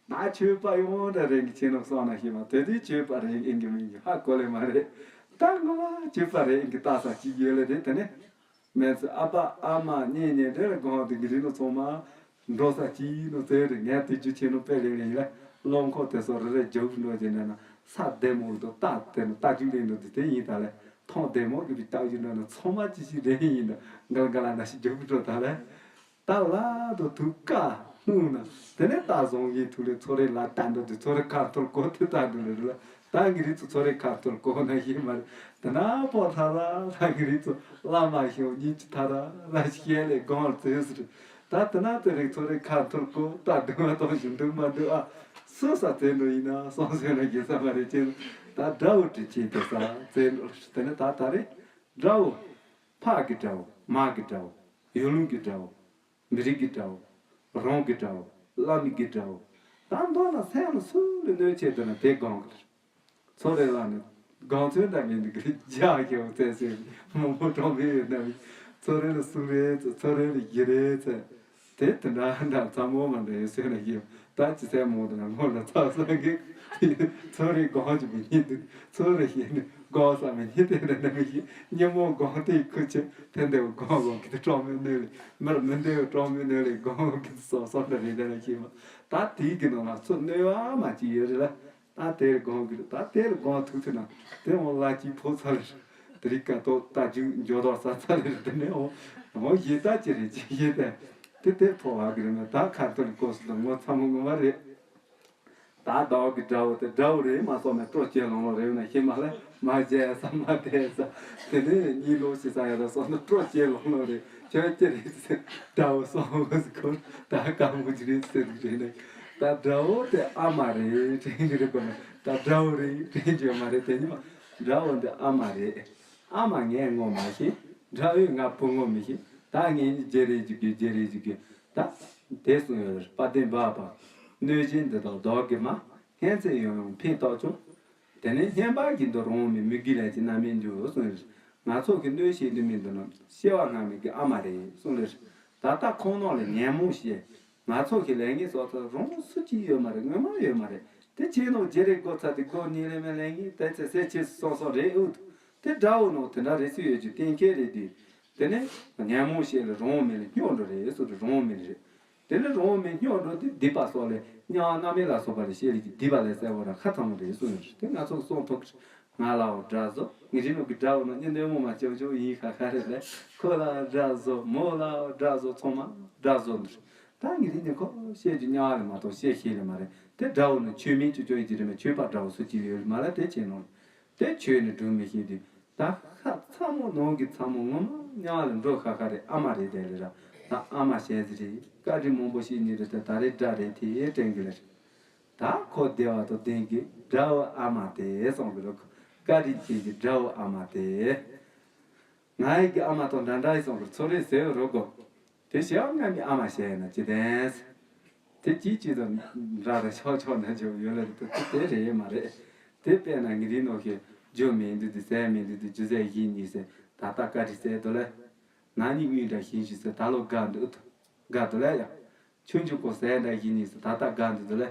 ད་ཆོས་པ་ཡོང་འདྲ་རེད་གི་ཆེ་ནོ་སོང་ན་ཤེས་མ་དེ་དུས་ཆོས་པ་རེད་ཨིན་གི་མིན་གི་ཧ་གོ་ལེ་མ་རེད། ད་ངོ་མ་ཆོས་པ་རེད་ཨིན་གི་ལྟ་ས་གཅིག་ཡོད་ལེ་རེད་དེ་ནི། མེད་ཚེ་ཨ་ཕ་ཨ་མ་གཉེན་ཉེ་འདྲེ་ལ་དགོངས་དེ་གི་རིགས་ནོ་ཚང་མ་འགྲོ་ས་གཅིག་ནོ་ཚེ་རེད་ངས་དེ་རྒྱུ་ཆེ་ནོ་དཔེ་ལེ་ལེ་ཡིན་ལ་རླངས་འཁོར་དེ་སོ་རེ་རེ་རྒྱུག་འགྲོ་རྒྱུ་འདྲ་ན་ས་བདེ་མོ་རེད་དོ་རྟ་དེ་ནི་རྟ་རྒྱུག་ལེན་འགྲོ་དེ་དེ་ཡིན་ད་ལེ། ཐོང་བདེ་མོ་གི་བི་རྟ་རྒྱུག་འགྲོ་ན་ཚང་མ་ཅི་ཞིག་རེད་ཡིན་ད་འགལ་འགལ་ལ་འདྲ་ཞིག་རྒྱུག་འགྲོ་ད་ལེ། ད་ལ་དོ་དུ་ཀ་ཧུ་ན། དེ་ནས་ད་བཟང་གི་ཐུག་ལེ་ཚོ་རེ་ལ་ད་འདོད་དེ་ཚོ་རེ་ཁ་ཐོར་གོ་དེ་ད་འདོད་ལེ་རེ་ལ། ད་ངེད་རིགས་ཚོ་ཚོ་རེ་ཁ་ཐོར་གོ་ན་ཤེས་མ་རེད། དེ་ན་པོ་ཐ་ར་ལ་ངེད་རིགས་ཚོ་བླ་མ་ཤོག་ཉིན་གཅིག་ཐ་ར་ལ་ཤེས་ལས་དགོངས་ལ་བཙལ་ཟེར། ད་དེ་ན་དེ་རིགས་ཚོ་རེ་ཁ་ཐོར་གོ་ད་འདུག་མ་གཏོང་ཞིག་འདུག་མ་འདུག་ཨ། སུ་ས་བཙལ་འགྲོ་ཡིན་ན་སོང་ཟེར་ན་ཤེས་ས་མ་རེད་ཅེས། ད་དགྲ་བོ་དྲི་ཆེན་དེ་ས་བཙལ་འགྲོ་དེ་ནི་ད་ད་རེད། དགྲ་བོ། ཕ་གི་དགྲ་བོ། མ་གི་དགྲ་བོ། ཡུལ་ལུང་གི་དགྲ་བོ། མི་རིགས་ཀྱི་དགྲ་བོ། རང་གི་དགྲ་བོ། བླ་མའི་གི་དགྲ་བོ། ད་མདོར་ན་སེམས་ལ་སུ་ལ་གནོད་བྱེད་འདུག་ན་དེ་དགོངས་གི་རེད། ཚོ་རེ་ལ་ནི་དགོངས་ཚུལ་འདྲ་མིན་འདུག་གི་རེད། རྒྱག་གི་འོ་ཚད་ཟེར་མང་པོ་གྲོང་མི་ཡོད་ན་མི། ཚོ་རེ་ལ་གསུམ་རེ་ཚོ་ཚོ་རེ་ལ་བཞི་རེ་ཚོ། དེ་དེ་འདྲ་འདྲ་ཚ་མོ་མ་འདྲ་ཡོད་སོས་ན་ཡོད། ད་ཅི་སེ་མོ་དང་ངོ་ལ་ཚ་ས་གི། ཚོ་རེ་དགོངས་ཀྱི་མི་ཉན་འདུག་ཚོ་རེ་ཤེས་ནི་དགོངས་ས་མི་ཉན་དེ་འདྲ་འདྲ་མི་ཤེས། ཉིན་མོ་དགོངས་དེ་ཁུ་ཆེ་དེ་འདྲ་དགོངས་དགོངས་ཀྱི་གྲོང་མི་གནོད་ལེ། མིར་མི་འདྲ་གྲོང་མི་གནོད་ལེ་དགོངས་ཀྱི་སོ་སོ་འདྲ་རེ་འདྲ་ལ་ཤེས་མ། ད་དེའི་གི་ནང་ལ་ཚོ་གནོད་བ་མ་ཅི་ཡོད་རེད་ལ། ད་དེར་དགོངས་གི་རེད། ད་དེར་དགོངས་ཐུག་ཚེ་ན་དེ་འོ་ལ་ཅིག་ཕོ་ཚ་ལེར། དེ་རིགས་ཀ་ཏོ་ད་ཅིག་འཇོ་དོག་ས་ཚ་ལེར། དེ་ནས་འོ་འོ་ཞེ་ད་ཅི་རེད་ཅི་ཞེ་ད། དེ་དེར་ཕོ་བ་གི་རེད་མ། ད་ཁ་ཐོར་གོ་སོང་ད་ངོ་ཚ་མོ་ངོ་མ་རེད། ད་བདག་གི་དགྲ་བོ་དེ་དགྲ་བོ་རེད་མ་སོང་ན་སྤྲོ་སྐྱེ་ལོང་ལོ་རེད་ན་ཤེས་མ་ལེ། མ་བྱས་ས་མ་བལྟས་ས། དེ་ནས་གཉིད་ལོག་ཤི་ས་ཡ་ད་སོང་ན་སྤྲོ་སྐྱེ་ལོང་ལོ་རེད། ཁྱོད་ཀྱི་རེད་ཟེར། དགྲ་བོ་སོང་བ་ཟེར་ཁོ་ད་དཀའ་མོ་ཅིག་རེད་ཟེར་གི་རེད་ནས། ད་དགྲ་བོ་དེ་ཨ་མ་རེད་དྲན་གི་རེད་པ་ན། ད་དགྲ་བོ་རེད་དྲན་གི་ཡོད་མ་རེད། དེ་ཉིན་མ་དགྲ་བོ་འདི་ཨ་མ་རེད། ཨ་མ་ངས་ངོ་མ་ཤེས། དགྲ་བོས་ང་བུ་ངོ་མི་ཤེས། ད་ངས་ནི་བརྗེ་རེས་ཅིག་དགོས། བརྗེ་རེས་ཅིག་དགོས། ད་དེ་གསུངས་ཡོད་རེད། དཔལ་ལྡན་འབའ་པ། གནོད་བྱེད་འདི་དག་བདག་གིས་མ། ཧན་ཚེ་ཡང་ཡང་ཕན་བཏགས་ཀྱང་། དེ་ནས་སྙན་པ་བཞིན་དུ་རང་དབང་མེད། མི་དགེ་ལས་ཀྱི་རྣམ་སྨིན་འགྱུར་གསུངས་ཡོད་རེད། ང་ཚོ་གི་གནོད་བྱེད་འདི་མི་འདུག་ན་སྐྱེ་བ་སྔ་མའི་གི་ཨ་མ་རེད་གསུངས་ལེ་རེད། ད་ལྟ་ཁོང་ནང་ལ་ཉན་མོ་བྱས། ང་ཚོ་གི་ལས་ངན་སོགས་ཚོ་རང་སུ་གཅིག་ཡོད་མ་རེད། ངོ་མ་ཡོད་མ་རེད། དེ་ཁྱེད་ནང་བརྗེ་རེས་སྒོ་ཚ་དེ་སྒོ་གཉིས་ལས་མེད་ལས་ངན་དེ་ཚེ་སེ་ཆེ་སོང་སོང་རེད་འུ་ཐུག་དེ་དགྲ་བོ་ནང་དེ་འདྲ་རེད་སུ་ཡོད་རྒྱུ་གཏན་འཁེལ་རེད་དེ། དེ་ནས་ཉན་མོ་བྱས་ལ་རང་དབང་མེད་ལ་སྙོག་འགྲོ་རེད་སུ་རེད་རང་དབང་མེད་རེད། དེ་ནས་རང་དབང་མེད་སྙོག་འགྲོ་དེ་སྡིག་པ་སོགས་ལས་དམྱལ་བ་མནར་མེད་ལ་སོགས་པ་ལས་བཤད་ལས་ཀྱི་སྡིག་པ་ལས་གསལ་བོ་ར་ཁ་ཚང་མ་རེད་གསུངས་ཡོད་རེད། དེ་ང་ཚོ་གསུང་ཐུབ་ཀྱི་རེད། ང་ལའོ་དགྲ་བཟོ། ངེད་ཅག་ནང་གི་དགྲ་བོ་ནང་སྙིང་འདོད་མོ་མ་བྱང་ཆུབ་ཡིན་ཁ་ཁ་རེད་ལས། ཁོ་ལའོ་དགྲ་བཟོ། མོ་ལའོ་དགྲ་བཟོ། ཚང་མ་དགྲ་བཟོ་འདུག་ད་ངེད་ཅག་ནི་ཁོ་བཤད་རྒྱུ་དམྱལ་བ་ལས་མ་གཏོགས་བཤད་ཤེས་ལས་མ་རེད། དེ་དགྲ་བོ་ནི་ཆོས་མིན་ཅོ་ཅོ་ཡི་ཅི་རེད་མེད། ཆོས་པ་དགྲ་བོ་སུ་གཅིག་ཡོད་མ་རེད། དེ་ཁྱེད་ནང་དེ་ཆོས་ནི་སྒྲུང་མི་ཤེས་དུས་ད་ཁ་ཚ་མོ་ནང་གི་ཚ་མོ་ངོ་མ་དམྱལ་བ་ལས་འགྲོ་ཁ་ཁ་རེད། ཨ་མ་རེད་དེ་ལས་ར། ད་ཨ་མ་བྱས་ཟིག་རེད། བཀའ་དྲིན་མང་པོ་ཞིག་ཉིན་རེ་དེ་ད་རེས་དགྲ་རེད་དེ་དྲན་གི་ལས། ད་ཁོ་བདེ་བ་དང་ལྡན་གྱི་དགྲ་བོ་ཨ་མ་དེ་གསུང་གི་རོགས། བཀའ་དྲིན་ཆེ་གི་དགྲ་བོ་ཨ་མ་དེ། ང་ཡི་གི་ཨ་མ་དང་འདྲ་འདྲ་ཡི་གསུང་གི་ཚོ་རེ་ཟེར་རོགས་གོ། དེ་ཞེ་ཨ་ང་མི་ཨ་མ་བྱས་ན་ཅི་དེན། དེ་ཅི་ཅི་དང་འདྲ་རེ་ཆོག་ཆོག་ན་ཅོ་ཡོད་ལ་རེད་དེ་དེ་རེད་མ་རེད། དེ་དཔེར་ན་ངེད་རིགས་ནང་གི་རྒྱུ་མེད་འདུག་དེ་ཟས་མེད་འདུག་དེ་རྒྱུ་ཟས་ཡིན་ཉིན་ཟེར་ད་ལྟ་བཀའ་དྲིན་ཟེར་དོ་ལེ། ན་ནིང་དངུལ་འདྲ་ཞིག་ཞིག་ཟེར་ད་ལོ་དགའ་འདུག་དགའ་འདུག་ལ་ཡ། ཆུང་ཆུང་ཀོ་ཟས་འདྲ་ཞིག་ཉིན་ཟེར་ད་ལྟ་དགའ་འདུག་འདུག་ལ།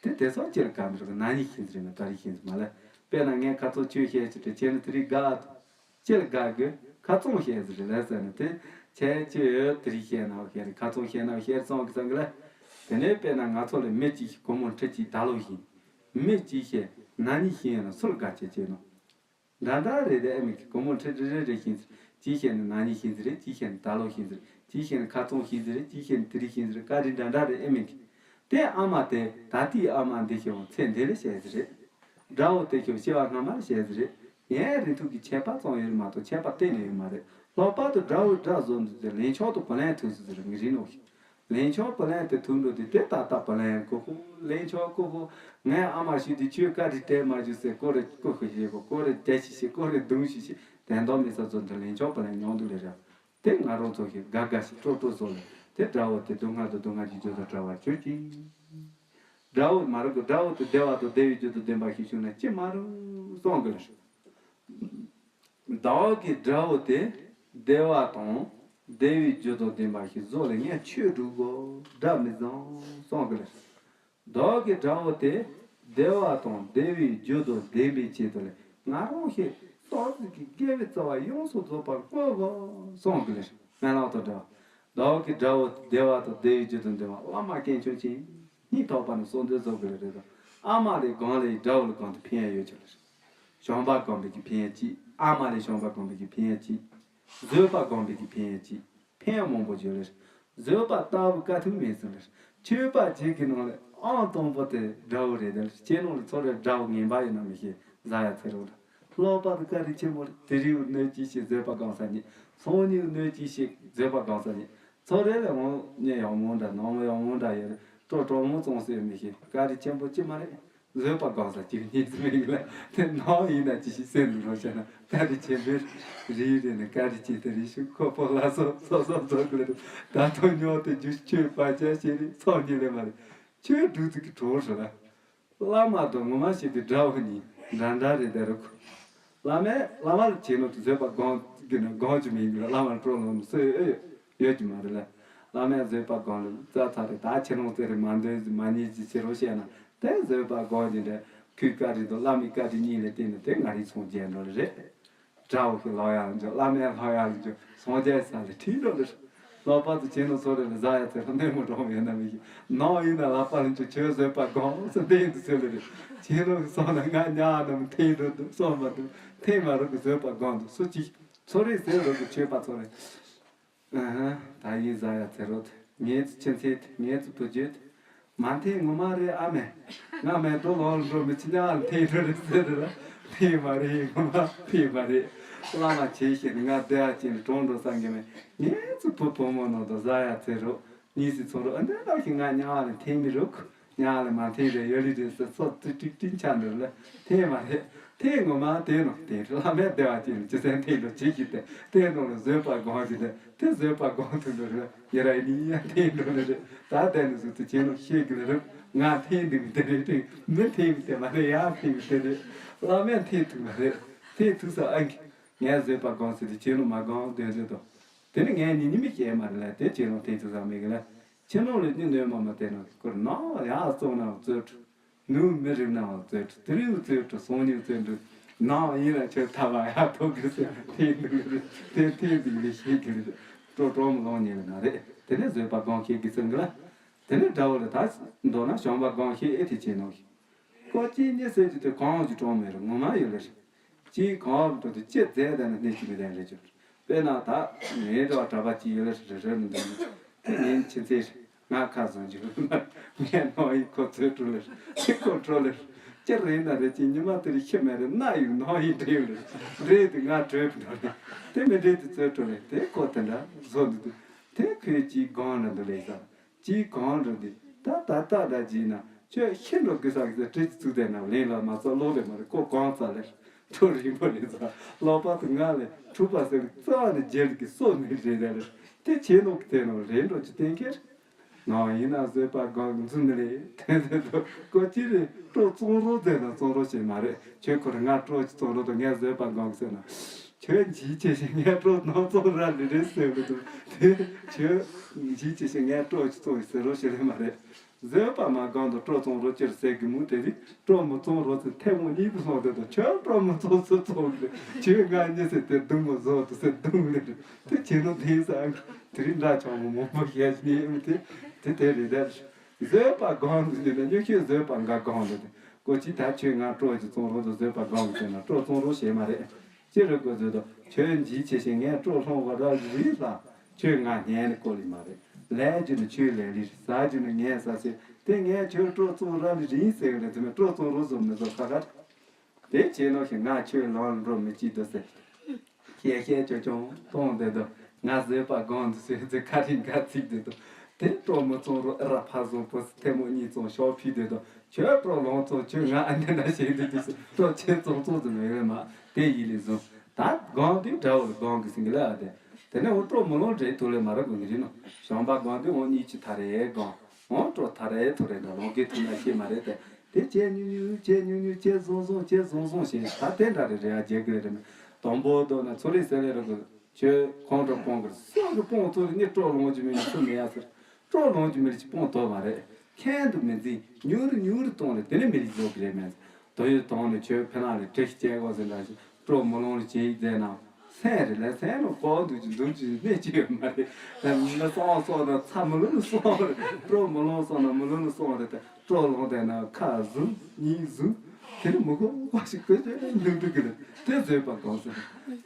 དེ་དེ་སོགས་ཅི་ལ་དགའ་འདུག་གི་ན་ནིང་ཞིག་ཟེར་ན་ད་རེས་ཞིག་ཟེར་མ་ལ། དཔེར་ན་ངས་ཁ་ཚོ་ཆོས་བཤད་ཅི་སྟེ་ཁྱེད་ནི་དེ་རིགས་དགའ་འདུག་ཅི་ལ་དགའ་གི། ཁ་ཚོང་བཤད་ཟེར་ལ་ཟེར་ན་དེ་ཁྱེད་ཅི་ཡོད་དེ་རིགས་བཤད་ན་བཤད་རེད། ཁ་ཚོང་བཤད་ན་བཤད་སོང་གི་ཙང་གི་ལ། དེ་ནས་དཔེར་ན་ང་ཚོ་ལ་མི་གཅིག་ཞིག་སྒོར་མོ་ཁྲི་གཅིག་ད་ལོ་ཞིག་མི་གཅིག་བཤད་ན་ནིང་ཞིག་ཡིན་ན་སུ་ལ་དགའ་བྱེད་ཅེ་ནོ། འདྲ་འདྲ་རེད་དེ་ཨེ་མིན་གྱི་སྒོར་མོ་ཁྲི་ཁྲི་རེ་རེ་ཤིང་ཟེར། གཅིག་བཤད་ན་ན་ནིང་ཤིང་ཟེར་རེད། གཅིག་བཤད་ན་ད་ལོ་ཤིང་ཟེར་རེད། གཅིག་བཤད་ན་ཁ་ཚོང་ཤིང་ཟེར་རེད། གཅིག་བཤད་ན་དེ་རིང་ཤིང་ཟེར་རེད། བཀའ་དྲིན་འདྲ་འདྲ་རེད་ཨེ་མིན་གྱི། དེ་ཨ་མ་དེ་ད་ལྟའི་ཨ་མ་འདི་ཤོག་ཚེ་འདི་ལ་བཤད་ཟེར་རེད། དགྲ་བོ་དེ་ཤོག་སྐྱེ་བ་སྔ་མ་ལ་བཤད་ཟེར་རེད། ཡང་རིང་ཐུང་གི་ཁྱད་པར་ཙམ་ཡོད་རེད་མ་གཏོགས་ཁྱད་པར་གཏན་ནས་ཡོད་མ་རེད། ལྷག་པར་དུ་དགྲ་བོའི་དགྲ་བཟོ་འདུག་ཟེར་ལན་ཆགས་དུ་བུ་ལན་ཐུག་ཟེར་ཟེར་ངེས་རིང་ནོ་ཞིག་ལན་ཆགས་བུ་ལན་དེ་ཐུག་འགྲོ་དུས་དེ་ད་ལྟ་བུ་ལན་ཀོ་ཀོ་ལན་ཆགས་ཀོ་ཀོ། ངའི་ཨ་མ་ཞིག་དེ་ཁྱོད་བཀའ་དྲིན་དྲན་མ་བྱུང་ཟེར་ཀོ་རེ་ཀོ་ཤི་ཤི་ཀོ་ཀོ་རེ་བརྒྱ་ཤི་ཤི་ཀོ་རེ་བརྡུང་ཤི་ཤི་དན་རྟགས་མེད་ས་ཚོ་འདི་ལན་ཆགས་བུ་ལན་མྱོང་འདུག་ལེ་ར། དེ་ང་རང་ཚོ་ཞིག་དགའ་དགའ་ཞིག་སྤྲོ་སྤྲོ་བཟོ་ལེ། དེ་དགྲ་བོ་དེ་སྡུག་བསྔལ་དང་སྡུག་བསྔལ་གྱི་རྒྱུ་དང་བྲལ་བར་གྱུར་ཅིག་དགྲ་བོ་མ་རུ་གི་དགྲ་བོ་དེ་བདེ་བ་དང་བདེ་བའི་རྒྱུ་དང་ལྡན་པ་ཞིག་བྱུང་ན་ཅི་མ་རུ་གསུང་གི་ལེ། བདག་གི་དགྲ་བོ་དེ་བདེ་བ་དང་བདེ་བའི་རྒྱུ་དང་ལྡན་པ་ཞིག་བཟོ་ལ་ངས་ཆོས་སྒྲུབ་དགོས། དགྲ་མི་བཟང་གསུང་གི་ལེ། བདག་གི་དགྲ་བོ་དེ་བདེ་བ་དང་བདེ་བའི་རྒྱུ་དང་ལྡན་པའི་ཆེད་དུ་ལས་ང་རང་ཞིག་སྟོབས་ཀྱི་དགེ་བའི་རྩ་བ་ཡོངས་སུ་རྫོགས་པར་བཀོད་དགོས་གསུང་གི་ལེ། སྨོན་ལམ་དང་འདྲ་བ། བདག་གི་དགྲ་བོ་དེ་བདེ་བ་དང་བདེ་བའི་རྒྱུ་དང་ལྡན་པ་བླ་མ་དཀོན་མཆོག་མཁྱེན། སྙིང་ཐག་པ་ནས་གསོལ་འདེབས་བཟོ་དགོས་ལེ་རེད་དོ། ཨ་མ་ལས་གང་ལས་དགྲ་བོ་ལ་གང་དུ་ཕན་ཡ་ཡོད་ཀྱི་ལེ། བྱམས་པ་སྒོམ་པའི་གི་ཕན་ཡ་གཅིག་ཨ་མ་ལས་བྱམས་པ་སྒོམ་པའི་གི་ཕན་ཡ་གཅིག་བཟོད་པ་སྒོམ་པའི་གི་ཕན་ཡ་གཅིག་ཕན་ཡ་མང་པོ་ཡོད་ལེ། བཟོད་པ་ལྟ་བུ་དཀའ་ཐུབ་མེད་ཟེར་ལེ། ཆོས་པ་གཅིག་གི་ནང་ལ་ ཨང་དང་པོ་དེ་དགྲ་བོ་རེད། དེ་ཁྱེད་རང་ལ་ཚོར་རེ་དགྲ་བོ་ངན་པ་ཡིན་ན་མི་ཤེས། བཟའ་ཡ་ཚེ་རོགས་ལ། ཀློག་པ་དང་བཀའ་དྲིན་ཆེན་པོ་རེད། དེ་རིང་གནོད་ཅི་ཞིག་བཟོད་པ་སྒོམ་ས་ཉིད། སང་ཉིན་གནོད་ཅི་ཞིག་བཟོད་པ་སྒོམ་ས་ཉིད། ཚོར་རེ་ལ་འོང་ཉེ་ཡང་མོ་འདྲ་ནང་མོ་ཡང་མོ་འདྲ་ཡོད་རེད། སྤྲོ་སྤྲོ་མོ་བཙོང་སྲོལ་མི་ཤེས། བཀའ་དྲིན་ཆེན་པོ་ཅི་མ་རེད། བཟོད་པ་སྒོམ་ས་ཅིག་གཉིས་སུ་མིན་ལ་དེ་ནང་ཡིན་ན་ཅི་ཞིག་སེམས་འདུག་རོགས་བྱས་ན། བཀའ་དྲིན་ཆེན་པོས་རིག་རེད་ནས། བཀའ་དྲིན་ཆེ་དེ་རིག་ཤུགས་ཁོ་པོ་ལ་སོ་སོ་སོ་སོ་གི་ལ་ད་དུང་ཉོག་དེ་རྒྱུ་ཆོས་བར་ཆད་ཤེས་རིག་ཚོགས་གཉིས་ལས་མ་རེད། ཆོས་སྒྲུག་ཚིག་གི་གྲོགས་སུ་ལ། བླ་མ་དང་ངོ་མ་ཞིག་གི་དགྲ་བོ་གཉིས་འདྲ་འདྲ་རེད་དེ་རུ། བླ་མས་བླ་མ་ལ་བྱིན་ནོ་དུ་བཟོད་པ་སྒོམ་གི་ན་སྒོམ་གྱི་མིང་གི་བླ་མ་ལ་སྤྲོ་ལོང་སོས་ཨེ་ཡོད་ཀྱི་མ་རེད་ལ། བླ་མས་བཟོད་པ་སྒོམ་ལ་རྩ་ཚ་རེད། ད་ཁྱེད་རང་ཚེ་རིང་མ་འདོན་ཟིན་མ་ཉེས་ཀྱི་ཕྱི་རོ་བཤད་ན་དེ་བཟོད་པ་སྒོམ་གྱི་འདྲ། ཁོའི་བཀའ་དྲིན་དང་བླ་མའི་བཀའ་དྲིན་གཉིས་ལས་བརྟེན་ནས་དེ་ང་རིག་ཚོང་རྒྱལ་འགྲོ་ལ་རེད། དགྲ་བོ་གི་ལོག་ཡང་འཇོག་བླ་མའི་ལོག་ཡང་འཇོག་སངས་རྒྱས་ས་ལ་ཁྲིད་འགྲོ་ལ། ལོག་པ་དུ་བྱིན་ནོ་ཚོ་རེ་ལ་བཟའ་ཡ་ཚེ་རོ་ནས་མོ་འགྲོ་ཡོད་ན་མི་ཤེས། ནང་ཡིན་ན་ལག་པ་ལ་འཇོག་ཆོས་བཟོད་པ་སྒོམ་སོ་བསྟན་དུ་ཚོ་ལ་རེ། བྱིན་རོགས་སོང་ན་ང་ཉག་ནམ་འཐེན་འགྲོ་འདུག་སོང་མ་འདུག་འཐེན་མ་རོགས་གི་བཟོད་པ་སྒོམ་འདུག་སུ་གཅིག་ཚོ་རེ་ཟེར་རོགས་གི་ཆོས་པ་ཚོ་རེ། ཨ་ཧ། ད་ཡིན་ཟ་ཡ་ཚེ་རོགས་དེ་ངའི་ཚེ་ཆེན་ཚེ་དེ་ངའི་ཚེ་བུ་རྒྱུད་དེ། མ་འཐེན་ངོ་མ་རེད་ཨ་མས། ང་མེ་ཏོག་ལོག་ལ་འགྲོ་མི་ཆི་ཉག་ལ་འཐེན་འགྲོ་རེད་ཟེར་རེད་ལ། འཐེན་མ་རེད་ངོ་མ་འཐེན་མ་རེད། བླ་མ་བྱེད་ཤེས་ནི་ང་བདེ་བ་ཅན་ལ་གྲོངས་འགྲོ་བསམ་གི་མེད། ངའི་ཚེ་བུ་བུ་མོ་ནང་དུ་ཟ་ཡ་ཚེ་རོགས་གཉིས་སི་ཚོ་རོགས་ཨ་འདྲ་ལགས་ཤིག་ང་ཉག་ལ་འཐེན་མི་རོགས། ཉག་ལ་མ་འཐེན་རེད་ཡོད་ལི་རེད་ཟེར་སོ་ཏི་ཏི་ཏི་ཆ་འདྲ་ལ་འཐེན་མ་རེད། འཐེན་ངོ་མ་དེ་ནོ་དེ་བླ་མས་བདེ་བ་ཅན་ལ་ཅི་སེམས་འཐེན་འགྲོ་བྱེད་ཤེས་དེ་དེ་ནོ་ལ་བཟོད་པ་སྒོམ་ཞིག་དེ། དེ་བཟོད་པ་སྒོམ་ཐུབ་འགྲོ་རེད། ཡ་ར་ནི་ཡ་འཐེན་འགྲོ་ནི་རེད། ད་ལྟ་ནི་བཟོད་དུ་བྱེད་ནོ་ཤེས་གི་ལ་རེད། ང་འཐེན་འདུག་དེ་རེད་དེ་མི་འཐེན་གི་དེ་མ་རེད། ཡ་འཐེན་གི་དེ་རེད། བླ་མས་འཐེན་ཐུབ་མ་རེད། འཐེན་ཐུབ་ས་ཨ་གི་ངས་བཟོད་པ་སྒོམ་ཟེར་དུ་བྱེད་ནོ་མ་སྒོམ་དོན་ཟེར་དོ། དེ་ནི་ངས་ནི་ནི་མི་བྱེད་མ་རེད་ལ་དེ་བྱེད་ནོ་འཐེན་ཐུབ་ས་མེད་གི་ལ། ཁྱེད་ནོ་ལ་ནི་ནོས་མ་མ་དེ་ནོ་ཀུར་ནོ་ཡ་བཙོང་ནོ་བཙོད་ནུ་མི་རིག་ནའང་བཙོན་དུ་དེ་རིང་བཙོན་དུ་སང་ཉིན་བཙོན་དུ་ནང་ཡིན་ལ་ཆོས་ཐ་བ་ཡག་ཐོག་གི་སེ་ཐེན་དུ་དེ་ཐེན་དུ་ལས་ཤེས་ཀྱི་རེད། སྤྲོ་སྤྲོ་མོ་ལོང་ཉེ་ལ་མ་རེད། དེ་ནས་བཟོད་པ་སྒོམ་ཤེས་ཀྱི་སེམས་ཀྱི་ལ། དེ་ནས་དགྲ་བོ་ལ་ད་མདོར་ན་བྱམས་པ་སྒོམ་ཤེས་ཨེ་ཐེ་བྱེད་ནོ་ཤི། ཀོ་ཅི་ཉི་ཟེར་གྱི་དེ་གང་གི་གྲོང་མེད་རུ་ངོ་མ་ཡོད་ལ་རེད། ཅིའི་གང་གི་གྲོང་དུ་ཅི་མཛད་དེ་ན་གནས་ཀྱི་མི་ལྡན་རེད་ཅོ། དཔེར་ན་ད་ངའི་འདྲ་བ་གྲྭ་པ་གཅིག་ཡོད་ལ་རེ་རེ་མི་འདུག་ངའི་ཁྱིམ་མཚེས་ང་ཁ་བཟང་རྒྱུ་ངའི་ནང་ཡིན་ཁོ་ཚོས་སྤྲོ་ལེ་ཁོ་སྤྲོ་ལེ་ཅི་རེད་ན་རེད་ཅི་ཉི་མ་དེར་ཤི་མེད་རེད་ན་ཡིན་ནང་ཡིན་འདྲེ་ཡོད་རེད་འདྲེ་དེ་ང་བྲོས་འགྲོ་རེད་དེ་མི་འདྲེ་དེ་ཚོས་སྤྲོ་ལེ་དེ་ཁོ་དེ་འདྲ་བཟོ་འདུག་འདུག་དེ་ཁོས་ཅིའི་སྒང་ལ་འདུག་ལེ་ས། ཅིའི་གང་རུ་འདི་ད་ད་ལྟ་འདྲ་གྱིས་ན་ཁྱོད་ཤི་འགྲོ་དགོས་ས་གི་ས་བྲིས་ཀྱི་ཚུགས་དེ་ན་ལེན་ལ་མ་ཚོ་ལོ་རེ་མ་རེ་ཀོ་གང་ཙ་ལེར་ཐོ་རིང་པོ་རེ་ཚ་ལོ་པ་དུ་ང་ལས་འཁྲུག་པ་ཟེར་རྩ་བ་ནས་རྒྱལ་གྱི་སོ་མི་རེ་རེ་རེ་དེ་ཆེ་ནོ་གི་དེ་ནོ་རེ་འགྲོ་གྱི་གཏན་ཁེར་ནང་ཡིན་ན་བཟོད་པ་སྒང་འཛུམ་ལེ་དེ་དེ་དུ་ཀོ་ཅི་རེ་སྤྲོ་བཙོང་རོགས་ཟེར་ན་བཙོང་རོགས་བྱེད་མ་རེད་ཁྱོད་ཁོ་རེ་ང་སྤྲོ་གྱི་བཙོང་རོགས་དུ་ངས་བཟོད་པ་སྒང་ཟེར་ན། ཁྱོད་འཇིགས་ཆེ་ཞིང་ངས་སྤྲོ་སྣང་ཚོགས་ར་ལི་རེད་ཟེར་གི་འདུག་དེ་ཁྱོད་འཇིགས་ཆེ་ཞིང་ངས་སྤྲོ་ཅི་ཚོགས་ཟེར་རོ་ཞེ་ལེ་མ་རེད། བཟོད་པ་མ་སྒང་དུ་སྤྲོ་བཙོང་རོ་ཅིར་ཟེར་གི་མུ་དེ་རིགས་སྤྲོ་མི་བཙོང་རོ་ཚེ་ཐལ་མོ་གཉིས་པོ་སོང་དེ་དང་ཁྱོད་སྤྲོ་མི་བཙོང་སུ་བཙོང་གི་རེད་ཁྱོད་ང་གཉིས་ཟེར་དེ་རྡུང་མོ་བཟོ་དུ་ཟེར་རྡུང་ལེ་རེད་དེ་ཁྱེད་ནོ་དེ་ས་དེ་རིགས་འདྲ་ཆགས་མོ་མོ་མོ་ཞེས་ཉེ་མི་དེ་དེ་དེ་རེད་དེ་བཟོད་པ་སྒང་དུ་ཉེ་ན་ཉོ་ཁྱོད་བཟོད་པ་འགའ་སྒང་དུ་དེ་ཀོ་ཅི་ད་ཁྱོད་ང་སྤྲོ་ཅི་བཙོང་རོ་དུ་བཟོད་པ་སྒང་དུ་ན་སྤྲོ་བཙོང་རོ་ཞེ་མ་རེད། ཅི་རེད་དགོས་ཚོད་དོ། ཁྱོད་འཇིགས་ཆེ་ཞིང་ངས་སྤྲོ་སློང་བ་ར་རི་ལ། ཁྱོད་ང་ཉན་ནི་ཀོ་ལི་མ་རེད། ལས་རྒྱུ་ནི་ཁྱོད་ལས་ལི་ཟ་རྒྱུ་ནི་ངས་ཟ་ཟེར། དེ་ངས་ཁྱོད་སྤྲོ་བཙོང་ར་ལི་རིང་ཟེར་གི་རེད་དེ་མིན་སྤྲོ་བཙོང་རོ་བཟོ་མི་བཟོ་ཁ་ཁ། དེ་བྱས་ནོ་ཞིག་ང་ཁྱོད་ལོང་འགྲོ་མི་ཅི་དོ་ཟེར། ཤེས་ཤེས་ཅོ་ཅོང་གཏོང་དེ་དོ། ང་བཟོད་པ་སྒང་དུ་ཟེར་ཚེ་ཁ་རིང་ཁ་ཚིག་དེ་དོ། དེ་སྤྲོ་མི་བཙོང་རོ་ཨ་ར་ཕ་བཟོ་པོ་སི་ཐེ་མོ་གཉིས་བཙོང་ཤོག་ཕི་དེ་དོ། ཁྱོད་སྤྲོ་ལོང་ཚོ་ཁྱོད་ང་ཨ་འདི་འདྲ་བྱེད་དུས་དུས་སུ་སྤྲོ་ཆེ་ཙོང་ཙོང་ཙམ་ཡོད་མ་དེ་ཡིད་ལས་བཟུང་ད་སྒང་དེ་དགྲ་བོ་ལ་སྒང་གི་ཟིན་གི་ལ་ཨ་དེ་དེ་ནས་འོ་སྤྲོ་མི་ལོང་འདྲེ་ཐུག་ལས་མ་རག་གི་རིན་ནོ་བྱམས་པ་སྒང་དེ་འོ་གཉིས་ཀྱི་ཐ་རེ་སྒང་འོ་སྤྲོ་ཐ་རེ་ཐུག་རེ་འདྲ་ལོང་གི་ཐུག་ན་ཤེས་མ་རེད་དེ་དེ་ཁྱེད་ཉུ་ཉུ་ཁྱེད་ཉུ་ཉུ་ཁྱེད་བཟུང་བཟུང་ཁྱེད་བཟུང་བཟུང་ཞེས་ད་དེ་འདྲ་རེ་རེ་ཨ་རྒྱལ་གི་རེ་རེ་མ་དང་པོ་དོ་ན་ཚོ་རེ་ཟེར་ལེ་ར་གི་ཁྱོད་ཁོང་ཁྲོ་སྤོང་གི་སུ་གི་སྤོང་ཐུབ་ནི་སྤྲོ་ལོང་གི་མི་ནི་སུ་མི་ཡ་ཟེར། སྤྲོ་ལོང་གི་མི་རིགས་སྤོང་ཐུབ་མ་རེད། ཁྱད་དུ་མི་འཛིན་ཉུང་རུ་ཉུང་རུ་གཏོང་ལ་དེ་ནི་མི་རིགས་བཟོ་གི་རེད་མེད། དོ་ཡོད་གཏོང་ནས་ཁྱོད་ཕན་ལ་རེ་དྲི་ཤི་བྱས་གོ་ཟེར་འདྲ་ཞིག་སྤྲོ་མི་ལོང་ལ་བྱེད་ཡིག་མཛད་ན་སེམས་རེ་ལས་སེམས་ལ་ཀོ་འདུག་ཅིག་འདུག་ཅིག་གནས་ཅི་ཡོད་མ་རེད། མི་སོང་སོང་ན་ཚ་མི་ལོང་ལ་སོང་རེད། སྤྲོ་མི་ལོང་སོང་ན་མི་ལོང་ལ་སོང་རེད་དེ། སྤྲོ་ལོང་དེ་ན་ཁ་ཟུམ་གཉིས་ཟུམ། དེ་ནི་མི་ཁོ་བ་ཞིག་དཔེ་ཆ་ལུག་འདུག་གི་རེད་དེ་བཟོད་པ་སྒང་ཟེར།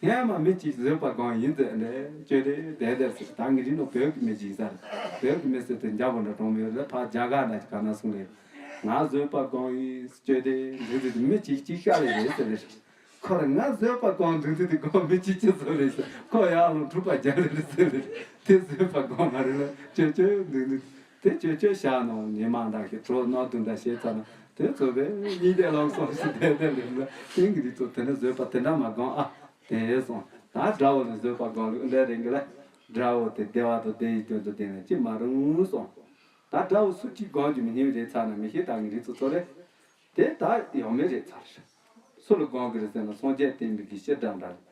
སྔན་མ་མི་གཅིག་བཟོད་པ་སྒང་ཡིན་ཟེར་ནས་བཅོས་ཏེ་བསྡད་བསྡད་ཟེར། ད་ངི་རིང་ནོ་བོད་ཀྱི་མི་གཅིག་ཟེར། བོད་ཀྱི་མི་ཟེར་དེ་འཇམ་པོ་འདྲ་གྲོང་མི་ཡོད་རེད། ཕ་རྒྱ་གར་ན་ཅིག་ག་ན་སོང་རེད། ང་བཟོད་པ་སྒོམ་ཡིན་སྤྱོད་དེ་འདུག་དུས་མི་གཅིག་གཅིག་ཤ་ལས་རེད་ཟེར་རེད། ཁོ་རང་ང་བཟོད་པ་སྒོམ་འདུག་དུས་དེ་སྒོམ་མི་གཅིག་གཅིག་བཟོ་རེད་ཟེར། ཁོ་ཡང་ལོ་འཁྲུག་པ་རྒྱག་རེད་ཟེར་རེད། དེ་བཟོད་པ་སྒོམ་མ་རེད་ལ་སྤྱོད་སྤྱོད་འདུག་འདུག་དེ་སྤྱོད་སྤྱོད་བཞག་ནོ་ཉི་མ་འདྲ་ཞིག་གྲོ་ནོ་དུང་འདྲ་བྱས་ཚར་ན་དེ་ཚོ་བས་གཉིས་ལྡན་ལམ་སོང་ཞིག་དེ་དེ་ལས་ལ་དེང་གི་རིགས་ཚོ་དེ་ནི་བཟོད་པ་དེ་འདྲ་མ་སྒོམ་ཨ། དེ་སོང་ད་དགྲ་བོ་ལ་བཟོད་པ་སྒོམ་ལུགས་འདྲ་རེད་གི་ལ། དགྲ་བོ་དེ་བདེ་བ་དང་བདེ་བའི་རྒྱུ་དང་ལྡན་ན་ཅི་མ་རུང་སོང་། ད་དགྲ་བོ་སུ་གཅིག་སྒོམ་རྒྱུ་མི་སྙིང་རེ་ཚར་ན་མི་ཤེས་ད་ངི་རིགས་ཚོ་ཚོ་རེད། དེ་ད་ཡོང་མེད་རེད་ཚར། སུ་ལ་སྒོམ་གི་རེད་ཟེར་ན་སངས་རྒྱས་བསྟན་པའི་གི་ཤེས་སྒྲ་འདྲ་རེད།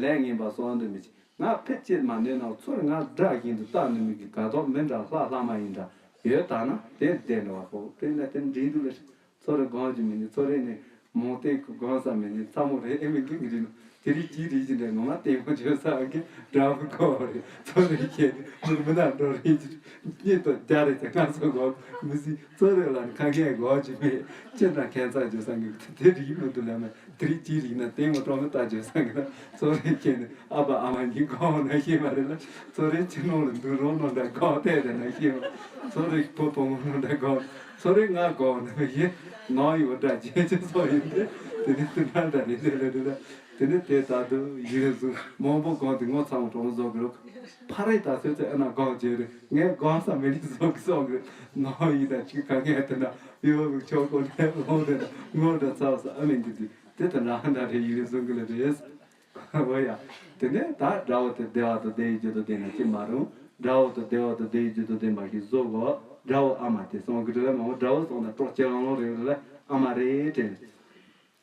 ལས་ངན་པ་གསོག་འདོད་མི་བྱེད། ང་ཕེབས་ཅེས་མ་ནུས་ན་ཚུར་ང་དགྲ་བཞིན་དུ་བལྟ་ནུས་མི་གི་ག་དོག་མི་འདྲ་ལྷ་ལྷ་མ་ཡིན་འདྲ་ཡོད་ད་ན་དེ་བདེ་འགྲོ་བ་ཕོག་དེ་ན་དེ་འདྲིན་དུ་ལས་ཚོ་རེ་སྒོམ་རྒྱུ་མི་ནི་ཚོ་རེ་ནི་མོ་དེ་གི་སྒོམ་ས་མི་ནི་ཚ་མོ་རེ་ཨེ་མི་འདུག་གི་རིན་དེ་རིགས་ཀྱི་རིགས་ཀྱི་འདྲ་ངོ་མ་ལྟད་མོ་བྱོས་ས་གི་འདྲ་བོ་གོ་རེ་ཚོ་རེ་ཁྱེད་ནི་མི་ན་འགྲོ་རེ་གཉིས་དོ་རྒྱ་རེ་ཚེ་ང་ཚོ་སྒོམ་མི་སྲིད་ཚོ་རེ་ལ་ནི་ཁ་ཁྱེད་སྒོམ་རྒྱུ་མེད་ཅི་འདྲ་ཁྱད་མཚར་བྱོས་ས་གི་དེ་རིགས་མི་འདུག་ལ་མེད། དེ་རིགས་ཅིའི་རིགས་ན་ལྟད་མོ་སྤྲོ་མོ་ལྟ་བརྗོད་ས་གི་ན་ཚོ་རེ་ཁྱེད་ནི་ཨ་ཕ་ཨ་མ་གཉིས་གོ་ན་ཤེས་མ་རེད་ལ་ཚོ་རེ་ཕྱི་ནང་ལ་འདུག་རོགས་ནང་འདྲ་གོ་བལྟས་དེ་ན་ཤེས་མ་ཚོ་རེ་ཕོ་བུ་མོ་ནང་འདྲ་གོ་ཚོ་རེ་ང་གོ་ན་ཤེས་ནང་ཡོད་འདྲ་བྱེད་ཅི་ཚོ་ཡིན་ཏེ་དེ་ནི་དེ་འདྲ་འདྲ་རེད་དེ་ལ་རེད་ལ་དེ་ནི་དེ་ལྟར་དུ་ཡིན་རེད་གསུངས་མང་པོ་གོ་དེ་ངོ་ཚ་བོ་གྲོགས་བཟོ་གི་རོགས་ཕ་རེ་ད་ཚོད་ཚོད་ཨ་ན་གོ་བྱེད་རེད་ངས་གོ་ས་མི་རིགས་བཟོ་གི་སོང་གི་ནང་ཡིན་ད་ཅིག་ག་ངས་དེ་ན་ཡོད་ཆོག་གོ་ནས་ལོང་དེ་ན་ངོ་འདྲ་ཚ་བ་ས་ཨ་མི་འདི་དུས། དེ་ལྟར་ན་ཧ་འདྲ་རེ་ཡིན་རེ་གསུང་གི་ལ་རེད། འོ་ཡ། དེ་ནས་ད་དགྲ་བོ་དེ་བདེ་བ་དང་བདེ་བའི་རྒྱུ་དང་ལྡན་ན་ཅི་མ་རུང་། དགྲ་བོ་དང་བདེ་བ་དང་བདེ་བའི་རྒྱུ་དང་ལྡན་པ་ཞིག་བཟོ་དགོས། དགྲ་བོ་ཨ་མ་དེ་གསུང་གི་རེད་ལ་མ་འོ་དགྲ་བོ་གསུང་ན་གྲོགས་ཁྱེད་རང་ལོ་རེ་རེ་ལ་ཨ་མ་རེད་དྲན།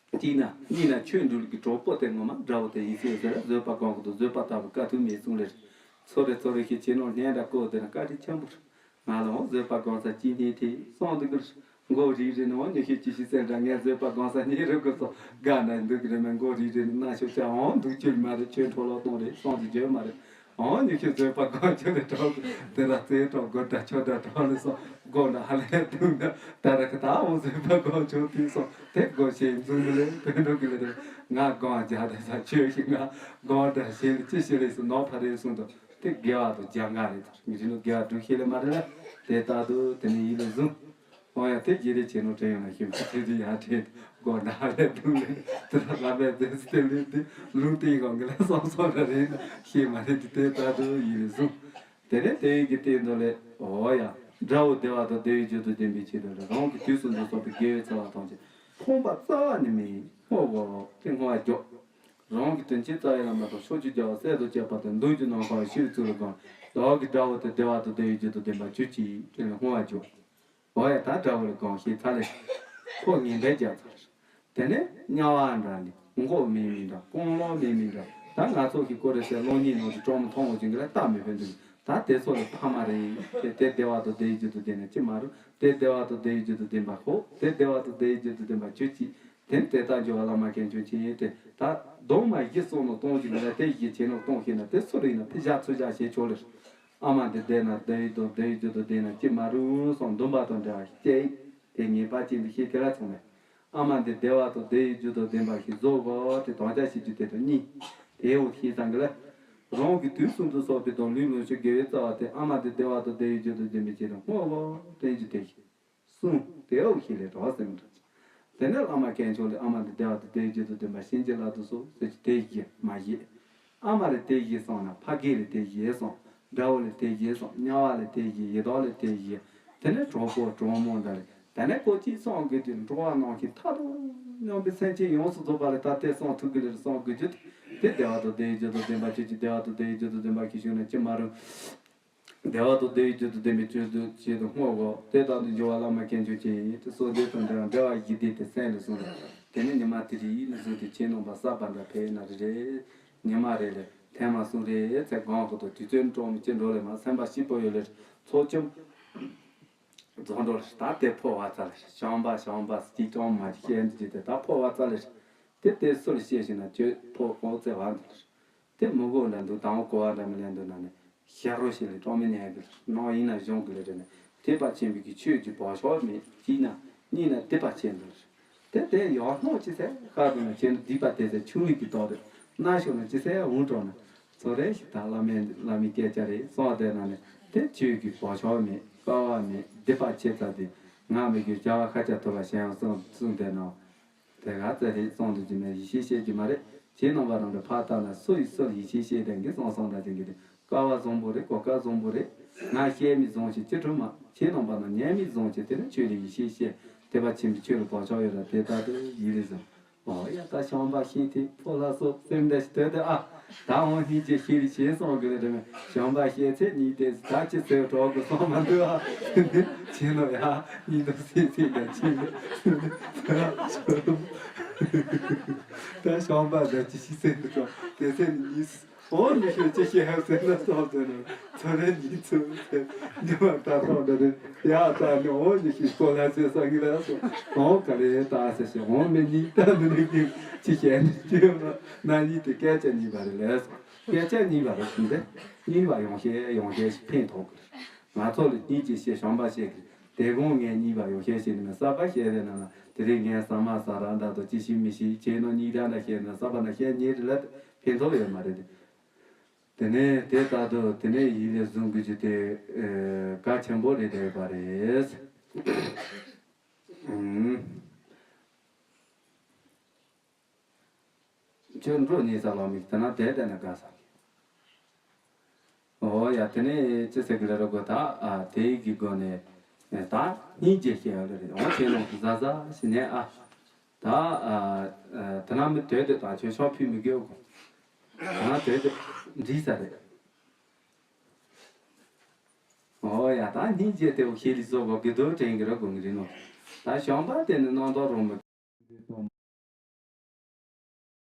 གཅིག་ན་གཉིས་ན་ཆོས་འབྲུ་གི་གྲོགས་པོ་དེ་ངོ་མ་དགྲ་བོ་དེ་ཡིན་ཟེར་ཟེར་བཟོད་པ་གང་གི་དང་བཟོད་པ་ལྟ་བུ་དཀའ་ཐུབ་མེད་གསུང་ལེར། ཚོ་རེ་ཚོ་རེ་ཞིག་ཁྱེད་རང་སྙན་གྲགས་བཀོད་དེ་ན་བཀའ་དྲིན་ཆེན་པོ་རེད། ང་ལ་འོང་བཟོད་པ་སྒོམ་ས་ཅི་ནས་དེ་སོང་འདུག་གི་མགོ་རིལ་རིལ་ནས་འོང་ཉི་ཤུ་ཅི་ཤི་ཟེར་འདྲ་ངས་བཟོད་པ་སྒོམ་ས་ཉེ་རུ་གི་སོ་དགའ་ན་འདུག་གི་རེད་མེད་མགོ་རིལ་རིལ་ནས་ན་ཤོ་ཆ་འོང་འདུག་ཅུལ་མ་རེད་ཆོས་འཕྲོ་ལོག་གཏོང་རེད་སོང་དུ་བརྗོད་མ་རེད་འོང་ཉི་ཤུ་བཟོད་པ་སྒོམ་ཆུ་ལས་གྲོགས་དེ་ལ་རྩེ་གྲོགས་སྒོ་འདྲ་ཆོ་འདྲ་གྲོགས་ལས་སོང་སྒོ་འདྲ་ཧ་ལས་འདུག་ན་ད་ར་གི་ད་འོང་བཟོད་པ་སྒོམ་ཆུ་དུས་སོང་དེ་སྒོ་ཤེས་འཛུམ་གི་ལས་དོན་འགྲོ་གི་ལས་རེད་ང་སྒོམ་རྒྱག་དེ་ས་ཆོས་ཤིག་ང་སྒོམ་འདྲ་ཤེས་ལས་ཅི་ཤེས་ལས་སོང་ནོར་ཕ་རེད་གསུངས་དང་། དེ་དགེ་བ་དང་རྒྱ་འགལ་རེད་ཚར། མི་རིགས་ནི་དགེ་བ་སྒྲུབ་ཤེས་ལེ་མ་རེད་ལ། དེ་ལྟར་དུ་དེ་ནི་ཡིད་ལ་བཟུང་། འོ་ཡ་དེ་རྗེས་ལེ་བྱེད་ནོ་དྲན་ཡོང་ན་ཤེས་མ་ཚེ་དུ་ཡ་དྲན་སྒོ་ན་ལེ་དུ་ལེ་དུ་ལ་ལ་བས་དེ་སུ་དེ་ལེ་དེ་ལུང་དེ་གང་གི་ལ་སོང་སོང་ར་རེད་ཤེས་མ་རེད་དེ་དེ་ལྟར་དུ་ཡིད་ལ་བཟུང་། དེ་ནས་དེ་ཡི་གི་སྟེང་དུ་ལེ་འོ་ཡ་དགྲ་བོ་བདེ་བ་དང་བདེ་བའི་རྒྱུ་དང་ལྡན་པའི་ཆེད་དུ་ལེ་རང་གི་དུས་སུ་འདུ་སོགས་པའི་དགེ་བའི་རྩ་བ་ཐམས་ཅད་ཕོངས་པ་རྩ་བ་ནས་མེད་བསྔོ་བ་དེ་བསྔོ་བ་རྒྱོབ། རང་གི་དོན་ཆེན་རྩ་བའི་བླ་མ་དང་ཕྱོགས་བཅུའི་རྒྱལ་བ་སྲས་དང་བཅས་པ་དང་མདུན་གྱི་ནམ་མཁའ་ཤིན་ཏུ་ལ་གང་བདག་གི་དགྲ་བོ་དེ་བདེ་བ་དང་བདེ་བའི་རྒྱུ་དང་ལྡན་པ་གྱུར་ཅིག་དྲན་ནས་བསྔོ་བ་བརྗོད། འོ་ཡ་ད་དགྲ་བོ་ལ་གང་ཞེས་ཚ་ལེ། ཁོ་ངན་པའི་རྒྱ་ཚ། དེ་ནས་དམྱལ་བ་འདྲ་ནི་མགོ་མེད་མི་འདྲ་རྐང་ལག་མེད་མི་འདྲ་ད་ང་ཚོ་གི་ཀོ་རེ་སའི་གློག་བརྙན་ནང་གི་གྲོགས་མོ་མཐོང་འོ་ཅིག་གི་ལ་ལྟ་མི་ཕན་འདུག་ད་དེ་ཚོ་ལ་ཕ་མ་རེད་དེ་དེ་བདེ་བ་དང་བདེ་བའི་རྒྱུ་དང་ལྡན་ན་ཅི་མ་རུང་དེ་བདེ་བ་དང་བདེ་བའི་རྒྱུ་དང་ལྡན་པ་ཧོ་དེ་བདེ་བ་དང་བདེ་བའི་རྒྱུ་དང་ལྡན་པ་གྱུར་ཅིག་དེ་ནི་དེ་ལྟར་འགྱུར་བ་བླ་མ་མཁན་ཆུང་ཆེན་ཡིན་ཏེ། ད་སྡོམ་མ་བཞི་གསུངས་ནོ་གཏོང་ཞིག་ལ་དེ་བཞི་བྱས་ནོ་གཏོང་ཤེས་ན་དེ་སུ་རིག་ན་ཕི་བཞག་ཚུར་བཞག་བྱེད་ཆོག་ལེ། ཨ་མ་འདི་བསྡད་ན་བསྡད་ཡོད་དོ་བསྡད་ཡོད་རྒྱུ་དོ་བསྡད་ན་ཅི་མ་རུང་སོང་འདུམ་པ་དང་འདྲ་བ་ཞིག་སྐྱེ་ཡིན། དེ་ངེས་པ་ཅན་དུ་ཤེས་དེ་ལ་ཚང་མས། ཨ་མ་འདི་བདེ་བ་དང་བསྡད་ཡོད་རྒྱུ་དོ་བདེན་པ་ཞིག་བཟོ་དགོས་ཏེ་དམ་བཅའ་བྱེད་རྒྱུ་དེ་དང་གཉིས། དེའོ་ཤེས་ཙང་གི་ལ། རང་གི་དུས་གསུམ་དུ་གསོག་པའི་དང་ལུས་ལོངས་སྤྱོད་དགེ་བའི་རྩ་བ་དེ་ཨ་མ་འདི་བདེ་བ་དང་བསྡད་ཡོད་རྒྱུ་དོ་བདེན་པའི་ཆེད་དུ་བསྔོ་བ་དྲན་རྒྱུ་དེ་ཞིག་གསུངས་དེའོ་ཤེས་ལས་གྲོགས་སེམས་འདྲ། དེ་ནས་བླ་མ་དཀོན་མཆོག་ལས་ཨ་མ་འདི་བདེ་བ་དང་བདེ་བའི་རྒྱུ་དང་ལྡན་པ་བྱིན་གྱིས་བརླབ་ཏུ་གསོལ་ཟེར་གྱི་དེ་བཞི་མ་བཞི། ཨ་མ་ལས་དེ་བཞི་གསུངས་ན་ཕ་སྐད་ལས་དེ་བཞི་གསུངས། དགྲ་བོ་ལས་དེ་བཞི་གསུངས། དམྱལ་བ་ལས་དེ་བཞི། ཡི་དྭགས་ལས་དེ་བཞི། དེ་ནས་གྲོགས་པོ་གྲོགས་མོ་འདྲ་ལས་དེ་ནས་ཀོ་ཅི་གསུང་དགོས་དུས་འགྲོ་བ་ནང་བཞིན་མཐའ་དང་མཉམ་པའི་སེམས་ཅན་ཡོངས་སུ་རྫོགས་པ་ལས་ད་ལྟའི་གསུང་ཐུབ་ཀྱི་ལས་གསུང་དགོས་རྒྱུ་དེ་བདེ་བ་དང་བདེ་བའི་རྒྱུ་དང་ལྡན་པ་ཁྱོད་ཀྱི་བདེ་བ་དང་བདེ་བའི་རྒྱུ་དང་ལྡན་པ་ཁྱོད་བྱུང་ན་ཅི་མ་རུང་། བདེ་བ་དང་བདེ་བའི་རྒྱུ་དང་ལྡན་པའི་ཆོས་དང་ཆེད་དུ་བསྔོ་དགོས། དེ་ལྟར་དུ་འགྱུར་བ་བླ་མ་དཀོན་མཆོག་མཁྱེན་ཡིན་ཏེ་གསོལ་འདེབས་དང་འབྲེལ་བ་འབྲེལ་བ་བཞི་ལྡན་དེ་གསན་ལ་གསུངས་ལ། དེ་ནས་ཉི་མ་དེ་རིང་ནས་བཟུང་སྟེ་ཁྱེད་རྣམ་པ་གསར་པ་འདྲ་ཕེབས་ན་རེ་རེ། ཉི་མ་རེ་ལས་ཐེངས་མ་གསུམ་རེ་ཚེ་གང་གི་དང་དུས་ཚོད་འགྲོ་མི་ཅི་འགྲོ་ལས་མ་སེམས་པ་སྐྱིད་པོ་ཡོད་ལས་ཚོགས་ཆུང་། རྫོང་འགྲོ་ལས་ད་དེ་ཕོ་བ་ཙ་ལས་བྱམས་པ་བྱམས་པ་སྐྱིད་ཀྱང་མ་བཤད་འདི་དེ་ད་ཕོ་བ་ཙ་ལས་དེ་དེ་སུ་ལ་བཤད་ཞིག་ན་ཁྱོད་ཕོ་ཨོ་ཙེ་བ་འདི་ལས། དེ་མི་གོ་འདྲ་འདུག་དང་པོ་གོ་བ་འདྲ་མི་ལེན་འདུག་ན་ནི་ཤ་རོ་ཞིག་ལས་གྲོང་མི་ཉན་གི་ནང་ཡིན་ན་གཞུང་གི་ལས་དྲན་ནས་དད་པ་ཆེན་པོའི་གི་ཆོས་ཀྱི་བག་ཆགས་མེད་ཅིག་ན་གཉིས་ན་དད་པ་ཆེན་འདུག་དེ་དེ་ཡང་སྣང་ཅི་ཟེར་ཁ་དུ་ན་ཁྱེད་ནི་སྡིག་པ་དེ་ཟེར་ཆུང་བའི་གི་དོག་རེད་ན་ཤོར་ན་ཅི་ཟེར་འུང་དྲོ་ན་ཚོ་རེ་ཞིག་ད་བླ་མའི་བླ་མའི་སྐད་ཆ་རེད་སོང་བ་དེ་ན་ནི་དེ་ཆོས་ཀྱི་བག་ཆགས་མེད་དཀའ་བ་མེད་སྡིག་པ་ཆེ་ཚ་དེ། ང་མི་དགོས་བྱ་བ་ཁ་ཆ་ཐུབ་པ་གཞན་ཡང་གསུངས་གསུངས་དེ་ནང་། དེ་ག་ཙེ་རེད་གསུངས་འདུག་ཅི་མེད་ཡིད་ཆེས་བཤད་ཀྱི་མ་རེད། ཁྱེད་རྣམ་པ་རང་གི་ཕར་ལྟ་ན་སུ་ཡིས་སུ་ཡིད་ཆེས་བཤད་དེ་འགི་སོང་སོང་ད་ཅིག་གི་དེ་ཀ་བ་བཟང་པོ་རེད། གོ་སྐབས་བཟང་པོ་རེད། ང་བཤད་མི་བཟང་ཞིག་ཅི་ཁྲོ་མ། ཁྱེད་རྣམ་པ་ན་ཉན་མི་བཟང་ཞིག་དེ་ནི་ཆོས་ལ་ཡིད་ཆེས་བཤད་དེ་པ་ཆེན་པོ་ཆོས་ལ་བག་ཆགས་ཡོད་ར་དེ་ལྟ་དུ་ཡིད་ལས་བཟང་། ཨོ་ཡ་ད་ཞོན་པ་ཤེས་ཐེ་ཕོ་ལ་སོགས་སེམས་འདྲ་ཞིག་དོད་དེ་ཨ། ད་འོང་སྙིང་རྗེ་ཤེས་རིག་བྱེད་སོང་གི་རེད་མེད། ཞོན་པ་ཤེས་ཚེ་གཉིས་ཏེ་ད་ཅི་ཚེ་གྲོགས་ཀྱི་སོང་མ་འདུག་ཨ། བྱེད་ནོ་ཡ་གཉིས་འདུག་སེ་ཚེ་ཡ་ཕྱིན་ནས་ད་ཞོན་པ་ད་ཅི་ཤི་ཚེ་འདུག་ཀྱང་དེ་ཚེ་ནི་གཉིས། ཨོ་ནི་ཤོད་ཅི་ཤེས་ཧ་ཟེར་ན་སོང་ཟེར་ནས་ཚོ་རེ་གཉིས་ཚོ་ཟེར་ཉི་མ་ད་སོང་ད་རེ་ཡ་ད་ནི་ཨོ་ནི་ཤི་སྐོ་ལ་ཟེར་ས་གི་ལ་སོང་ཨོ་ག་རེ་ད་ཟེར་ཤེས་ཨོ་མི་གཉིས་ད་མི་ནི་གི་ཅི་ཤེས་ནི་ཅི་ཡོད་ན་ན་གཉིས་དེ་སྐད་ཆ་གཉིས་པ་རེད་ལས་སོང་སྐད་ཆ་གཉིས་པ་རེད་ཟེར་ཏེ་གཉིས་པ་ཡོང་ཤེས་ཡོང་ཤེས་ཤིག་ཕན་ཐོགས་གི་རེད། ང་ཚོ་ལ་གཉིས་ཀྱི་ཤེས་ཞོན་པ་ཤེས་གི་དེ་དགོང་ངས་གཉིས་པ་ཡོང་ཤེས་ཤེས་ནི་མི་གསར་པ་ཤེས་རེད་ན་ན་དེ་རིང་ངས་ས་མ་ས་ར་འདྲ་དོ་ཅི་ཤེས་མི་ཤེས་ཁྱེད་ནོ་གཉིས་ད་འདྲ་ཤེས་ན་གསར་པ་ན་ཤེས་ཉེ་རེད་ལ་ཕན་ཐོགས་ཡོད་མ་རེད། དེ་ནས་དེ་ལྟར་དུ་དེ་ནས་ཡིད་ལས་བཟུང་དགོས་རྒྱུ་དེ་གལ་ཆེན་པོ་རེད་བསྡད་པ་རེད། ཨུམ། ཁྱོད་འགྲོ་ཉེ་ས་ལ་མིག་དེ་ན་དེ་བསྡད་ན་དགའ་ས། ཨོ་ཡ་དེ་ནས་ཅི་ཟེར་གི་རེད་རོ་གོ་ད་ཨ་དེ་ཡི་གི་སྒོ་ནས་ད་སྙིང་རྗེ་སྐྱེ་ཡོད་རེད་ཨོ་ཁྱེད་ནང་གཟའ་གཟའ་ཞིག་ནས་ཨ་ད་ཨ་དེ་ན་མི་དོད་དོད་ད་ཁྱོད་ཤོག་ཕུད་མི་དགོས་གོ་ང་དོད་དོད་འདྲིས་ས་རེད། ཨོ་ཡ་ད་སྙིང་རྗེ་དེ་བོ་ཤེས་ལི་སོགས་པ་དགེ་སྡོད་དྲན་གི་ར་དགོངས་གི་རེད་ནོ། ད་ཞོན་པ་དེ་ནི་སྣང་དོགས་རོང་མི།